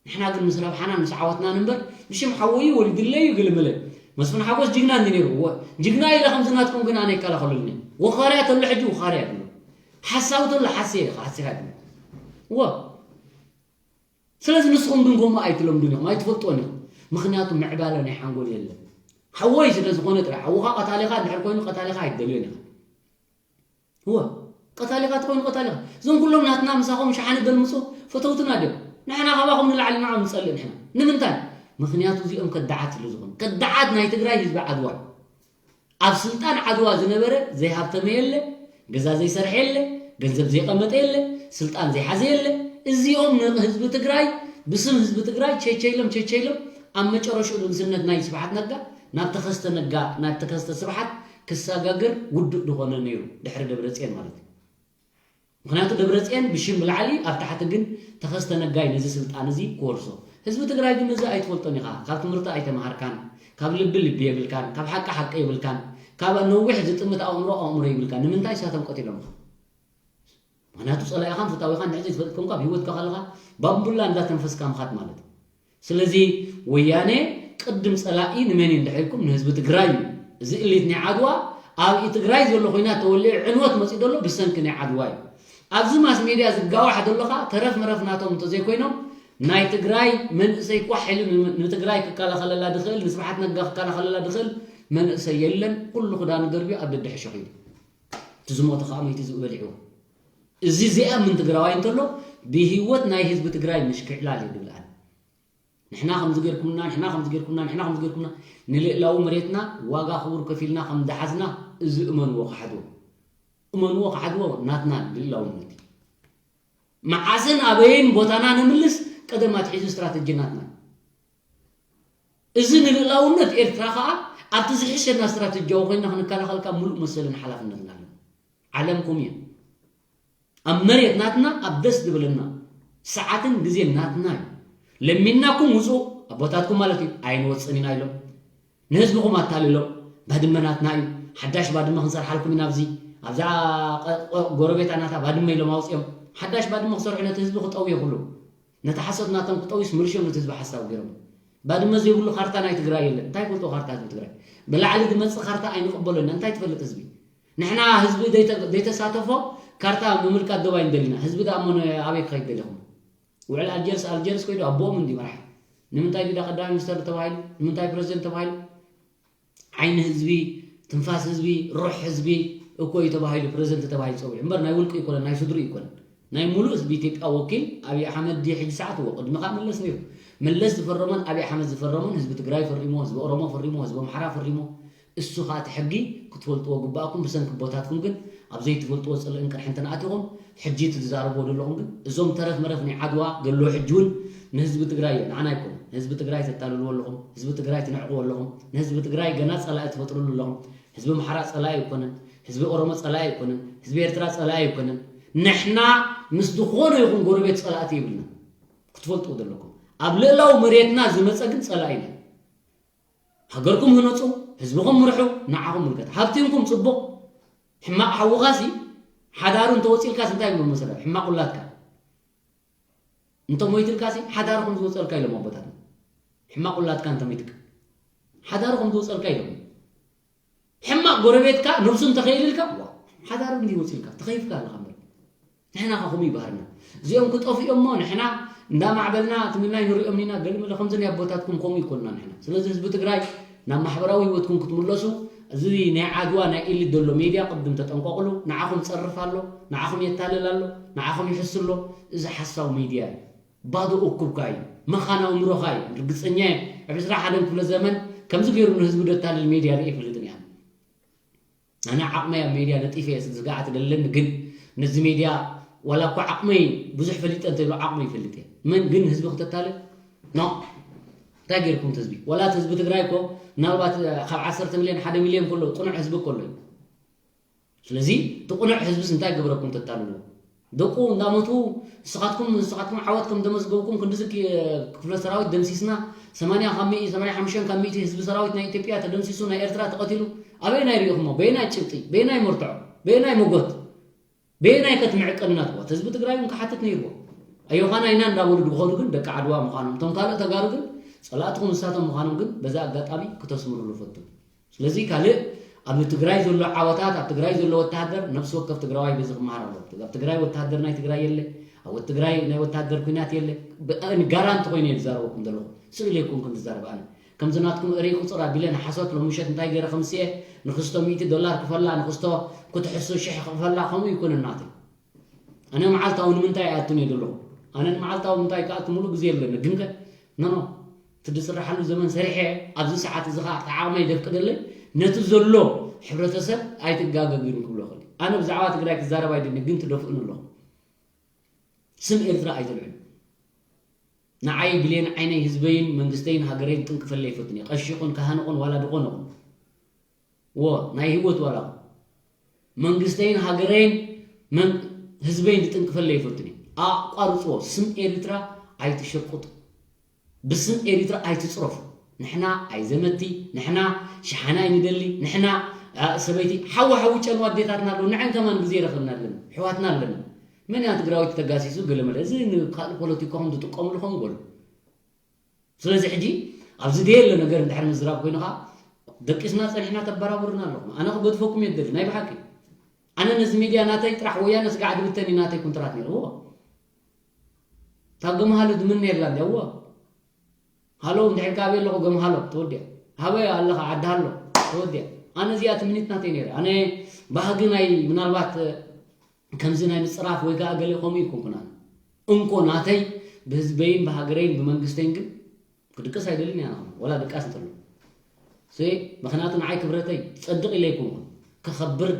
ንሕና ግን ምስ ረብሓናን ምስ ዓወትናን እምበር፣ ብሽም ሓወዩ ወሊድለዩ ገለመለ። መስፍን ሓጎስ ጅግና እንዲ ነይሩ። ወ-፣ ጅግና ኢለ ከምዚ ናትኩም ግን ኣነ ይከላኸለልኒ። ወኻርያ ተሎ ሕጂ ወኻርያ ድሎ። ሓሳዊ ተሎ ሓስየ፣ ሓስኻ ድሎ። ወ-፣ ስለዚ ንስኹም ግን ከምኡ ኣይትለምዱን ኢኹም፣ ኣይትፈልጥዎን ኢኹም። ምኽንያቱ ምዕባለ ናይ ሓንጎል የለን። ሓወይ ስለ ዝኾነ ጥራይ፣ ሓውኻ ቀታሊኻ እንድሕር ኮይኑ ቀታሊኻ ኣይትደልዮን ኢኻ። እወ፣ ቀታሊኻ ተኾይኑ ቀታሊኻ። እዞም ኩሎም ናትና ምሳኹም ሸሓነ ደልምጹ ፈተውትና ድዮም? ንሕና ካባኹም ንላዕሊ ንዖም ንጸልእ ንሕና። ንምንታይ? ምኽንያቱ እዚኦም ከዳዓት ስለ ዝኾኑ። ከዳዓት ናይ ትግራይ ህዝቢ ዓድዋ እዩ። ኣብ ስልጣን ዓድዋ ዝነበረ ዘይሃብተመ የለ፣ ገዛ ዘይሰርሐ የለ፣ ገንዘብ ዘይቐመጠ የለ፣ ስልጣን ዘይሓዘ የለ። እዚኦም ንህዝቢ ትግራይ፣ ብስም ህዝቢ ትግራይ ቸቸ ኢሎም፣ ቸቸ ኢሎም፣ ኣብ መጨረሽኡ ንግስነት ናይ ስብሓት ነጋ ናብ ተኸስተ ነጋ፣ ናብ ተኸስተ ስብሓት ክሰጋገር ውዱእ ዝኾነ ነይሩ፣ ድሕሪ ደብረጽዮን ማለት እዩ። ምኽንያቱ ደብረጽዮን ብሽም ብላዕሊ፣ ኣብ ታሕቲ ግን ተኸስተ ነጋይ ነዚ ስልጣን እዚ ክወርሶ። ህዝቢ ትግራይ ግን ነዚ ኣይትፈልጦን ኢኻ። ካብ ትምህርቲ ኣይተምሃርካን፣ ካብ ልቢ ልቢ የብልካን፣ ካብ ሓቂ ሓቂ የብልካን፣ ካብ ነዊሕ ዝጥምት ኣእምሮ ኣእምሮ የብልካን። ንምንታይ እሳቶም ቀቲሎምኻ? ምኽንያቱ ጸላኢኻን ፍታዊኻን ንሕዚ ትፈልጥ ኮንካ፣ ኣብ ህይወትካ ከለኻ ባምቡላ እንዳተንፈስካ ምኻድ ማለት እዩ። ስለዚ ወያነ ቅድም ጸላኢ ንመን እዩ እንድሕር ኢልኩም፣ ንህዝቢ ትግራይ እዩ። እዚ እሊት ናይ ዓድዋ ኣብ ትግራይ ዘሎ ኮይና ተወሊዑ ዕንወት መጺኡ ዘሎ ብሰንኪ ናይ ዓድዋ እዩ። ኣብዚ ማስ ሜድያ ዝጋዋሕ ዘሎ ኸኣ ተረፍ መረፍ ናቶም እንተዘይኮይኖም ናይ ትግራይ መንእሰይ ኳሕ ኢሉ ን-፣ ንትግራይ ክከላኸለላ ዝኽእል፣ ንስብሓት ነጋ ክከላኸለላ ዝኽእል መንእሰይ የለን። ኩሉ ክዳኑ ደርብዩ ኣብ ደድሕሾ ኺዱ። እቲ ዝሞተ ኸኣ መይቱ ዝኡ በሊዕዎ። እዚ ዚኣምን ትግራዋይ እንተሎ ብህይወት ናይ ህዝቢ ትግራይ ምሽክዕላል እዩ ዝብል ኣነ። ንሕና ከምዚ ጌርኩምና፣ ንሕና ከምዚ ጌርኩምና፣ ንሕና ከምዚ ጌርኩምና፣ ንልእላዊ መሬትና ዋጋ ክቡር ከፊልና ከም ዝሓዝና እዚ እመንዎ ክሓድዎ። እመንዎ ክሓድዎ ናትና ልእላውነት እዩ። መዓስን ኣበይን ቦታና ንምልስ ቀደም ኣትሒዙ ስትራተጂ ናትና እዩ። እዚ ንልእላውነት ኤርትራ ኸኣ ኣብቲ ዝሕሸና ስትራተጂያዊ ኮይና ክንከላኸል ካብ ሙሉእ መሰልን ሓላፍነትን ኣለና። ዓለምኩም እየ። ኣብ መሬት ናትና ኣብ ደስ ዝብለና ሰዓትን ግዜን ናትና እዩ። ለሚንናኩም ውጹ ኣቦታትኩም ማለት እዩ። ኣይንወጽን ኢና ኢሎም ንህዝብኹም ኣታሊሎም። ባድመ ናትና እዩ። ሓዳሽ ባድመ ክንሰርሓልኩም ኢና ኣብዚ ኣብዛ ቀ-፣ ቀ-፣ ጎረቤት ኣናታ ባድመ ኢሎም ኣውጽኦም። ሓዳሽ ባድመ ክሰርሑ ነቲ ህዝቢ ክጠውዩ ኩሉ ነቲ ሓሶት ናቶም ክጠውዩስ ምልሾም ነቲ ህዝቢ ሓሳብ ገይሮም። ባድመ ዘይብሉ ካርታ ናይ ትግራይ የለን። እንታይ ፈልጦ ካርታ ህዝቢ ትግራይ? ብላዕሊ ዝመጽእ ካርታ ኣይንቕበሎን ኢና። እንታይ ትፈልጥ ህዝቢ? ንሕና ህዝቢ ዘይተ-፣ ዘይተሳተፎ ካርታ ምምልካት ዶብ ኣይንደሊና። ህዝቢ ደኣ እሞ ን-፣ ኣበይ ክኸይድ ደሊኹም? ውዕል ኣልጀርስ፣ ኣልጀርስ ኮይዱ ኣቦኦም እንዲ መራሕ። ንምንታይ ዲዳ ቀዳማይ ሚኒስተር ተባሂሉ? ንምንታይ ፕረዚደንት ተባሂሉ? ዓይኒ ህዝቢ፣ ትንፋስ ህዝቢ፣ ሩሕ ህዝቢ እኮ እዩ ተባሂሉ፣ ፕረዚደንት ተባሂሉ ጸዊዑ። እምበር ናይ ውልቁ ይኮነን፣ ናይ ስድሩ ይኮነን። ናይ ሙሉእ ህዝቢ ኢትዮጵያ ወኪል ኣብይ ኣሕመድ ድዩ ሕጂ ሰዓት? እዎ፣ ቅድሚ ከኣ መለስ ነይሩ። መለስ ዝፈረሞን ኣብይ ኣሕመድ ዝፈረሞን ህዝቢ ትግራይ ፈሪሞ፣ ህዝቢ ኦሮሞ ፈሪሞ፣ ህዝቢ ኣምሓራ ፈሪሞ። እሱ ከኣ እቲ ሕጊ ክትፈልጥዎ ግባእኩም፣ ብሰንኪ ኣቦታትኩም ግን ኣብ ዘይትፈልጥዎ ጽልእን ቅርሕንትን ኣቲኹም፣ ሕጂ እቲ ትዛረብዎ ዘለኹም ግን እዞም ተረፍ መረፍ ናይ ዓድዋ ዘለዉ ሕጂ እውን ንህዝቢ ትግራይ እዮም፣ ንዓና ኣይኮኑን። ንህዝቢ ትግራይ ተታልልዎ ኣለኹም፣ ህዝቢ ትግራይ ትንዕቕዎ ኣለኹም፣ ንህዝቢ ትግራይ ገና ጸላኢ ትፈጥርሉ ኣለኹም። ህዝቢ ኣምሓራ ጸላኢ ኣይኮነን፣ ህዝቢ ኦሮሞ ጸላኢ ኣይኮነን፣ ህዝቢ ኤርትራ ጸላኢ ኣይኮነን። ንሕና ምስ ዝኾነ ይኹን ጎረቤት ጸላእቲ የብልና። ክትፈልጥዎ ዘለኩም። ኣብ ልእላዊ መሬትና ዝመጸ ግን ጸላኢና እዩ። ሃገርኩም ህነጹ፣ ህዝብኹም ምርሑ፣ ንዓኹም ምልከት። ሃብቲንኩም ጽቡቕ፣ ሕማቕ ሓውኻሲ ሓዳሩ እንተወጺልካስ እንታይ ይብሉ መሰለ? ሕማቕ ውላድካ። እንተ ሞይትልካሲ ሓዳሩ ከም ዝወጸልካ ኢሎም ኣቦታትና። ሕማቕ ውላድካ እንተ ሞይትካ ሓዳሩ ከም ዝወጸልካ ኢሎም። ሕማቕ ጎረቤትካ ነብሱ እንተኸይልልካ፣ ዋ፣ ሓዳሩ እንዲ ወጺልካ፣ ተኸይፍካ ኣለኻ እምበር። ንሕና ኸ ከምኡ ይበሃርና። እዚኦም ክጠፍኡ እዮም እሞ ንሕና እንዳማዕበልና ትምናይ ንሪኦም ኢና፣ ገለመለ ከምዚ ናይ ኣቦታትኩም ከምኡ ይኮንና ንሕና። ስለዚ ህዝቢ ትግራይ ናብ ማሕበራዊ ህይወትኩም ክትምለሱ፣ እዚ ናይ ዓድዋ ናይ ኤሊት ዘሎ ሜድያ ቅድም ተጠንቀቕሉ። ንዓኹም ጸርፍ ኣሎ፣ ንዓኹም የታልል ኣሎ፣ ንዓኹም ይሕስ ኣሎ። እዚ ሓሳዊ ሜድያ እዩ። ባዶ እኩብካ እዩ። መኻን ኣእምሮኻ እዩ። ርግጸኛ እየ፣ ኣብ ዕስራ ሓደን ክፍለ ዘመን ከምዚ ገይሩ ንህዝቡ ደታልል ሜድያ ርኢ ኣይፈልጥን እየ። ኣነ ዓቕመይ ኣብ ሜድያ ነጢፈ እየ፣ ስግኣት ደለኒ፣ ግን ነዚ ሜድያ ዋላ እኳ ዓቕመይ ብዙሕ ፈሊጠ እንተይሉ ዓቕመይ ይፈልጥ እየ። መን ግን ህዝቢ ክተታልል? ኖ። እንታይ ገይርኩም እቲ ህዝቢ? ዋላ እቲ ህዝቢ ትግራይ እኮ ምናልባት ካብ ዓሰርተ ሚልዮን ሓደ ሚልዮን ከሎ ቅኑዕ ህዝቢ ከሎ እዩ። ስለዚ እቲ ቅኑዕ ህዝብስ እንታይ ገበረኩም ተታልሉ? ደቁ እንዳሞቱ ንስኻትኩም ንስኻትኩም ዓወት ከም ደመዝገብኩም ክንድዚ ክፍለ ሰራዊት ደምሲስና ሰማንያ ካብ ሚእቲ ሰማንያ ሓሙሽተ ካብ ሚእቲ ህዝቢ ሰራዊት ናይ ኢትዮጵያ ተደምሲሱ ናይ ኤርትራ ተቐቲሉ ኣበየናይ ሪኢኹሞ? በየናይ ጭብጢ? በየናይ መርትዖ? በየናይ ሞጎት? በየናይ ከትምዕቀንና ትዋ ህዝቢ ትግራይ እውን ክሓትት ነይርዎ። ኣዮኻና ኢና እንዳበሉ ድኾኑ ግን ደቂ ዓድዋ ምዃኖም እቶም ካልእ ተጋሩ ግን ጸላእትኹም ንሳቶም ምዃኖም ግን በዛ ኣጋጣሚ ክተስምሩሉ ፈትኑ። ስለዚ ካልእ ኣብ ትግራይ ዘሎ ዓወታት ኣብ ትግራይ ዘሎ ወተሃደር ነፍሲ ወከፍ ትግራዋይ በዚ ክመሃር ኣለዎ። ኣብ ትግራይ ወተሃደር ናይ ትግራይ የለ፣ ኣብ ትግራይ ናይ ወተሃደር ኩናት የለ። ጋራንቲ ኮይነ እየ ዝዛረበኩም ዘለኹ። ስእሊ የኮንኩን ዝዛረብ ኣነ። ከምዚ ናትኩም እሪ ቁፅር ኣቢለ ንሓሶት ሎምሸት እንታይ ገይረ ከምስየ ንክስቶ ሚእቲ ዶላር ክፈላ ንክስቶ ክትሕሱ ሽሕ ክፈላ ከምኡ ይኮነ ናተይ። ኣነ መዓልታዊ ንምንታይ ኣይኣቱን እየ ዘለኹ? ኣነ ንመዓልታዊ ምንታይ ክኣቱ ሙሉእ ግዜ የለኒ። ግንከ ኖኖ እቲ ዝስራሓሉ ዘመን ሰሪሐ ኣብዚ ሰዓት እዚ ከዓ እቲ ዓቕመይ ዘፍቅደለይ ነቲ ዘሎ ሕብረተሰብ ኣይትጋገግን ክብሎ ክእል። ኣነ ብዛዕባ ትግራይ ክዛረብ ኣይደሊ ግን ትደፍኡን ኣለኹ። ስም ኤርትራ ኣይተልዕሉ። ንዓይ ብሌን ዓይነይ ህዝበይን መንግስተይን ሃገረይን ጥንቅፈለ ይፈትን እየ። ቀሺኹን ካህንኹን ዋላ ድኾንኹን ወ ናይ ህይወት ዋላ መንግስተይን ሃገረይን ህዝበይን ዝጥንቅፈለ ይፈትን እየ። ኣቋርፅዎ። ስም ኤርትራ ኣይትሸቁጡ። ብስም ኤርትራ ኣይትፅረፉ። ንሕና ኣይዘመቲ ንሕና ሸሓና ኣይንደሊ ንሕና ሰበይቲ ሓዊ ሓዊ ጨኑ ኣዴታትና ኣለዉ ንዐን ከማን ግዜ ይረኽብና ኣለና ኣሕዋትና ኣለና። መን እያ ትግራዊት ተጋሲሱ ገለመለ እዚ ንካልእ ፖለቲካኹም ትጥቀምሉ ከም ገሉ። ስለዚ ሕጂ ኣብዚ ደየለ ነገር እንድሕር ምዝራብ ኮይኑ ከዓ ደቂስና ፀኒሕና ተበራብሩና ኣለኹም። ኣነ ክገድፈኩም የደሊ ናይ ብሓቂ ኣነ ነዚ ሚድያ ናተይ ጥራሕ ወያነ ስጋዕ ድብተን እዩ ናተይ ኩንትራት ነይሩ። እዎ ካብ ገምሃሉ ድምን የላ እንዲ እዎ ሃሎ እንድሕር ካብ ኣለኹ ገምሃሎ ተወዲያ ሃበ ኣለኻ ዓዲ ሃሎ ተወዲያ። ኣነ እዚኣ ትምኒት ናተይ ነይረ ኣነ ባህጊ ናይ ምናልባት ከምዚ ናይ ምፅራፍ ወይ ከዓ ገለ ከምኡ ይኮንኩን ኣነ እንኮ ናተይ ብህዝበይን ብሃገረይን ብመንግስተይን ግን ክድቅስ ኣይደልን እያ ንኸም ወላ ድቃስ እንተሎ ሲ ምኽንያቱ ንዓይ ክብረተይ ጸድቕ ኢለ ኣይኮንኩን ክኸብር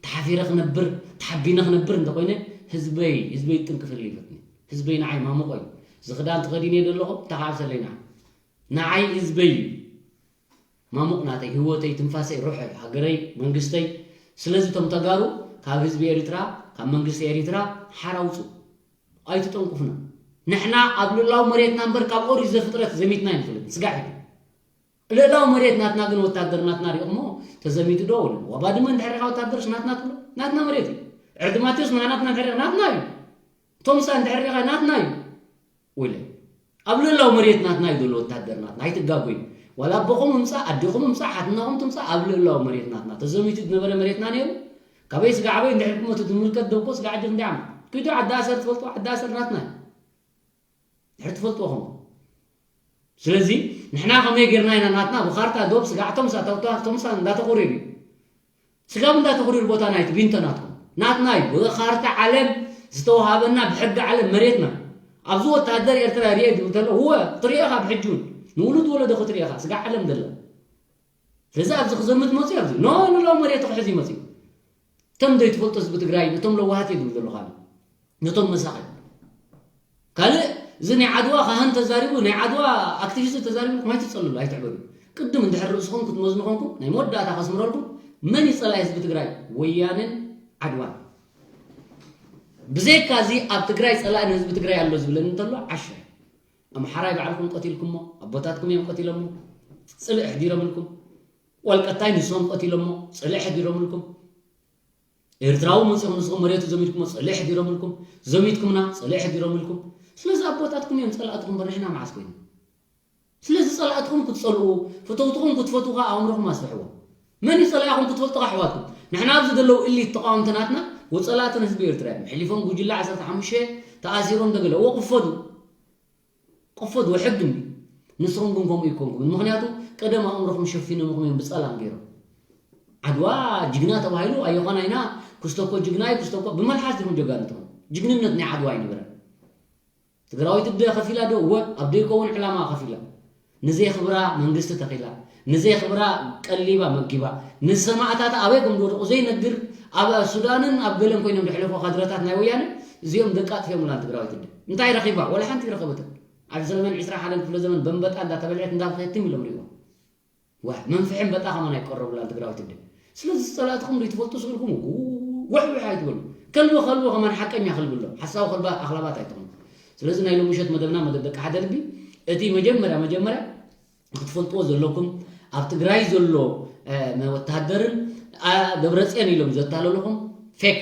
ተሓፊረ ክነብር ተሓቢነ ክነብር እንተኮይነ ህዝበይ ህዝበይ ጥንቅፍል ይፈትኒ ህዝበይ ንዓይ ማሙቆ እዩ ዝኽዳን ተኸዲነ ዘለኹ ተኻዕብሰለይ ንዓ ንዓይ ህዝበይ እዩ ማሙቕ ናተይ ህወተይ ትንፋሰይ ሩሐይ ሃገረይ መንግስተይ ስለዚ እቶም ተጋሩ ካብ ህዝቢ ኤሪትራ ካብ መንግስቲ ኤሪትራ ሓራ ውፁ ኣይትጠንቁፍና ንሕና ኣብ ልላው መሬትና እምበር ካብ ኦሪት ዘፍጥረት ዘሚትና ኣይንፈልጥ ስጋዕ እዩ ልእላው መሬት ናትና ግን ወታደር ናትና ሪኦሞ ተዘሚቱ ዶ ወለ ዋባ ድማ እንድሕር ሪኻ ወታደርስ ናትና ትብሎ ናትና መሬት እዩ ዕርዲ ማቴዎስ ናናትና እንድሕር ናትና እዩ ቶምሳ እንድሕር ሪኻ ናትና እዩ ወለ ኣብ ልእላው መሬት ናትና እዩ ዘሎ ወታደር ናትና ኣይትጋጎዩ ዋላ ኣቦኹም ምምፃእ ኣዴኹም ምምፃእ ሓትናኹም ትምፃእ ኣብ ልእላው መሬት ናትና ተዘሚቱ ዝነበረ መሬትና ነይሩ ካበይ ስጋዕ ኣበይ እንድሕር ድሞ ትምልከት ደኮ ስጋዕ ጅር እንዲዓም ክዱ ዓዲ ኣሰር ትፈልጡ ዓዲ ኣሰር ናትና እዩ ድሕር ትፈልጥዎ ኹም ስለዚ ንሕና ከመይ ጌርና ኢና ናትና ብኻርታ ዶብ ስጋዕቶም ሳተውታ ቶምሳ እንዳተቆሪሩ እዩ ስጋብ እንዳተቆሪሩ ቦታ ናይቲ ቢንቶ ናትኩም ናትና እዩ ብኻርታ ዓለም ዝተወሃበና ብሕጊ ዓለም መሬትና ኣብዚ ወታደር ኤርትራ ሪኤ ድብል ተሎ እወ ክትሪኤኻ ብሕጂ እውን ንውሉድ ወለዶ ክትሪኤኻ ስጋዕ ዓለም ደሎ ስለዚ ኣብዚ ክዘምት መፅኡ ኣብዚ ኖ ንለው መሬት ክሕዝ ይመፅኡ እቶም ዘይትፈልጦ ህዝቢ ትግራይ ነቶም ለዋሃት እየ ዝብል ዘለኹ ኣነ ነቶም መሳኺ ካልእ እዚ ናይ ዓድዋ ካህን ተዛሪቡ ናይ ዓድዋ ኣክቲቪስት ተዛሪቡ ማይ ትፀልሉ ኣይትዕበዱ ቅድም እንድሕር ርእስኹም ክትመዝኑ ኮንኩም ናይ መወዳእታ ከስምረልኩም መን ይፀላኢ ህዝቢ ትግራይ ወያንን ዓድዋን ብዘይካ እዚ ኣብ ትግራይ ፀላኢ ንህዝቢ ትግራይ ኣሎ ዝብለኒ እንተሎ ዓሻ ኣምሓራይ ባዕልኩም ቀቲልኩሞ ኣቦታትኩም እዮም ቀቲሎሞ ፅልእ ኣሕዲሮምልኩም ዋልቀታይ ንሶም ቀቲሎሞ ፅልእ ኣሕዲሮምልኩም ኤርትራዊ መፂኹም ንስኹም መሬቱ ዘሚትኩሞ ፅልእ ኣሕዲሮምልኩም ዘሚትኩምና ፅልእ ኣሕዲሮምልኩም ስለዚ ኣቦታትኩም እዮም ፀላእትኩም በር ንሕና መዓስ ኮይኑ ስለዚ ፀላእትኹም ክትፀልኡ ፈተውትኹም ክትፈትዉ ከዓ ኣእምሮኹም ኣስፍሕዎ መን እዩ ፀላእኹም ክትፈልጡ ኣሕዋትኩም ንሕና ኣብዚ ዘለዉ እሊት ተቃወምቲ ናትና ወፀላእትን ህዝቢ ኤርትራ እዮም ሕሊፎም ጉጅለ ዓሰርተ ሓሙሽተ ተኣሲሮም ተገለ ወቅፈዱ ቅፈድ ወሕግ እንዲ ንስኹም ግን ከምኡ ይኮንኩም ምክንያቱ ቀደም ኣእምሮኹም ሸፊኖምኹም እዮም ብፀላም ገይሮም ዓድዋ ጅግና ተባሂሉ ኣየኾና ኢና ክስተኮ ጅግና እዩ ክስተኮ ብመልሓስ ድኹም ጀጋኑ ትኾኑ ጅግንነት ናይ ዓድዋ ኣይነበረን ትግራዊት ደ ከፊላ ዶ እወ ኣብ ደይኮውን ዕላማ ከፊላ ንዘይ ክብራ መንግስቲ ተኺላ ንዘይ ክብራ ቀሊባ መጊባ ንሰማእታታ ኣበይ ከም ዝወደቑ ዘይነግር ኣብ ሱዳንን ኣብ ገለን ኮይኖም ዘሕለፎ ካድረታት ናይ ወያነ እዚኦም ደቂ ኣጥፊኦምላ ትግራዊት ደ እንታይ ረኺባ? ወላ ሓንቲ ረኸበትን። ኣብ ዘመን ዕስራ ሓደን ክፍለ ዘመን በንበጣ እንዳተበልዐት እንዳብኸየት ትም ኢሎም ሪእዋ። ዋ መንፍሒ በንበጣ ከማን ኣይቀረቡላን ትግራዊት እንደ። ስለዚ ጸላእትኹም ዶ ትፈልጡ ስእልኩም ውሕ ውሕ ኣይትበሉ። ከልቢ ከልቢ ከማን ሓቀኛ ከልቢ ኣሎ። ሓሳዊ ከልባ ኣኽላባት ኣይትኹኑ። ስለዚ ናይ ሎሚ ምሸት መደብና መደብ ደቂ ሓደ ልቢ እቲ መጀመርያ መጀመርያ ክትፈልጥዎ ዘለኩም ኣብ ትግራይ ዘሎ ወታደርን ደብረፅዮን ኢሎም ዘታለሉኹም ፌክ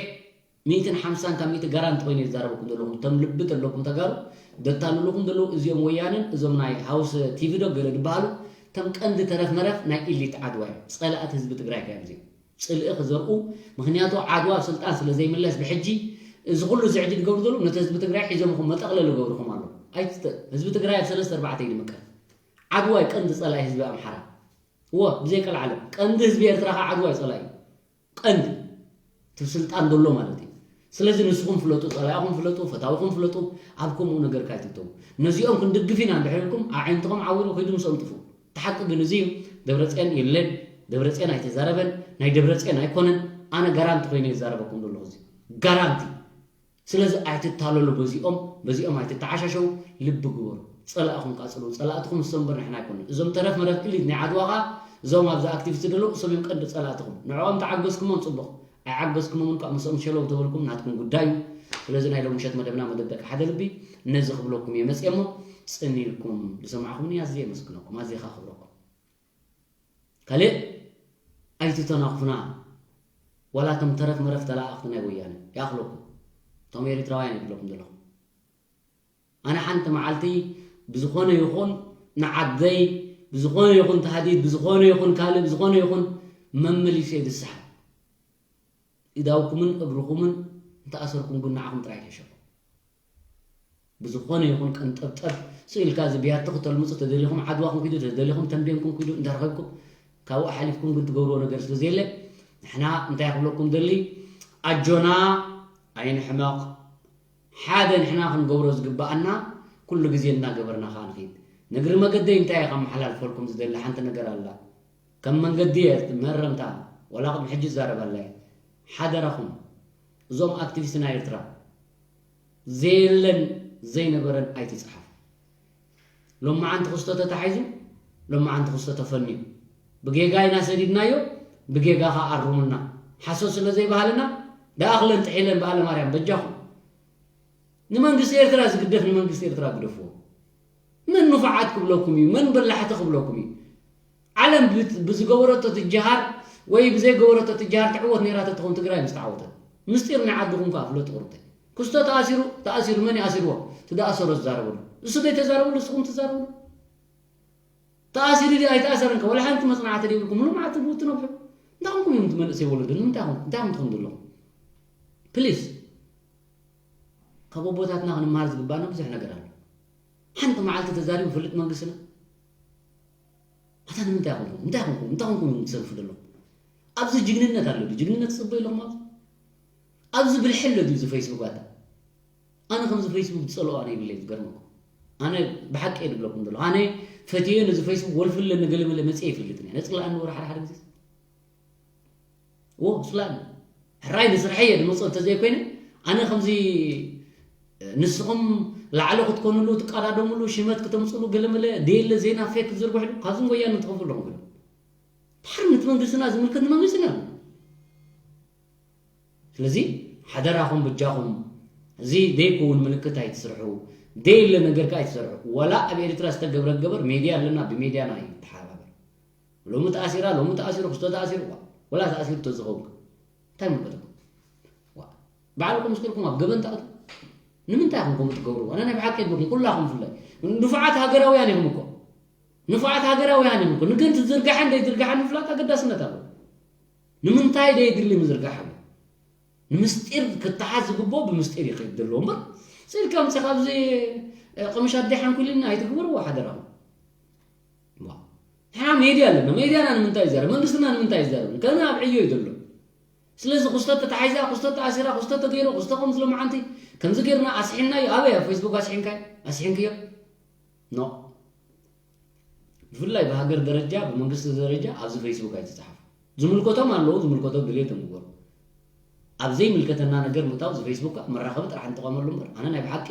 ሚእትን ሓምሳን ካብ ሚእቲ ጋራንቲ ኮይነ ዝዛረበኩም ዘለኹም እቶም ልቢ ዘለኩም ተጋሩ ደታልሉኹም ዘለዉ እዚኦም ወያንን እዞም ናይ ሃውስ ቲቪ ዶ ገለ ዝበሃሉ እቶም ቀንዲ ተረፍ መረፍ ናይ ኢሊት ዓድዋ እዮም። ፀላእቲ ህዝቢ ትግራይ ካዮም እዚኦም ፅልኢ ክዘርኡ ምክንያቱ ዓድዋ ኣብ ስልጣን ስለ ዘይምለስ ብሕጂ እዚ ኩሉ ዝዕዲ ዝገብሩ ዘለዉ ነቲ ህዝቢ ትግራይ ሒዞምኹም መጠቕለሊ ገብርኹም ኣሎ። ኣይትተ ህዝቢ ትግራይ ኣብ ሰለስተ ኣርባዕተ ይድምቀል። ዓድዋ እዩ ቀንዲ ፀላኢ ህዝቢ ኣምሓራ። እወ ብዘይ ቀልዓለም ቀንዲ ህዝቢ ኤርትራ ከዓ ዓድዋ እዩ ፀላኢ። ቀንዲ እቲ ስልጣን ዘሎ ማለት እዩ። ስለዚ ንስኹም ፍለጡ፣ ፀላኢኹም ፍለጡ፣ ፈታዊኹም ፍለጡ፣ ኣብ ከምኡ ነገርካ ኣይትእተዉ። ነዚኦም ክንድግፍ ኢና እንድሕር ኢልኩም ኣዒንትኹም ዓዊሩ ኪዱ ምስኦም ጥፍኡ። እቲ ሓቂ ግን እዚ እዩ። ደብረፅዮን የለን፣ ደብረፅዮን ኣይተዛረበን፣ ናይ ደብረፅዮን ኣይኮነን። ኣነ ጋራንቲ ኮይነ ይዛረበኩም ዘለኹ እዚ ጋራንቲ። ስለዚ ኣይትታለሉ በዚኦም በዚኦም ኣይትተዓሻሸው። ልቢ ግበሩ። ፀላእኹም ቃፅሉ ፀላእትኹም እሶም እምበር ንሕና ኣይኮንን። እዞም ተረፍ መረፍ እሊት ናይ ዓድዋ ኸዓ እዞም ኣብዚ ኣክቲቪስት ዘለዉ እሶም እዮም ቀንዲ ፀላእትኹም። ንዕኦም ተዓገዝኩሞም ፅቡቕ ኣይዓገዝኩሞምን ከዓ ምስኦም ሸለው ተበልኩም ናትኩም ጉዳይ እዩ። ስለዚ ናይ ሎምሸት መደብና መደብ ደቂ ሓደ ልቢ ነዚ ክብለኩም እየ መፅየ እሞ ፅን ኢልኩም ዝሰማዕኹምኒ ኣዝየ የመስግነኩም ኣዝየ ከዓ ክብረኩም። ካልእ ኣይትተናኹፍና ዋላ እቶም ተረፍ መረፍ ተላኣኽቲ ናይ ወያነ ይኣኽለኩም እቶም ኤሪትራውያን ይብለኩም ዘለኹ ኣነ ሓንቲ መዓልቲ ብዝኾነ ይኹን ንዓደይ ብዝኾነ ይኹን ታህዲድ ብዝኾነ ይኹን ካልእ ብዝኾነ ይኹን መመሊሰ ይድስሓ ኢዳውኩምን እግርኹምን እንተኣሰርኩም ግን ንዓኹም ጥራይ ከሸኩም ብዝኾነ ይኹን ቀንጠብጠብ ስኢልካ እዚ ብያቲ ክተልምፁ ተደሊኹም ዓድዋኹም ኪዱ ተደሊኹም ተንቤንኩም ኪዱ እንተረኸብኩም ካብኡ ሓሊፍኩም ግን ትገብርዎ ነገር ስለ ዘየለ ንሕና እንታይ ክብለኩም ደሊ ኣጆና ኣይንሕመቕ ሓደ ንሕና ክንገብሮ ዝግባኣና ኩሉ ግዜ እናገበርና ከዓ ንኺድ ንግሪ መገደይ እንታይ እየ ከመሓላልፈልኩም ዝደሊ ሓንቲ ነገር ኣላ ከም መንገዲ እየ መረምታ ወላ ቅድሚ ሕጂ ዝዛረብ ኣላ እየ ሓደራኹም እዞም ኣክቲቪስት ናይ ኤርትራ ዘየለን ዘይነበረን ኣይትፅሓፉ። ሎማዓንቲ ክስቶ ተታሒዙ ሎማዓንቲ ክስቶ ተፈንዩ። ብጌጋ ኢና ሰዲድናዮ ብጌጋ ኸዓ ኣርሙና። ሓሶት ስለ ዘይበሃልና ደኣ ክለን ጥሒለን በኣለ ማርያም በጃኹም። ንመንግስቲ ኤርትራ ዝግደፍ ንመንግስቲ ኤርትራ ግደፍዎ። መን ንፉዓት ክብለኩም እዩ? መን በላሕቲ ክብለኩም እዩ? ዓለም ብዝገበረቶ ትጀሃር ወይ ብዘይገበረቶ ትጀሃር ትዕወት ነይራ ተትኸውን ትግራይ ምስ ተዓወተት። ምስጢር ናይ ዓድኹም ከዓ ፍለጡ ቁርብተይ። ክስቶ ተኣሲሩ ተኣሲሩ መን ይኣሲርዎ? እቲ ዝኣሰሮ ዝዛረበሉ። እሱ ዘይተዛረበሉ ንስኹም ትዛረብሉ። ተኣሲሩ ድዩ ኣይተኣሰረን ከ ዋላ ሓንቲ መፅናዕቲ ዘይብልኩም ሙሉእ መዓልቲ ብኡ ትነብሑ። እንታይ ኾንኩም እዮም እቲ መንእሰይ ወለዶ? ንምንታይ ኾንኩም? እንታይ ኾንኩም ትኾኑ ዘለኹም? ፕሊስ ካብ ኣቦታትና ክንመሃር ዝግባና ብዙሕ ነገር ኣሎ። ሓንቲ መዓልቲ ተዛሪቡ ይፈልጥ መንግስትና? ኣታ ንምንታይ ኮንኩም እንታይ ኮንኩም እንታይ ኮንኩም እዮም ትሰልፉ ዘለኹም? ኣብዚ ጅግንነት ኣሎ ድዩ? ጅግንነት ትፅበዩ ኣለኹም ኣብዚ? ኣብዚ ብልሒ ኣሎ ድዩ እዚ ፌስቡክ ኣታ? ኣነ ከምዚ ፌስቡክ ዝፀልኦ ኣነ ይብለይ ዝገርመኩም። ኣነ ብሓቂ እየ ዝብለኩም ዘለኹ። ኣነ ፈትየ ነዚ ፌስቡክ ወልፊ ኣለኒ ገለ መለ መፅየ ይፈልጥን እየ። ነፅለኣኒ ወረ ሓደ ሓደ ግዜ። ዎ ስላም ሕራይ ንስርሐይ እየ ዝመፅኦ እንተዘይኮይነ ኣነ ከምዚ ንስኹም ላዕሊ ክትኮኑሉ ትቀዳደሙሉ ሽመት ክተምፅሉ ገለመለ ደየለ ዜና ፌክ ክትዝርግሕሉ ካብዚ ወያነ ትኸፉ ኣለኹም ግን ድሓር ነቲ መንግስትና ዝምልከት ንመንግስትና እዩ ስለዚ ሓደራኹም ብጃኹም እዚ ዘይከውን ምልክት ኣይትስርሑ ደየለ ነገር ከ ኣይትሰርሑ ወላ ኣብ ኤርትራ ዝተገብረ ገበር ሜድያ ኣለና ብሜድያና እዩ ንተሓባበር ሎሚ ተኣሲራ ሎሚ ተኣሲሩ ክስቶ ተኣሲሩ እዋ ወላ ተኣሲሩ ተዝኸውን እንታይ ምልከተኩም ዋ ባዕልኩም ስጢርኩም ኣብ ገበን ተኣቱ ንምንታይ ኢኹም ከምኡ ትገብሩ ኣነ ናይ ብሓቂ የብልኩም ኩላኹም ብፍላይ ንፉዓት ሃገራውያን ኢኹም እኮ ንፉዓት ሃገራውያን ኢኹም እኮ ንግን ትዝርጋሐን ዘይዝርጋሐን ምፍላጥ ኣገዳስነት ኣለዎ ንምንታይ ደየድሊ ምዝርጋሕ ኣሎ ንምስጢር ክተሓዝ ዝግብኦ ብምስጢር ይኸይድ ዘለዎ እምበር ስኢልካ ምፅኻ ኣብዚ ቅምሽ ኣደይ ሓንኩልና ኣይትግበርዎ ሓደራኹም ንሕና ሜድያ ኣለና ሜድያና ንምንታይ ይዛረብ መንግስትና ንምንታይ ይዛረብ ከነ ኣብ ዕዮ እዩ ዘሎ ስለዚ ክስቶ ተታሒዛ ክስቶ ተኣሲራ ክስቶ ተገይሩ ክስቶ ከምዚ ሎማዓንቲ ከምዚ ገይርና ኣስሒንናዮ ኣበይ ኣብ ፌስቡክ ኣስሒንካዮ ኣስሒንክዮ ኖ ብፍላይ ብሃገር ደረጃ ብመንግስቲ ደረጃ ኣብዚ ፌስቡክ ኣይትፅሓፉ ዝምልከቶም ኣለዉ ዝምልከቶም ድሌቶም ይግበሩ ኣብ ዘይምልከተና ነገር ምእታው እዚ ፌስቡክ ከዓ መራኸቢ ጥራሕ ንጥቀመሉ እምበር ኣነ ናይ ብሓቂ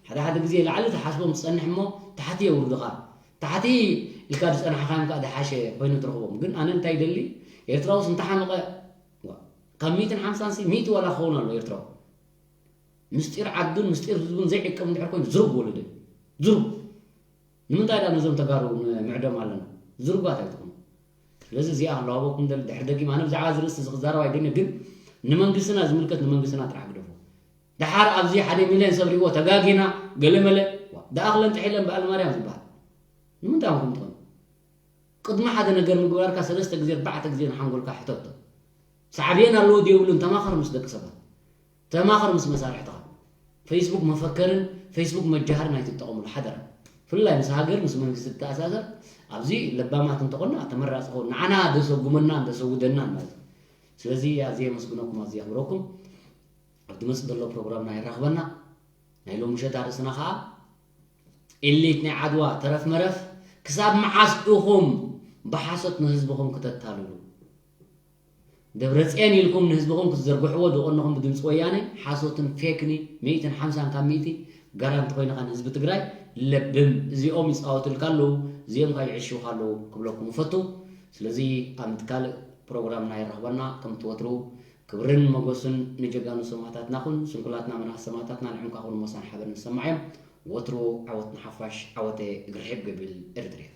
ሓደ ሓደ ግዜ ላዕሊ ትሓስቦም ትጸንሕ እሞ ታሕቲ የውርድኻ። ታሕቲ ኢልካ ዝጸናሕካዮም ከዓ ዝሓሸ ኮይኑ ትረኽቦም። ግን ኣነ እንታይ ይደሊ፣ ኤርትራውስ እንተሓመቐ፣ ዋ፣ ካብ ሚእትን ሓምሳን ሲ ሚእቲ ዋላ ክኸውን ኣሎ ኤርትራዊ። ምስጢር ዓዱን ምስጢር ህዝቡን ዘይዕቀብ እንድሕር ኮይኑ ዝሩብ ወለደ። ዝሩብ። ንምንታይ ዳ ነዞም ተጋሩ ምዕዶም ኣለና? ዝሩባት ኣይትኹኑ። ስለዚ እዚኣ ኣለዋቦኩም ደል ድሕር ደጊም ኣነ ብዛዕባ እዚ ርእስቲ እዚ ክዛረብ ኣይደልን፣ ግን ንመንግስትና ዝምልከት ንመንግስትና ጥራሕ ግደፉ። ደሓር ኣብዚ ሓደ ሚልዮን ሰብ ሪእዎ ተጋጊና ገለመለ፣ ዋ፣ ደኣኽለን ጥሒለን በዓል ማርያም ዝበሃል ንምንታይ ኣምኩም ትኾኑ? ቅድሚ ሓደ ነገር ምግባርካ ሰለስተ ግዜ ኣርባዕተ ግዜ ንሓንጎልካ ሕተቶ። ሳዕቤን ኣለዎ ድየብሉን ተማኸር ምስ ደቂ ሰባት፣ ተማኸር ምስ መሳርሕትኻ። ፌስቡክ መፈከርን ፌስቡክ መጃሃርን ኣይትጠቐሙሉ ሓደራ። ፍላይ ምስ ሃገር ምስ መንግስቲ ትተኣሳሰር ኣብዚ ለባማት እንተኾና ተመራፂ ኸውን ንዓና ደሰጉመናን ደሰውደናን ማለት እዩ። ስለዚ ኣዝየ የመስግነኩም ኣዝየ የኽብረኩም። ኣብ ዝመፅእ ዘሎ ፕሮግራምና የራኽበና። ናይ ሎሚ ምሸት ኣርእስና ከዓ ኤሊት ናይ ዓድዋ ተረፍ መረፍ ክሳብ መዓስ ኢኹም ብሓሶት ንህዝብኹም ክተታልሉ? ደብረፅየን ኢልኩም ንህዝብኹም ክትዘርግሕዎ ዝቐነኹም ብድምፂ ወያነ ሓሶትን ፌክኒ ሚእትን ሓምሳን ካብ ሚእቲ ጋራንቲ ኮይንኻ ንህዝቢ ትግራይ ለብም። እዚኦም ይፃወትልካ ኣለዉ፣ እዚኦም ካብ ይዕሽውካ ኣለዉ ክብለኩም እፈቱ። ስለዚ ኣብ ካልእ ፕሮግራምና ይረኽበና። ከምቲ ወትሩ ክብርን መጎስን ንጀጋኑ ሰማእታትና ኹን። ስንኩላትና መናእስ ሰማእታትና ንዕንኳ ኹን ሞሳን ሓበን ንሰማዕ እዮም። ወትሩ ዓወት ንሓፋሽ፣ ዓወተ እግሪ ርሕብ ገቢል ኤርትርያ።